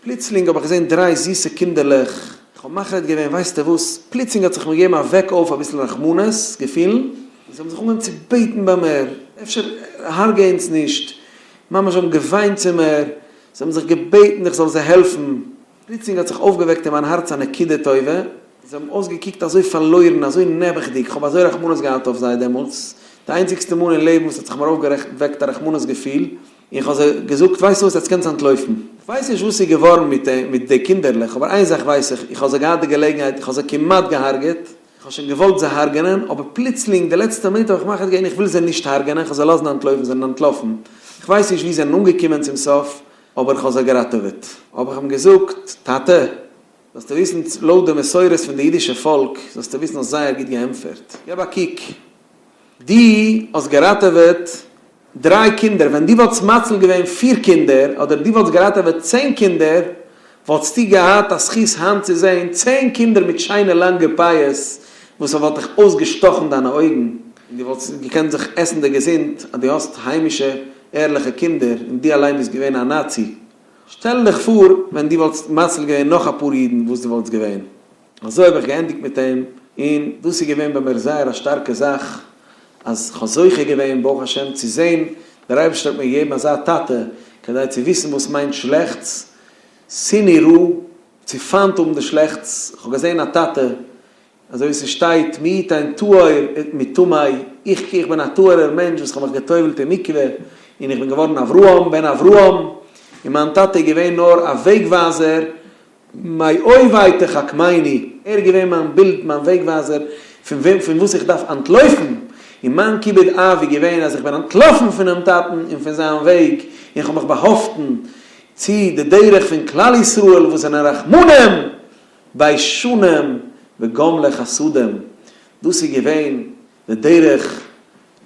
פלוצלינג האב איך געזען דריי זיסע קינדערלעך, איך האב מחליט געווען, ווייסטו וואס, פלוצלינג האט זיך מיר געגעבן א וועק אויף אביסל רחמנות געפילן, און זיי האבן זיך אנגעהויבן צו בעטן ביי מיר, אפשר הרג'ע אונז נישט, ממש זיי האבן געוויינט צו מיר, זיי האבן זיך געבעטן איך זאל זיי העלפן, פלוצלינג האט זיך אויפגעוועקט אין מיין הארץ א נקודה טובה, זיי האבן אויסגעקוקט אזוי פארלוירן, אזוי נעבעכדיג, כ'האב אזוי רחמנות געהאט אויף זיי דעמאלטס, די איינציגסטע מאל אין לעבן וואס האט זיך מיר אויפגעוועקט א רחמנות געפיל, און כ'האב זיי געזאגט, ווייסט וואס, עטס קענטס אנטלויפן. כ'ווייס נישט וואס איז געווארן מיט מיט די קינדערלעך, אבער איין זאך ווייס איך, איך האב זיי געהאט די געלעגנהייט, איך האב זיי כמעט געהארגעט, איך האב שוין געוואלט זיי הרג'נען, אבער פלוצלינג די לעצטע מינוט האב איך מחליט געווען איך וויל זיי נישט הרג'נען, כ'זאל זיי לאזן אנטלויפן, זיי זענען אנטלאפן, כ'ווייס נישט וואו זיי זענען אנגעקומען צום סוף, אבער כ'האב זיי געראטעוועט. האב איך אים געזאגט, טאטע, זאלסטו וויסן, לויט די מסורת פון די אידישע פאלק, זאלסטו וויסן האסט זייער גוט געענטפערט. געב א קוק, דו האסט געראטעוועט דריי קינדער, ווען דו וואלטסט מציל געווען פיר קינדער, אדער דו וואלטסט געראטעוועט צען קינדער, וואלטסטו געהאט א זכות היינט צו זען צען קינדער מיט שיינע לאנגע פאות, וואס ס'וואלט דיך אויסגעשטאכן דיינע אויגן, און דו וואלטסט געקענט זיך עסן די געזונט אז דו האסט היימישע ערליכע קינדער, און דו אליין ביסט געווען א נאצי. שטעל דיך פאר ווען דו וואלטסט מציל געווען נאך אפאר אידן וואס דו וואלטסט געווען. אזוי האב איך געענדיגט מיט אים, און דאס איז געווען ביי מיר זייער א שטארקע זאך, אז כ'האב זוכה געווען ברוך השם צו זען, דער אייבערשטער האט מיר געגעבן אזא טאטע, כדי צו וויסן וואס מיינט שלעכטס, שנאו רע, צו פיינט האבן די שלעכטס, כ'האב געזען א טאטע, אזוי ווי ס'שטייט מי יתן טהור מטמא, איך איך בין א טהור'ער מענטש וואס כ'האב מיך גע'טובל'ט אין מקווה, און איך בין געווארן אברהם בן אברהם, און מיין טאטע איז געווען נאר א וועג ווייזער, מאויבי תחכמני, ער איז געווען מיין בילד, מיין וועג ווייזער, פון וועם פון וואס איך דארף אנטלויפן, און מיין כיבוד אב איז געווען אז איך בין אנטלאפן פונעם טאטן און פון זיין וועג, און כ'האב מיך באהאפטן צו די דרך פון כלל ישראל וואס זענען רחמנים, ביישנים וגומלי חסדים, דאס איז געווען די דרך,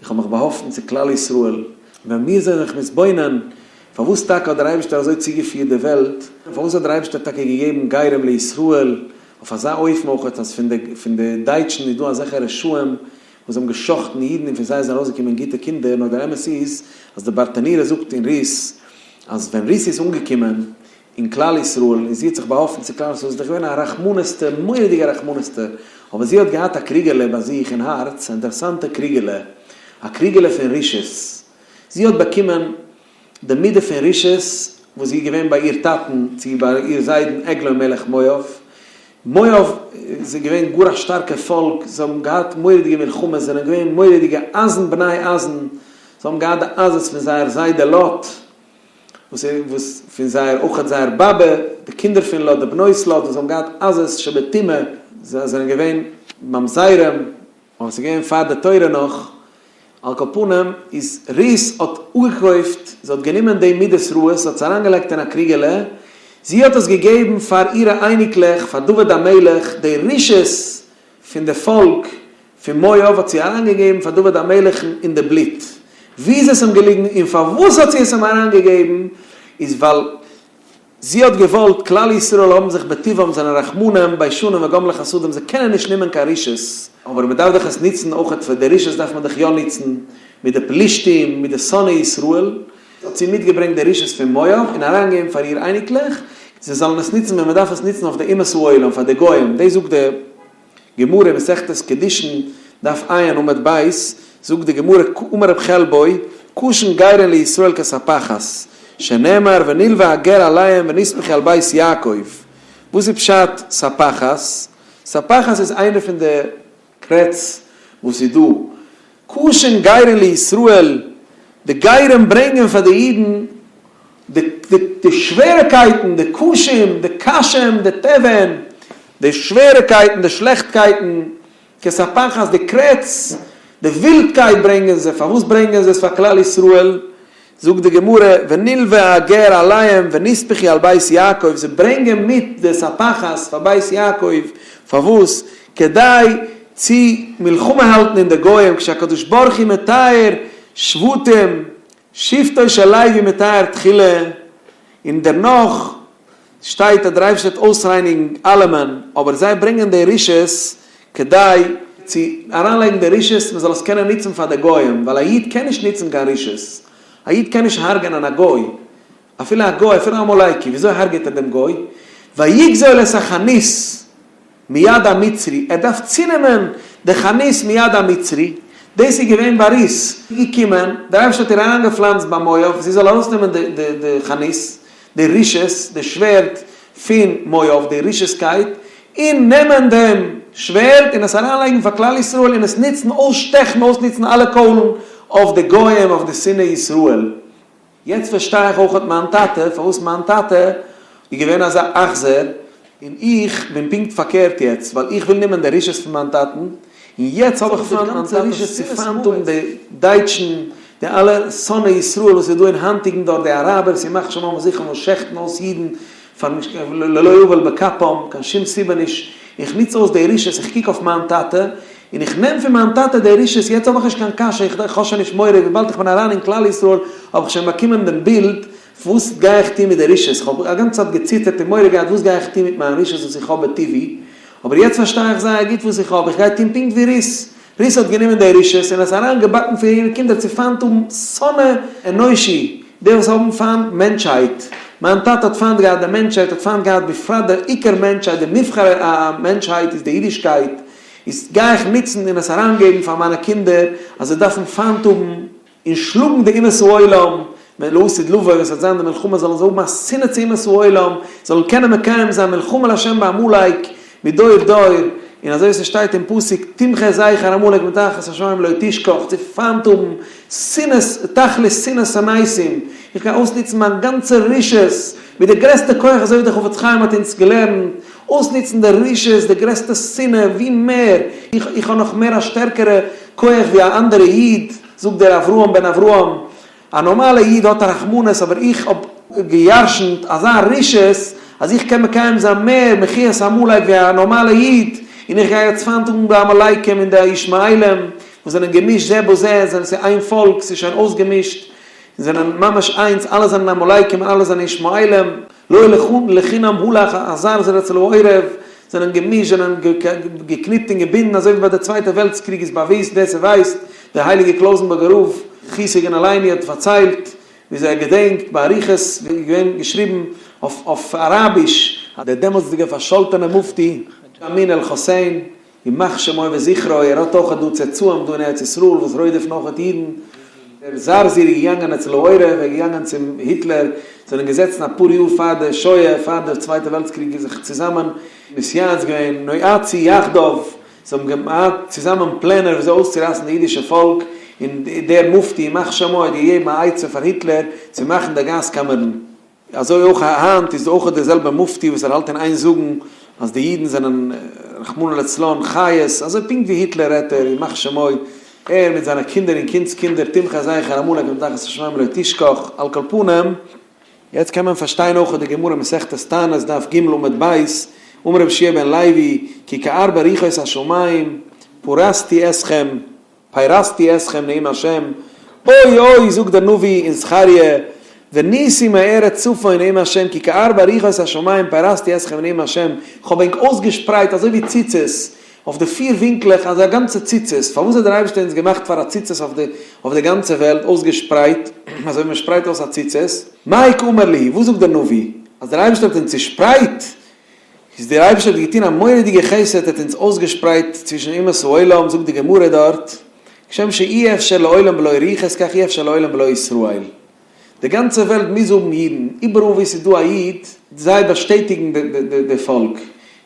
איך האב מיך באהאפטן צו כלל ישראל, ווען מיר זענען זיך מתבונן, פארוואס טאקע האט דער אייבערשטער אזוי צוגעפירט די וועלט, פארוואס האט דער אייבערשטער טאקע געגעבן גרים לישראל אויף אזא אופן אויך אז פון די פון די דייטשן איז דא אזעלכע רשעים וואס האבן גע'שחט'ן אידן און פון זיי זענען ארויסגעקומען גוטע קינדער, נאר דער אמת איז אז דער ברטנורא זאגט אין רות אז ווען רות איז אנגעקומען אין כלל ישראל, און זי האט זיך באהאפטן צו כלל ישראל, זי איז דאך געווען א רחמנות'טע, מורא'דיגע רחמנות'טע, אבער זי האט געהאט א קריגעלע ביי זיך אין הארץ, א אינטערעסאנטע קריגעלע, א קריגעלע פון רשעות. זי האט באקומען די מידה פון רשעות וואס זי איז געווען ביי איר טאטן, צו ביי איר זיידן עגלון מלך מואב. מואב איז געווען גאר א שטארקע פאלק, זיי האבן געהאט מורא'דיגע מלחמות, זיי זענען געווען מורא'דיגע אייזן בני אייזן, זיי האבן געהאט די עזות פון זייער זיידע לוט, וואס וואס פון זייער אויכעט זייער באבע, די קינדער פון לוט, די בנות לוט, וואס האבן געהאט עזות שבטומאה, זיי זענען געווען ממזרים, אבער ס'איז געווען פאר די תורה נאך, על כל פנים איז רות האט אפגעקויפט, זי האט גענומען די מידות רעות, האט עס אריינגעלייגט אין א קריגעלע, זי האט עס געגעבן פאר אירע אייניקלעך, פאר דוד המלך, די רשעות פון די פאלק פון מואב האט זי אריינגעגעבן פאר דוד המלך'ן אין די בלוט. ווי איז עס אים געליגן און פארוואס האט זי עס אים אריינגעגעבן, איז ווייל זי האט געוואלט כלל ישראל האבן זיך בטבעם זענען רחמנים, ביישנים וגומלי חסדים, זיי קענען נישט נעמען קיין רשעות, אבער מען דארף דאך עס נוצן אויכעט פאר די רשעות דארף מען דאך יא נוצן, מיט די פלישתים, מיט די שונאי ישראל, האט זי מיטגעברענגט די רשעות פון מואב און אריינגעגעבן פאר איר אייניקלעך, זיי זאלן עס נוצן ווען מען דארף עס נוצן אויף די אומות העולם, פאר די גוים, דאס זאגט די גמרא אין מסכת קידושין, דף ע' עמוד ב', זאגט די גמרא, אמר רב חלבו, קשין גירין לישראל כספחת, שנאמר ונלוה הגר עליהם ונסמכו על בית יעקב, וואס איז פשט ספחת? ספחת איז איינע פון די קרעץ וואס איז דא, קשין גירין לישראל, די גרים ברענגען פאר די אידן די שוועריקייטן, די קשים, די קשים, די תבן, די שוועריקייטן, די שלעכטקייטן, כספחת, די קרעץ, די ווילדקייט ברענגען זיי, פארוואס ברענגען זיי עס פאר כלל ישראל? זאגט די גמרא, ונלוה הגר עליהם ונספחו על בית יעקב, זיי ברענגען מיט די ספחת פאר בית יעקב, פארוואס? כדי צו מלחמה האלטן אין די גוים, כשהקדוש ברוך הוא מטהר שבטים, שבטו של לוי מטהר תחילה, און דערנאך שטייט אז דער אייבערשטער וועט אויסרייניגן אלעמען, אבער זיי ברענגען די רשעות כדי צו אריינלייגן די רשעות מען זאל עס קענען נוצן פאר די גוים, ווייל א איד קען נישט נוצן קיין רשעות, א איד קען נישט הרג'ענען א גוי, אפילו א גוי, אפילו א עמלקי, וויאזוי הרג'עט ער דעם גוי? ויגזול את החנית מיד המצרי, ער דארף צונעמען די חנית מיד המצרי, דאס איז געווען ביי רות, געקומען, דער אייבערשטער האט איר אריינגעפלאנצט ביי מואב, זי זאל ארויסנעמען די חנית, די רשעות, די שווערד פון מואב, די רשעות'קייט, און נעמען דעם שווערד און עס אריינלייגן פאר כלל ישראל און עס נוצן, אויסשטעכן, אויסנוצן אלע קוילן אויף די גוים, אויף די שונאי ישראל. יעצט פארשטיי איך אויכעט מיין טאטע, פארוואס מיין טאטע איז געווען אזא אכזר, און איך בין פונקט פארקערט יעצט, ווייל איך וויל נעמען די רשעות פון מיין טאטן, און יעצט האב איך פיינט מיין טאטע'ס צו פיינט האבן די דייטשן, די אלע שונאי ישראל וואס איז דא אין היינטיגן דור, די אראבערס ימח שמם וזכרם וואס שעכטן אויס אידן פאר ללא עוול בכפם, קיין שום סיבה נישט, איך נוץ אויס די רשעות, איך קוק אויף מיין טאטע, און איך נעם פון מיין טאטע די רשעות, יעצט האב איך נישט קיין קשיא, איך האב שוין נישט מורא, וויבאלד איך בין אריין אין כלל ישראל האב איך שוין באקומען דעם בילד, וואס גיי איך טון מיט די רשעות, איך האב א גאנצע צייט געציטערט און מורא געהאט וואס גיי איך טון מיט מיין רשעות וואס איך האב בטבעי, אבער יעצט פארשטיי איך זייער גוט וואס איך האב, איך גיי טון פונקט ווי רות, רות האט גענומען די רשעות און עס אריין געבאקן פאר אירע קינדער צו פיינט האבן שונא אנושי, די וואס האבן פיינט מענטשהייט, מיין טאטע האט פיינט געהאט די מענטשהייט, האט פיינט געהאט בפרט דער עיקר מענטשהייט, די מבחר המענטשהייט איז די אידישקייט, איז גיי איך נוצן און עס אריין געבן פאר מיינע קינדער אז זיי דארפן פיינט האבן און שלאגן די אומות העולם, ווען לעתיד לבוא ווען ס'וועט זיין די מלחמה זאלן זיי האבן א שנאה צו אומות העולם, זאלן קענען מקיים זיין מלחמה לה' בעמלק מדור דור, און אזוי ווי ס'שטייט אין פסוק תמחה זכר עמלק מתחת השמים לא תשכח, צו פיינט האבן שנאת תכלית שנאת המתים, איך גיי אויסנוצן מיין גאנצע רשעות מיט די גרעסטע כח אזוי ווי דער חפץ חיים האט אונז געלערנט, אויסנוצן די רשעות, די גרעסטע שנאה, ווי מער, איך איך האב נאך מער א שטערקערע כח ווי א אנדערע איד, זאגט דער אברהם בן אברהם, א נארמאלע איד האט א רחמנות אבער איך האב געירשנט אזא רשעות אז איך קען מקיים זיין מער מחיית עמלק ווי א נארמאלע איד, און איך גיי יעצט פיינט האבן די עמלקים און די ישמעאלים וואס זענען געמישט זה בזה, זענען ס'איז איין פאלק, ס'איז שוין אויסגעמישט, זענען ממש איינס, אלע זענען עמלקים און אלע זענען ישמעאלים. לא לחינם הלך הזרזיר אצל העורב, זענען געמישט, זענען געקניפט און געבינדן, אזוי ווי ביי די צווייטע וועלטס קריג איז באוויסט, ווער ס'ווייסט, דער הייליגער קלויזענבורגער רב זכותו יגן עלינו האט פארציילט וויאזוי ער געדענקט באריכות, ווי איז געווען געשריבן אויף אראביש, דער דעמאלטסדיגער פארשאלטענער מופטי אמין אל חוסעין, ימח שמו וזכרו, ער האט אויכעט דא צאצאים דא אין ארץ ישראל וואס רודפ'ן אויכעט אידן, דער זרזיר איז געגאנגען אצל העורב, ער איז געגאנגען צום היטלער, זענען געזעצן אפאר יאר פאר די שואה, פאר די צווייטע וועלטס קריג זיך צוזאמען מתייעץ געווען, נועצו יחדיו, זיי האבן געהאט צוזאמען פלענער וויאזוי אויסצורייסן די אידישע פאלק, און דער מופטי ימח שמו האט געגעבן א עצה פאר היטלער צו מאכן די גאז קאמערן. אזוי אויך היינט איז אויך דער זעלבער מופטי וואס ער האלט אין איין זאגן אז די אידן זענען רחמנא לצלן חיות, אזוי פונקט ווי היטלער רעדט ער, ימח שמו. ער מיט זיינע קינדער און קינדס קינדער תמחה זכר עמלק מתחת השמים לא תשכח, על כל פנים, יעצט קען מען פארשטיין אויך די גמרא מסכת תענית דף ג עמוד ב', אמר רבי יהושע בן לוי, כי כארבע רוחות השמים פרסתי אתכם, פרסתי אתכם נאום השם, אוי אוי זאגט דער נביא אין זכריה, ונסי מארץ צפון נאום השם כי כארבע רוחות השמים פרסתי אתכם נאום השם, כ'האב ענק אויסגעשפרייט אזוי ווי ציצית אויף די פיר ווינקלעך אזא גאנצע ציצית, פארוואס האט דער אייבערשטער אונז געמאכט פאר א ציצית אויף די אויף די גאנצע וועלט אויסגעשפרייט אזוי ווי מען שפרייט אויס א ציצית? מאי קאמר להו, וואס זאגט דער נביא? אז דער אייבערשטער האט אונז צושפרייט איז דער אייבערשטער האט געטון א מורא'דיגע חסד ער האט אונז אויסגעשפרייט צווישן אומות העולם, זאגט די גמרא דארט, כשם שאי אפשר לעולם בלא רוחות כך אי אפשר לעולם בלא ישראל, די גאנצע וועלט מוז האבן אידן, איבעראל וואו עס איז דא א איד, זיי באשטעטיגן די פאלק,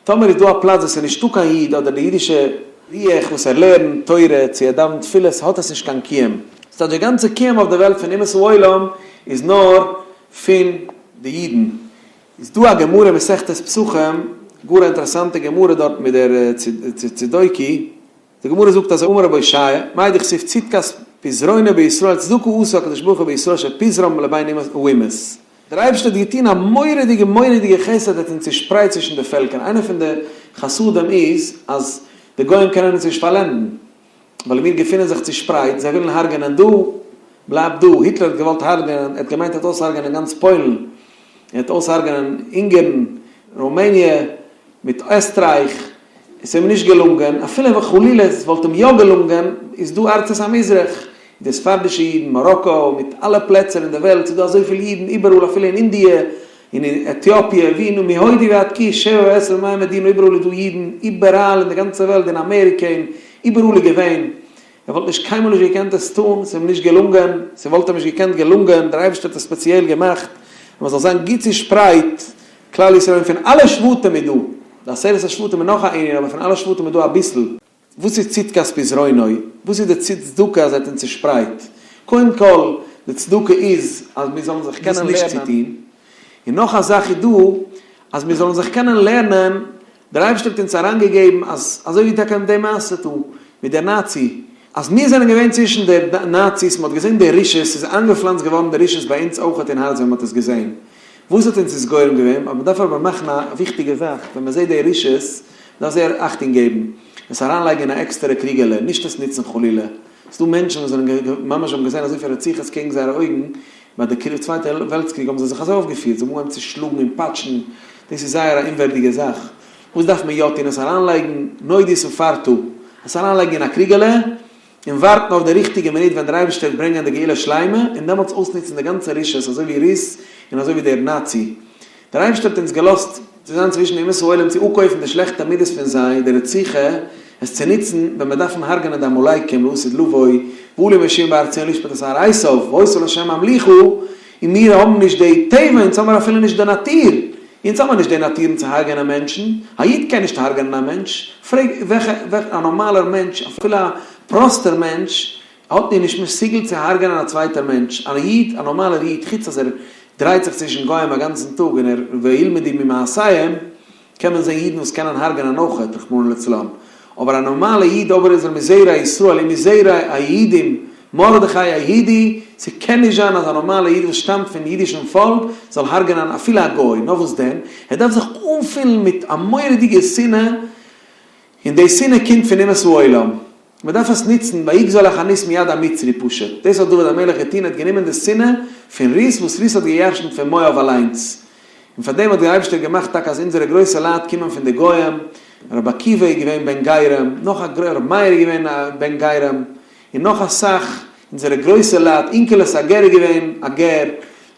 טאמער איז דא א פלאץ וואו עס איז נישטא קיין איד אדער די אידישע רוח וואס ער לערנט תורה צו ער דאווענט תפילות האט עס נישט קיין קיום, ס'טייטש די גאנצע קיום אויף די וועלט פון אומות העולם איז נאר פון די אידן, איז דא א גמרא מסכת פסחים, גאר א אינטערעסאנטע גמרא דארט מיט דער צדוקי, די גמרא זאגט אזוי אמר רבי הושעיא, מאי דכתיב צדקת פזרונו בישראל צדקה עשה הקדוש ברוך הוא בישראל שפיזרם לבין אומות, דער אייבערשטער האט געטון א מורא'דיגע מורא'דיגע חסד ער האט אונז צושפרייט צווישן די פעלקער, איינע פון די חסדים איז אז די גוים קענען אונז נישט פארלענדן, ווייל מיר געפינען זיך צושפרייט, זיי ווילן הרג'ענען דא, בלייב דא, היטלער האט געוואלט הרג'ענען, ער האט געמיינט ער וועט אויסהרג'ענען גאנץ פוילן, ער וועט אויסהרג'ענען אונגערן, רומעניע, מיט עסטרייך, עס איז אים נישט געלונגען, אפילו ווען חלילה עס וואלט אים יא געלונגען, איז דא ארצות המזרח, די ספרדישע אידן, מאראקא, מיט אלע פלעצער אין די וועלט, ס'איז דא אזויפיל אידן איבעראל אפילו אין אינדיע, און אין עטיאפיע, ווי נאר מהודו ועד כוש, שבע ועשרים ומאה מדינה, איבעראל איז דא אידן, איבעראל אין די גאנצע וועלט, אין אמעריקע, און איבעראל איז געווען, ער וואלט נישט קיינמאל נישט געקענט עס טון, ס'איז אים נישט געלונגען, ס'וואלט אים נישט געקענט געלונגען, דער אייבערשטער האט עס ספעציעל געמאכט אז מען זאל זיין גוט צושפרייט, כלל ישראל און פון אלע שבטים איז דא, די עשרת השבטים איז נאך א ענין, אבער פון אלע שבטים איז דא אביסל. וואס איז צדקת פזרונו? וואס איז די צדקה אז ער האט אונז צושפרייט? קודם כל, די צדקה איז אז מיר זאלן זיך קענען לערנען. צו טון. און נאך א זאך איז דא, אז מיר זאלן זיך קענען לערנען, דער אייבערשטער האט אונז אריינגעגעבן אז, אזוי ווי טאקע די מעשה דא מיט דער נאצי, אז מיר זענען געווען צווישן די נאציס, מען האט געזען די רשעות, ס'איז איינגעפלאנצט געווארן די רשעות ביי אונז אויכעט אין הארץ ווען מען האט עס געזען. וואס האט אונז עס גורם געווען? אבער מען דארף אבער מאכן א וויכטיגע זאך, ווען מען זעט די רשעות, מען דארף זייער אכטונג געבן, עס אריינלייגן אין א עקסטערע קריגעלע, נישט עס נוצן חלילה. ס'איז דא מענטשן וואס זענען ממש האבן געזען אזויפיל רציחות קעגן זייערע אויגן, ביי די צווייטע וועלטס קריג האבן זיי זיך אזוי אויפגעפירט, זיי האבן אנגעהויבן צו שלאגן און פאטשן, דאס איז זייער א אומווערדיגע זאך. וואס דארף מען יא טון? עס אריינלייגן נודי ספרתו, עס אריינלייגן אין א קריגעלע, און ווארטן אויף די ריכטיגע מינוט ווען דער אייבערשטער וועט ברענגען די גאולה שלימה, און דעמאלטס אויסנוצן די גאנצע רשעות אזוי ווי רות און אזוי ווי דער נאצי. דער אייבערשטער האט אונז געלאזט צו זיין צווישן די אומות העולם צו אפקויפן די שלעכטע מידות פון זיי, די רציחה, עס צו נוצן ווען מיר דארפן הרג'נען די עמלקים לעתיד לבוא, ועלו מושיעים בהר ציון לשפוט את הר עשיו, והיתה לה' המלוכה, און מיר האבן נישט די טבע, אונז האמיר אפילו נישט די נאטור, אונז האמיר נישט די נאטורן צו הרג'ענען מענטשן, א איד קען נישט הרג'ענען א מענטש, פרעג וועלכע א נארמאלער מענטש, אפילו א פראסטער מענטש, האט מיר נישט מסוגל צו הרג'ענען א צווייטער מענטש, א איד, א נארמאלער איד, חוץ אז ער דרייט זיך צווישן גוים א גאנצן טאג און ער וילמדו ממעשיהם, קען מען זען אידן וואס קענען הרג'ענען אויכעט, רחמנא לצלן, אבער א נארמאלע איד אויב ער איז מזרע ישראל און מזרע היהודים, מרדכי היהודי, ס'קען נישט זיין אז א נארמאלע איד וואס שטאמט פון אידישן פאלק זאל הרג'ענען אפילו א גוי, נאר וואס דען, ער דארף זיך אנפילן מיט א מורא'דיגע שנאה, און די שנאה קומט פון אומות העולם, מען דארף עס נוצן, ויגזול החנית מיד המצרי פשוט, דאס האט דוד המלך געטון, ער האט גענומען די שנאה פון רות וואס רות האט געירשנט פון מואב אליינס, און פאר דעם האט דער אייבערשטער געמאכט טאקע אז אונזערע גרויסע לייט קומען פון די גוים, רבי עקיבא איז געווען בן גרים, נאך א גר, רבי מאיר איז געווען א בן גרים, און נאך אסאך אונזערע גרויסע לייט, אונקלוס הגר איז געווען א גר,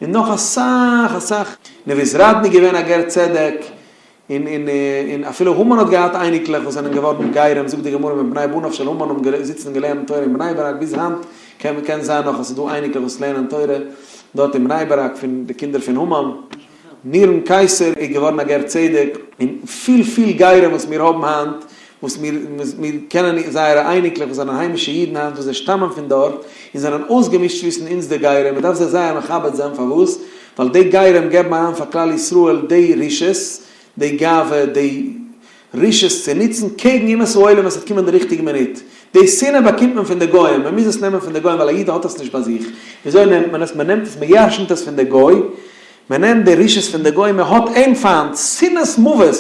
און נאך אסאך אסאך, נבוזראדן איז געווען א גר צדק, און און און אפילו המן האט געהאט אייניקלעך וואס זענען געווארן גרים, זאגט די גמרא מבני בניו של המן האבן זיצן און געלערנט תורה אין בני ברק ביז היינט, קען קען זיין נאך אז ס'איז דא אייניקלעך וואס לערנען תורה דארט אין בני ברק פון די קינדער פון המן. נירון קיסר איז געווארן א גר צדק, און פיל פיל גרים וואס מיר האבן היינט, וואס מיר מיר קענען זייערע אייניקלעך וואס זענען היימישע אידן היינט וואס זיי שטאמען פון דארט, און זענען אויסגעמישט צווישן אונז די גרים, מען דארף זיי זייער מכבד זיין, פארוואס? ווייל די גרים געבן אריין פאר כלל ישראל די רשעות, די גאווה, די רשעות צו נוצן קעגן אומות העולם ווען ס'וועט קומען די ריכטיגע מינוט. די שנאה באקומט מען פון די גוים, מען מוז עס נעמען פון די גוים ווייל א איד האט עס נישט ביי זיך. וויאזוי נעמט מען עס? מען נעמט עס, מען ירשנ'ט עס פון די גוי, מען נעמט די רשעות פון די גוי, מען האט אים פיינט, שנאת מוות.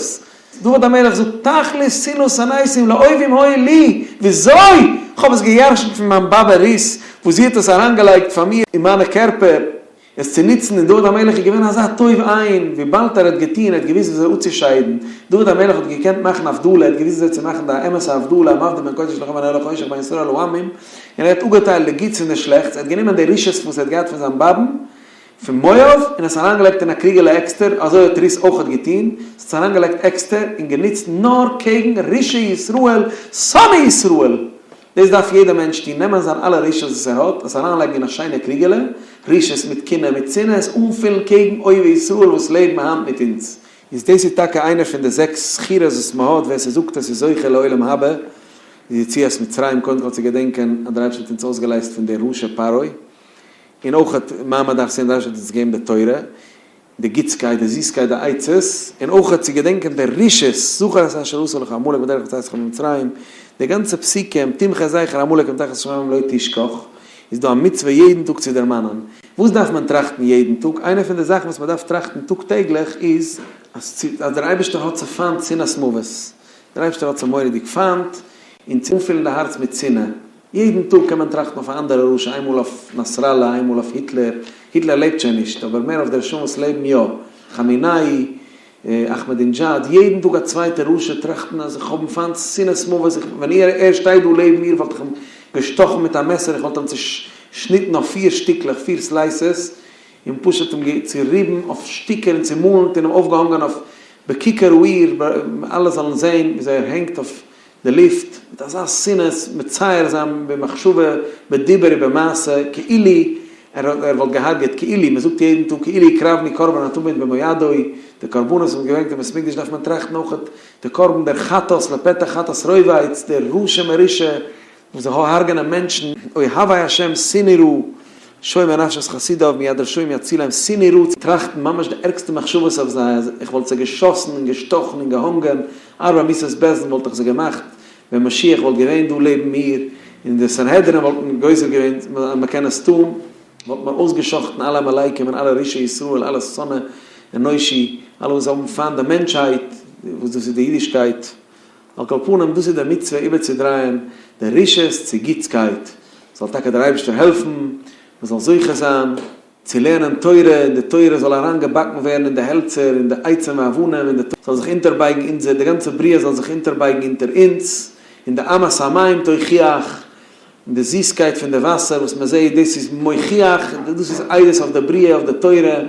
דוד המלך זאגט, תכלית שנאה שנאתים לאויבים היו לי, וויאזוי? כ'האב עס גע'ירש'נט פון מיין באבע רות, וואס זי האט עס אריינגעלייגט פאר מיר אין מיינע קערפער עס צו נוצן, און דוד המלך איז געווען אזא טוב עין, וויבאלד ער האט געטון, ער האט געוואוסט וויאזוי אפצושיידן, דוד המלך האט געקענט מאכן הבדלה, ער האט געוואוסט וויאזוי צו מאכן די אמת'ע הבדלה, המבדיל בין קודש לחול בין אור לחושך בין ישראל לעמים, און ער האט אפגעטיילט די גוטס פון די שלעכטס, ער האט גענומען די רשעות וואס ער האט געהאט פון זיין באבען, פון מואב, און עס אריינגעלייגט אין א קריגעלע עקסטער, אזוי האט רות אויכעט געטון, זי האט עס אריינגעלייגט עקסטער און גענוצט נאר קעגן רשעי ישראל, שונאי ישראל! דאס דארף יעדער מענטש טון, נעמען זיין אלע רשעות וואס ער האט, עס אריינלייגן אין א שיינע קריגעלע, רשעות מיט קנאה מיט שנאה, עס אנפילן קעגן אויבי ישראל וואס לעבן היינט מיט אונז. איז דאס איז טאקע איינער פון די זעקס זכירות וואס מען האט, ווער ס'זאגט עס איז זוכה לעולם הבא, איז יציאת מצרים קודם כל צו געדענקען אז דער אייבערשטער האט אונז אויסגעלייזט פון דער רשע פרעה, און אויך מעמד הר סיני דער אייבערשטער האט אונז געגעבן די תורה, די גוטסקייט, די זיסקייט, די עצות, און אויך צו געדענקען די רשעות, זכור את אשר עשה לך עמלק בדרך בצאתך ממצרים, די גאנצע פסוקים, תמחה זכר עמלק מתחת השמים לא תשכח, איז דא א מצוה יעדן טאג צו דערמאנען. וואס דארף מען טראכטן יעדן טאג? איינע פון די זאכן וואס מען דארף טראכטן טאג טעגליך איז, אז דער אייבערשטער האט צו פיינט שנאת מוות, דער אייבערשטער האט צו מורא'דיג פיינט, און צו אנפילן די הארץ מיט שנאה, יעדן טאג קען מען טראכטן אויף א אנדערע רשע, איינמאל אויף נאסראללה, איינמאל אויף היטלער, היטלער לעבט שוין נישט, אבער מער אויף די רשעים וואס לעבן יא, כאמינאי, אכמעדינדזשאד, יעדן טאג א צווייטע רשע, טראכטן אז איך האב אים פיינט שנאת מוות, איך, ווען ער ער שטייט דא לעבן מיר וואלט איך אים געשטאכן מיט א מעסער, איך וואלט אים צושניטן אויף פיר שטיקלעך, פיר slices, און פשוט אים צוריבן אויף שטיקער און צומאלן און אים אויפגעהאנגען אויף בכיכר העיר, אלע זאלן זען וויאזוי ער הענגט אויף די לופט, מיט אזא שנאת, מצייר זיין במחשבה, בדיבור ובמעשה, כאילו ער ער וואלט געהארגעט, כאילו, מען זאגט יעדן טאג כאילו הקרבנו קרבן התמיד במועדו, די קרבנות וואס מען געברענגט אין בית מקדש דארף מען טראכטן אויכעט, די קרבן דער חטאת לפתח חטאת רובץ, דער רשע מרושע, וואס זיי הרג'נען מענטשן, אוהבי השם שנאו רע, שומר נפשות חסידיו מיד רשעים יצילם, שנאו רע, טראכטן ממש די ערגסטע מחשבות אויף זיי, אז איך וואלט זיי געשאסן און געשטאכן און געהאנגען, ארבע מיתות בית דין וואלט איך זיי געמאכט, ווען משיח וואלט געווען דא לעבן מיר, און די סנהדרין וואלטן גוזר געווען אז מען קען עס טון, וואלט מען אויסגע'שחט'ן אלע עמלקים און אלע רשעי ישראל, אלע שונא אנושי, אלע וואס האבן פיינט די מענטשהייט, וואס דאס איז די אידישקייט. על כל פנים, דאס איז די מצוה איבערצודרייען די רשעות צו גוטסקייט, זאל טאקע דער אייבערשטער העלפן מען זאל זוכה זיין צו לערנען תורה, און די תורה זאל אריינגעבאקן ווערן אין די העלצער, אין די עצים ואבנים, און די תורה זאל זיך אונטערבייגן אונזער, די גאנצע בריאה זאל זיך אונטערבייגן אונטער אונז, און די אמת המים תוכיח, און די זיסקייט פון די וואסער וואס מען זעט, דאס איז מוכיח, דאס איז עדות אויף די בריאה, אויף די תורה.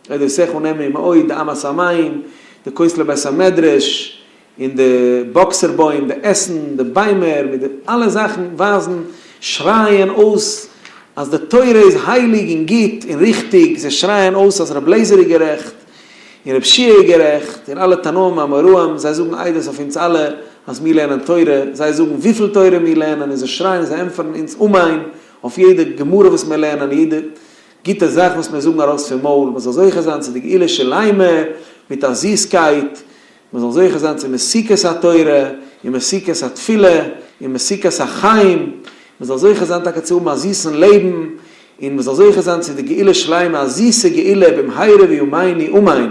עדותיך נאמנו מאוד, די אמת המים, די כותלי בית המדרש, און די באקסער בוים, די עסן, די ביימער, מיט די אלע זאכן ווייזן, שרייען אויס אז די תורה איז הייליג און גוט און ריכטיג, זיי שרייען אויס אז רבי לעזער איז גערעכט, און רבי שיע איז גערעכט, און אלע תנאים ואמוראים, זיי זאגן עדות אויף אונז אלע אז מיר לערנען תורה, זיי זאגן וויפיל תורה מיר לערנען, און זיי שרייען און זיי ענטפערן אונז אמן אויף יעדע גמרא וואס מיר לערנען, יעדע גוטע זאך וואס מיר זאגן ארויס פון מויל, מען זאל זוכה זיין צו די גאולה שלימה מיט א זיסקייט, מען זאל זוכה זיין צו מתיקות התורה און מתיקות התפילה און מתיקות החיים, מען זאל זוכה זיין טאקע צו האבן א זיסן לעבן, און מען זאל זוכה זיין צו די גאולה שלימה, א זיסע גאולה במהרה בימינו אמן.